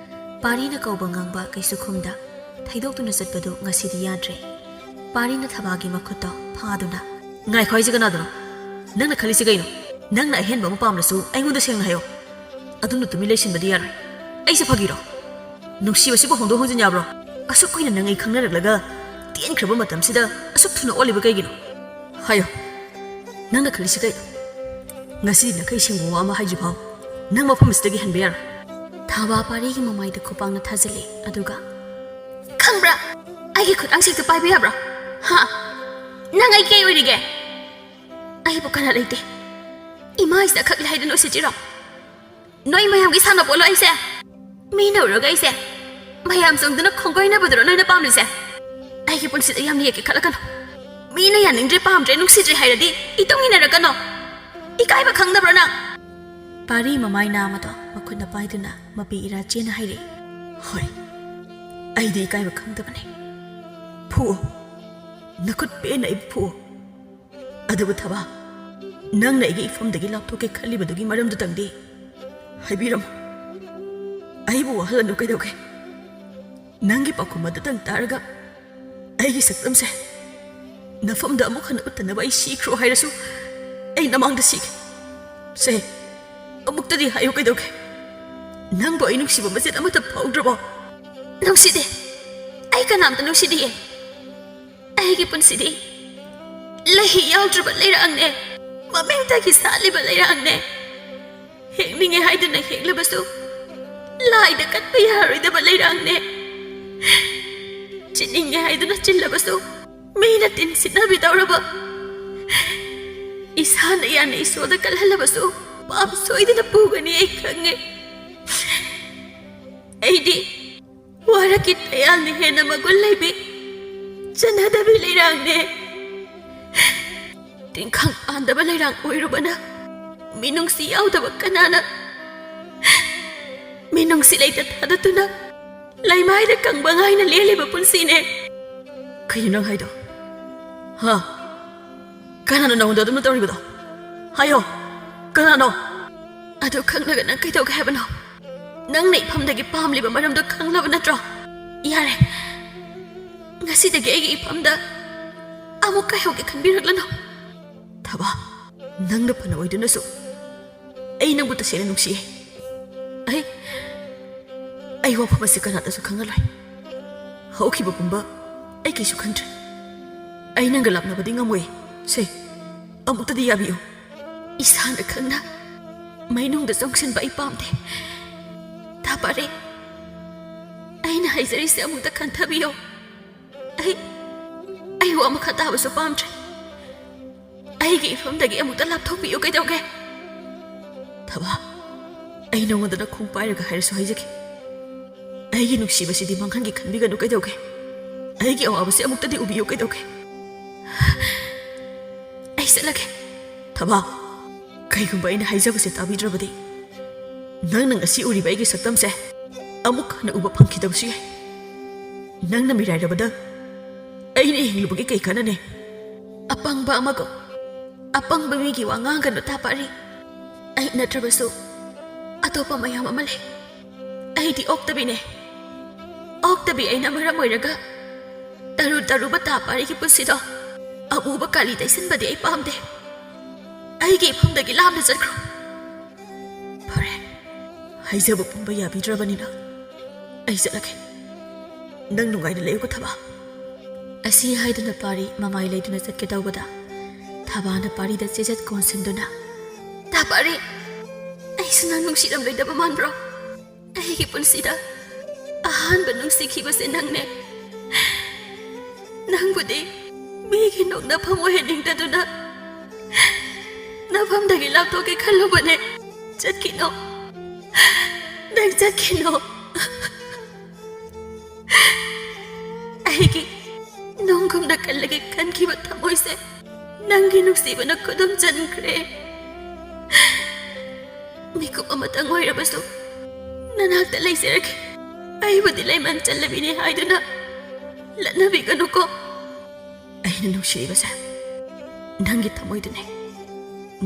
ꯄꯥꯔꯤꯅ ꯀꯧꯕ ꯉꯥꯡꯕ ꯀꯩꯁꯨ ꯈꯨꯝꯗ ꯊꯩꯗꯣꯛꯇꯨꯅ ꯆꯠꯄꯗꯨ ꯉꯁꯤꯗꯤ ꯌꯥꯗ꯭ꯔꯦ꯫ ꯄꯥꯔꯤꯅ ꯊꯥꯕꯥꯒꯤ ꯃꯈꯨꯠꯇꯣ ꯐꯥꯗꯨꯅ, "ꯉꯥꯏꯈꯣ ꯍꯥꯏꯁꯦ ꯀꯅꯥꯗꯅꯣ? ꯅꯪꯅ ꯈꯜꯂꯤꯁꯦ ꯀꯩꯅꯣ? ꯅꯪꯅ ꯑꯍꯦꯟꯕ ꯑꯃ ꯄꯥꯝꯂꯁꯨ ꯑꯩꯉꯣꯟꯗ ꯁꯦꯡꯅ ꯍꯥꯏꯌꯣ꯫ ꯑꯗꯨꯝꯅ ꯇꯨꯃꯤꯟ ꯂꯩꯁꯤꯟꯕꯗꯤ ꯌꯥꯔꯣꯏ꯫ ꯑꯩꯁꯦ ꯐꯥꯒꯤꯔꯣ? ꯅꯨꯡꯁꯤꯕꯁꯤꯕꯨ ꯍꯣꯡꯗꯣꯛ ꯍꯣꯡꯖꯤꯟ ꯌꯥꯕ꯭ꯔꯣ? ꯑꯁꯨꯛ ꯀꯨꯏꯅ ꯅꯪ ꯑꯩ ꯈꯪꯅꯔꯛꯂꯒ ꯇꯦꯟꯈ꯭ꯔꯕ ꯃꯇꯝꯁꯤꯗ ꯑꯁꯨꯛ ꯊꯨꯅ ꯑꯣꯜꯂꯤꯕ ꯀꯩꯒꯤꯅꯣ? ꯍꯥꯏꯌꯣ, ꯅꯪꯅ ꯈꯜꯂꯤꯁꯤ ꯀꯩꯅꯣ? ꯉꯁꯤꯗꯤ ꯅꯈꯩ ꯁꯦꯡꯕ ꯋꯥ ꯑꯃ ꯍꯥꯏꯗ꯭ꯔꯤ ꯐꯥꯎ ꯅꯪ ꯃꯐꯝ ꯑꯁꯤꯗꯒꯤ ꯍꯟꯕ ꯌꯥꯔꯣꯏ꯫" ꯊꯥꯕꯥ ꯄꯥꯔꯤꯒꯤ ꯃꯃꯥꯏꯗ ꯈꯨꯄꯥꯛꯅ ꯊꯥꯖꯤꯜꯂꯤ, ꯑꯗꯨꯒ, "ꯈꯪꯕ꯭ꯔꯥ? ꯑꯩꯒꯤ ꯈꯨꯠꯑꯥꯡꯁꯦ ꯍꯦꯛꯇ ꯄꯥꯏꯕ ꯌꯥꯕ꯭ꯔꯥ? ꯍꯥ? ꯅꯪ ꯑꯩ ꯀꯩ ꯑꯣꯏꯔꯤꯒꯦ? ꯑꯩꯕꯨ ꯀꯅꯥ ꯂꯩꯇꯦ꯫ ꯏꯃꯥ ꯏꯆꯥꯈꯛ ꯂꯩ ꯍꯥꯏꯗꯨꯅ ꯎꯁꯤꯠꯇ꯭ꯔꯤꯔꯣ? ꯅꯣꯏ ꯃꯌꯥꯝꯒꯤ ꯁꯥꯟꯅꯄꯣꯠꯂꯣ ꯑꯩꯁꯦ?" ꯃꯤꯅ ꯎꯔꯒ ꯑꯩꯁꯦ ꯃꯌꯥꯝ ꯆꯪꯗꯨꯅ ꯈꯣꯡꯒꯥꯏꯅꯕꯗꯨꯔꯣ ꯅꯣꯏꯅ ꯄꯥꯝꯂꯤꯁꯦ? ꯑꯩꯒꯤ ꯄꯨꯟꯁꯤꯗ ꯌꯥꯝꯅ ꯌꯦꯛꯀꯦ ꯈꯜꯂꯛꯀꯅꯨ꯫ ꯃꯤꯅ ꯌꯥꯅꯤꯡꯗ꯭ꯔꯦ, ꯄꯥꯝꯗ꯭ꯔꯦ, ꯅꯨꯡꯁꯤꯗ꯭ꯔꯦ ꯍꯥꯏꯔꯗꯤ ꯏꯇꯨꯡ ꯏꯟꯅꯔꯛꯀꯅꯣ꯫ ꯏꯀꯥꯏꯕ ꯈꯪꯗꯕ꯭ꯔꯣ ꯅꯪ? ꯄꯥꯔꯤ ꯃꯃꯥꯏ ꯅꯥꯝꯃꯗꯣ ꯃꯈꯨꯠꯅ ꯄꯥꯏꯗꯨꯅ ꯃꯄꯤ ꯏꯔꯥ ꯆꯦꯅ ꯍꯥꯏꯔꯛꯏ꯫ ꯍꯣꯏ, ꯑꯩꯗꯤ ꯏꯀꯥꯏꯕ ꯈꯪꯗꯕꯅꯦ꯫ ꯐꯨꯑꯣ, ꯅꯈꯨꯠ ꯄꯦꯟꯅ ꯑꯩꯕꯨ ꯐꯨꯑꯣ꯫ ꯑꯗꯨꯕꯨ ꯊꯕꯥ, ꯅꯪꯅ ꯑꯩꯒꯤ ꯏꯐꯝꯗꯒꯤ ꯂꯥꯞꯊꯣꯛꯀꯦ ꯈꯜꯂꯤꯕꯗꯨꯒꯤ ꯃꯔꯝꯗꯨꯇꯪꯗꯤ ꯍꯥꯏꯕꯤꯔꯝꯃꯨ꯫ ꯑꯩꯕꯨ ꯋꯥꯍꯜꯂꯅꯨ ꯀꯩꯗꯧꯒꯦ? ꯅꯪꯒꯤ ꯄꯥꯎꯈꯨꯝ ꯑꯗꯨꯇꯪ ꯇꯥꯔꯒ ꯑꯩꯒꯤ ꯁꯛꯇꯝꯁꯦ ꯅꯐꯝꯗ ꯑꯃꯨꯛ ꯍꯟꯅ ꯎꯠꯇꯅꯕ ꯑꯩ ꯁꯤꯈ꯭ꯔꯣ ꯍꯥꯏꯔꯁꯨ ꯑꯩ ꯅꯃꯥꯡꯗ ꯁꯤꯒꯦ꯫ ꯁꯦ, ꯑꯃꯨꯛꯇꯗꯤ ꯍꯥꯏꯌꯨ ꯀꯩꯗꯧꯒꯦ? ꯅꯪꯕꯨ ꯑꯩ ꯅꯨꯡꯁꯤꯕ ꯃꯆꯦꯠ ꯑꯃꯠꯇ ꯐꯥꯎꯗ꯭ꯔꯕꯣ? ꯅꯨꯡꯁꯤꯗꯦ꯫ ꯑꯩ ꯀꯅꯥꯝꯇ ꯅꯨꯡꯁꯤꯗꯤꯌꯦ꯫ ꯑꯩꯒꯤ ꯄꯨꯟꯁꯤꯗꯤ ꯂꯩꯍꯤ ꯌꯥꯎꯗ꯭ꯔꯕ ꯂꯩꯔꯥꯡꯅꯦ꯫ ꯃꯃꯤꯡꯇꯒꯤ ꯁꯥꯠꯂꯤꯕ ꯂꯩꯔꯥꯡꯅꯦ꯫ ꯍꯦꯛꯅꯤꯡꯉꯦ ꯍꯥꯏꯗꯨꯅ ꯍꯦꯛꯂꯕꯁꯨ ꯂꯥꯏꯗ ꯀꯠꯄ ꯌꯥꯔꯣꯏꯗꯕ ꯂꯩꯔꯥꯡꯅꯦ꯫ ꯆꯤꯟꯅꯤꯡꯉꯦ ꯍꯥꯏꯗꯨꯅ ꯆꯤꯜꯂꯕꯁꯨ ꯃꯤꯅ ꯇꯤꯟ ꯁꯤꯠꯅꯕꯤꯗꯧꯔꯕ ꯏꯁꯥꯅ ꯌꯥꯅ ꯏꯁꯣꯔꯗ ꯀꯜꯍꯜꯂꯕꯁꯨ ꯄꯥꯞ ꯁꯣꯏꯗꯅ ꯄꯨꯒꯅꯤ ꯑꯩ ꯈꯪꯉꯦ꯫ ꯑꯩꯗꯤ ꯋꯥꯔꯛꯀꯤ ꯇꯌꯥꯜꯅ ꯍꯦꯟꯅ ꯃꯒꯨꯟ ꯂꯩꯕꯤ, ꯆꯟꯅꯗꯕꯤ ꯂꯩꯔꯥꯡꯅꯦ꯫ ꯇꯤꯟꯈꯪ ꯄꯥꯟꯗꯕ ꯂꯩꯔꯥꯡ ꯑꯣꯏꯔꯨꯕꯅ ꯃꯤꯅꯨꯡꯁꯤ ꯌꯥꯎꯗꯕ ꯀꯅꯥꯅ ꯃꯤꯅꯨꯡꯁꯤ ꯂꯩꯇ ꯊꯥꯗꯠꯇꯨꯅ ꯂꯩꯃꯥꯏꯗ ꯀꯪꯕ ꯉꯥꯏꯅ ꯂꯦꯜꯂꯤꯕ ꯄꯨꯟꯁꯤꯅꯦ꯫ ꯀꯩꯅꯣ ꯅꯪ ꯍꯥꯏꯗꯣ? ꯍꯥ? ꯀꯅꯥꯅꯣ ꯅꯉꯣꯟꯗ ꯑꯗꯨꯝꯅ ꯇꯧꯔꯤꯕꯗꯣ? ꯍꯥꯏꯌꯣ, ꯀꯅꯥꯅꯣ? ꯑꯗꯨ ꯈꯪꯂꯒ ꯅꯪ ꯀꯩꯗꯧꯒꯦ ꯍꯥꯏꯕꯅꯣ? ꯅꯪꯅ ꯏꯐꯝꯗꯒꯤ ꯄꯥꯝꯂꯤꯕ ꯃꯔꯝꯗꯣ ꯈꯪꯂꯕ ꯅꯠꯇ꯭ꯔꯣ? ꯌꯥꯔꯦ, ꯉꯁꯤꯗꯒꯤ ꯑꯩꯒꯤ ꯏꯐꯝꯗ ꯑꯃꯨꯛ ꯀꯥꯏꯍꯧꯒꯦ ꯈꯟꯕꯤꯔꯛꯂꯅꯨ꯫ ꯊꯕꯥ, ꯅꯪꯅ ꯐꯅ ꯑꯣꯏꯗꯨꯅꯁꯨ ꯑꯩ ꯅꯪꯕꯨ ꯇꯁꯦꯡꯅ ꯅꯨꯡꯁꯤꯌꯦ꯫ ꯑꯩ, ꯑꯩ ꯋꯥꯐꯝ ꯑꯁꯤ ꯀꯅꯥꯗꯁꯨ ꯈꯪꯍꯜꯂꯣꯏ꯫ ꯍꯧꯈꯤꯕ ꯄꯨꯝꯕ ꯑꯩ ꯀꯩꯁꯨ ꯈꯟꯗ꯭ꯔꯦ꯫ ꯑꯩ ꯅꯪꯒ ꯂꯥꯞꯅꯕꯗꯤ ꯉꯝꯃꯣꯏ꯫ ꯁꯦ, ꯑꯃꯨꯛꯇꯗꯤ ꯌꯥꯕꯤꯌꯨ꯫ ꯏꯁꯥꯅ ꯈꯪꯅ ꯃꯩꯅꯨꯡꯗ ꯆꯪꯁꯤꯟꯕ ꯑꯩ ꯄꯥꯝꯗꯦ꯫ ꯊꯥꯄꯥꯔꯦ, ꯑꯩꯅ ꯍꯥꯏꯖꯔꯤꯁꯦ ꯑꯃꯨꯛꯇ ꯈꯟꯊꯕꯤꯌꯣ꯫ ꯑꯩ, ꯑꯩ ꯋꯥ ꯃꯈꯥ ꯇꯥꯕꯁꯨ ꯄꯥꯝꯗ꯭ꯔꯦ꯫ ꯑꯩꯒꯤ ꯏꯐꯝꯗꯒꯤ ꯑꯃꯨꯛꯇ ꯂꯥꯞꯊꯣꯛꯄꯤꯌꯨ ꯀꯩꯗꯧꯒꯦ? ꯊꯕꯥ, ꯑꯩ ꯅꯉꯣꯟꯗ ꯅꯈꯣꯡ ꯄꯥꯏꯔꯒ ꯍꯥꯏꯔꯁꯨ ꯍꯥꯏꯖꯒꯦ꯫ ꯑꯩꯒꯤ ꯅꯨꯡꯁꯤꯕꯁꯤꯗꯤ ꯃꯥꯡꯍꯟꯒꯦ ꯈꯟꯕꯤꯒꯅꯨ ꯀꯩꯗꯧꯒꯦ? ꯑꯩꯒꯤ ꯑꯋꯥꯕꯁꯤ ꯑꯃꯨꯛꯇꯗꯤ ꯎꯕꯤꯌꯨ ꯀꯩꯗꯧꯒꯦ? ꯑꯩ ꯆꯠꯂꯒꯦ꯫ ꯊꯕꯥ, ꯀꯩꯒꯨꯝꯕ ꯑꯩꯅ ꯍꯥꯏꯖꯕꯁꯦ ꯇꯥꯕꯤꯗ꯭ꯔꯕꯗꯤ, ꯅꯪꯅ ꯉꯁꯤ ꯎꯔꯤꯕ ꯑꯩꯒꯤ ꯁꯛꯇꯝꯁꯦ ꯑꯃꯨꯛ ꯍꯟꯅ ꯎꯕ ꯐꯪꯈꯤꯗꯕꯁꯨ ꯌꯥꯏ꯫ ꯅꯪꯅ ꯃꯤꯔꯥꯏꯔꯕꯗ ꯑꯩꯅ ꯍꯤꯡꯂꯨꯕꯒꯤ ꯀꯩ ꯀꯥꯟꯅꯅꯤ? ꯑꯄꯪꯕ ꯑꯃꯒ ꯑꯄꯪꯕ ꯃꯤꯒꯤ ꯋꯥ ꯉꯥꯡꯒꯅꯨ, ꯊꯥꯄꯥꯔꯤ꯫ ꯑꯩ ꯅꯠꯇ꯭ꯔꯕꯁꯨ ꯑꯇꯣꯞꯄ ꯃꯌꯥꯝ ꯑꯃ ꯂꯩ꯫ ꯑꯩꯗꯤ ꯑꯣꯛꯇꯕꯤꯅꯦ꯫ ꯑꯣꯛꯇꯕꯤ ꯑꯩꯅ ꯃꯔꯝ ꯑꯣꯏꯔꯒ ꯇꯔꯨ ꯇꯔꯨꯕ ꯊꯥꯄꯥꯔꯤꯒꯤ ꯄꯨꯟꯁꯤꯗꯣ ꯑꯃꯨꯕ ꯀꯥꯂꯤ ꯇꯩꯁꯟꯕꯗꯤ ꯑꯩ ꯄꯥꯝꯗꯦ꯫ ꯑꯩꯒꯤ ꯏꯐꯝꯗꯒꯤ ꯂꯥꯞꯅ ꯆꯠꯈ꯭ꯔꯣ꯫ ꯐꯔꯦ, ꯍꯥꯏꯖꯕ ꯄꯨꯝꯕ ꯌꯥꯕꯤꯗ꯭ꯔꯕꯅꯤꯅ ꯑꯩ ꯆꯠꯂꯒꯦ꯫ ꯅꯪ ꯅꯨꯡꯉꯥꯏꯅ ꯂꯩꯌꯨꯀꯣ, ꯊꯕꯥ꯫ ꯑꯁꯤ ꯍꯥꯏꯗꯨꯅ ꯄꯥꯔꯤ ꯃꯃꯥꯏ ꯂꯩꯗꯨꯅ ꯆꯠꯀꯦ ꯇꯧꯕꯗ, ꯊꯕꯥꯅ ꯄꯥꯔꯤꯗ ꯆꯦꯖꯠ ꯀꯣꯟꯁꯤꯟꯗꯨꯅ, "ꯊꯥꯄꯥꯔꯤ, ꯑꯩꯁꯨ ꯅꯪ ꯅꯨꯡꯁꯤꯔꯝꯂꯣꯏꯗꯕ ꯃꯥꯟꯕ꯭ꯔꯣ? ꯑꯩꯒꯤ ꯄꯨꯟꯁꯤꯗ ꯑꯍꯥꯟꯕ ꯅꯨꯡꯁꯤꯈꯤꯕꯁꯦ ꯅꯪꯅꯦ꯫ ꯅꯪꯕꯨꯗꯤ ꯃꯤꯒꯤ ꯅꯣꯛꯅꯐꯝ ꯑꯣꯏꯍꯟꯅꯤꯡꯗꯗꯨꯅ ꯅꯐꯝꯗꯒꯤ ꯂꯥꯞꯊꯣꯛꯀꯦ ꯈꯜꯂꯨꯕꯅꯦ꯫ ꯆꯠꯈꯤꯅꯣ, ꯅꯪ ꯆꯠꯈꯤꯅꯣ꯫ ꯑꯩꯒꯤ ꯅꯨꯡꯒꯨꯝꯅ ꯀꯜꯂꯒꯦ ꯈꯟꯈꯤꯕ ꯊꯃꯣꯏꯁꯦ ꯅꯪꯒꯤ ꯅꯨꯡꯁꯤꯕꯅ ꯈꯨꯗꯨꯝ ꯆꯟꯈ꯭ꯔꯦ꯫ ꯃꯤꯀꯨꯞ ꯑꯃꯇꯪ ꯑꯣꯏꯔꯕꯁꯨ ꯅꯅꯥꯛꯇ ꯂꯩꯖꯔꯒꯦ꯫ ꯑꯩꯕꯨꯗꯤ ꯂꯩꯃꯟ ꯆꯜꯂꯕꯤꯅꯤ ꯍꯥꯏꯗꯨꯅ ꯂꯠꯅꯕꯤꯒꯅꯨꯀꯣ꯫" ꯑꯩꯅ ꯅꯨꯡꯁꯤꯔꯤꯕꯁꯦ ꯅꯪꯒꯤ ꯊꯃꯣꯏꯗꯨꯅꯦ꯫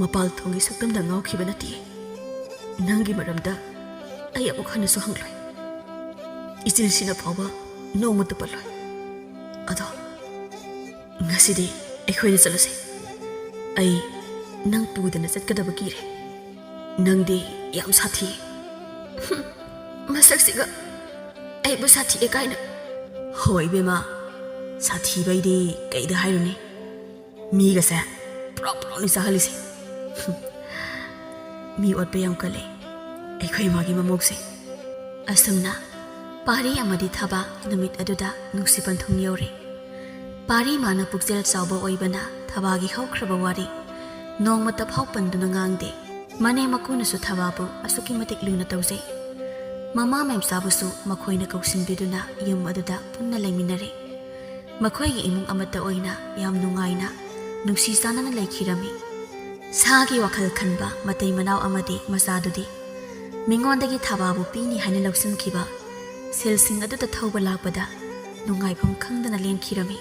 ꯃꯄꯥꯜ ꯊꯣꯡꯒꯤ ꯁꯛꯇꯝꯗ ꯉꯥꯎꯈꯤꯕ ꯅꯠꯇꯦ꯫ ꯅꯪꯒꯤ ꯃꯔꯝꯗ ꯑꯩ ꯑꯃꯨꯛ ꯍꯟꯅꯁꯨ ꯍꯪꯂꯣꯏ꯫ ꯏꯆꯤꯜꯁꯤꯅ ꯐꯥꯎꯕ ꯅꯣꯡꯃꯇ ꯄꯜꯂꯣꯏ꯫ ꯑꯗꯣ ꯉꯁꯤꯗꯤ ꯑꯩꯈꯣꯏꯅ ꯆꯠꯂꯁꯦ꯫ ꯑꯩ ꯅꯪ ꯄꯨꯗꯅ ꯆꯠꯀꯗꯕ ꯀꯤꯔꯦ꯫ ꯅꯪꯗꯤ ꯌꯥꯝ ꯁꯥꯊꯤ꯫ ꯍꯨꯝ, ꯃꯁꯛꯁꯤꯒ ꯑꯩꯕꯨ ꯁꯥꯊꯤꯑꯦ ꯀꯥꯏꯅ꯫ ꯍꯣꯏ ꯏꯕꯦꯝꯃ, ꯁꯥꯊꯤꯕꯩꯗꯤ ꯀꯩꯗ ꯍꯥꯏꯔꯨꯅꯤ? ꯃꯤꯒꯁꯦ ꯄ꯭ꯔꯣꯞ ꯄ꯭ꯔꯣꯞꯅꯤ ꯆꯥꯍꯜꯂꯤꯁꯦ꯫ ꯍꯨꯝ, ꯃꯤ ꯑꯣꯠꯄ ꯌꯥꯝ ꯀꯜꯂꯦ ꯑꯩꯈꯣꯏ ꯏꯃꯥꯒꯤ ꯃꯃꯧꯁꯦ꯫ ꯑꯁꯨꯝꯅ ꯄꯥꯔꯤ ꯑꯃꯗꯤ ꯊꯕꯥ ꯅꯨꯃꯤꯠ ꯑꯗꯨꯗ ꯅꯨꯡꯁꯤ ꯄꯟꯊꯨꯡ ꯌꯧꯔꯦ꯫ ꯄꯥꯔꯤ ꯃꯥꯅ ꯄꯨꯛꯆꯦꯜ ꯆꯥꯎꯕ ꯑꯣꯏꯕꯅ ꯊꯕꯥꯒꯤ ꯍꯧꯈ꯭ꯔꯕ ꯋꯥꯔꯤ ꯅꯣꯡꯃꯇ ꯐꯥꯎ ꯄꯟꯗꯨꯅ ꯉꯥꯡꯗꯦ꯫ ꯃꯅꯦꯝ ꯃꯀꯨꯅꯁꯨ ꯊꯕꯥꯕꯨ ꯑꯁꯨꯛꯀꯤ ꯃꯇꯤꯛ ꯂꯨꯅ ꯇꯧꯖꯩ꯫ ꯃꯃꯥ ꯃꯦꯝꯆꯥꯕꯨꯁꯨ ꯃꯈꯣꯏꯅ ꯀꯧꯁꯤꯟꯕꯤꯗꯨꯅ ꯌꯨꯝ ꯑꯗꯨꯗ ꯄꯨꯟꯅ ꯂꯩꯃꯤꯟꯅꯔꯦ꯫ ꯃꯈꯣꯏꯒꯤ ꯏꯃꯨꯡ ꯑꯃꯠꯇ ꯑꯣꯏꯅ ꯌꯥꯝ ꯅꯨꯡꯉꯥꯏꯅ, ꯅꯨꯡꯁꯤ ꯆꯥꯟꯅꯅ ꯂꯩꯈꯤꯔꯝꯃꯤ꯫ ꯁꯥꯒꯤ ꯋꯥꯈꯜ ꯈꯟꯕ ꯃꯇꯩ ꯃꯅꯥꯎ ꯑꯃꯗꯤ ꯃꯆꯥꯗꯨꯗꯤ ꯃꯤꯉꯣꯟꯗꯒꯤ ꯊꯕꯥꯕꯨ ꯄꯤꯅꯤ ꯍꯥꯏꯅ ꯂꯧꯁꯤꯟꯈꯤꯕ ꯁꯦꯜꯁꯤꯡ ꯑꯗꯨꯗ ꯊꯧꯕ ꯂꯥꯛꯄꯗ ꯅꯨꯡꯉꯥꯏꯐꯝ ꯈꯪꯗꯅ ꯂꯦꯟꯈꯤꯔꯝꯃꯤ꯫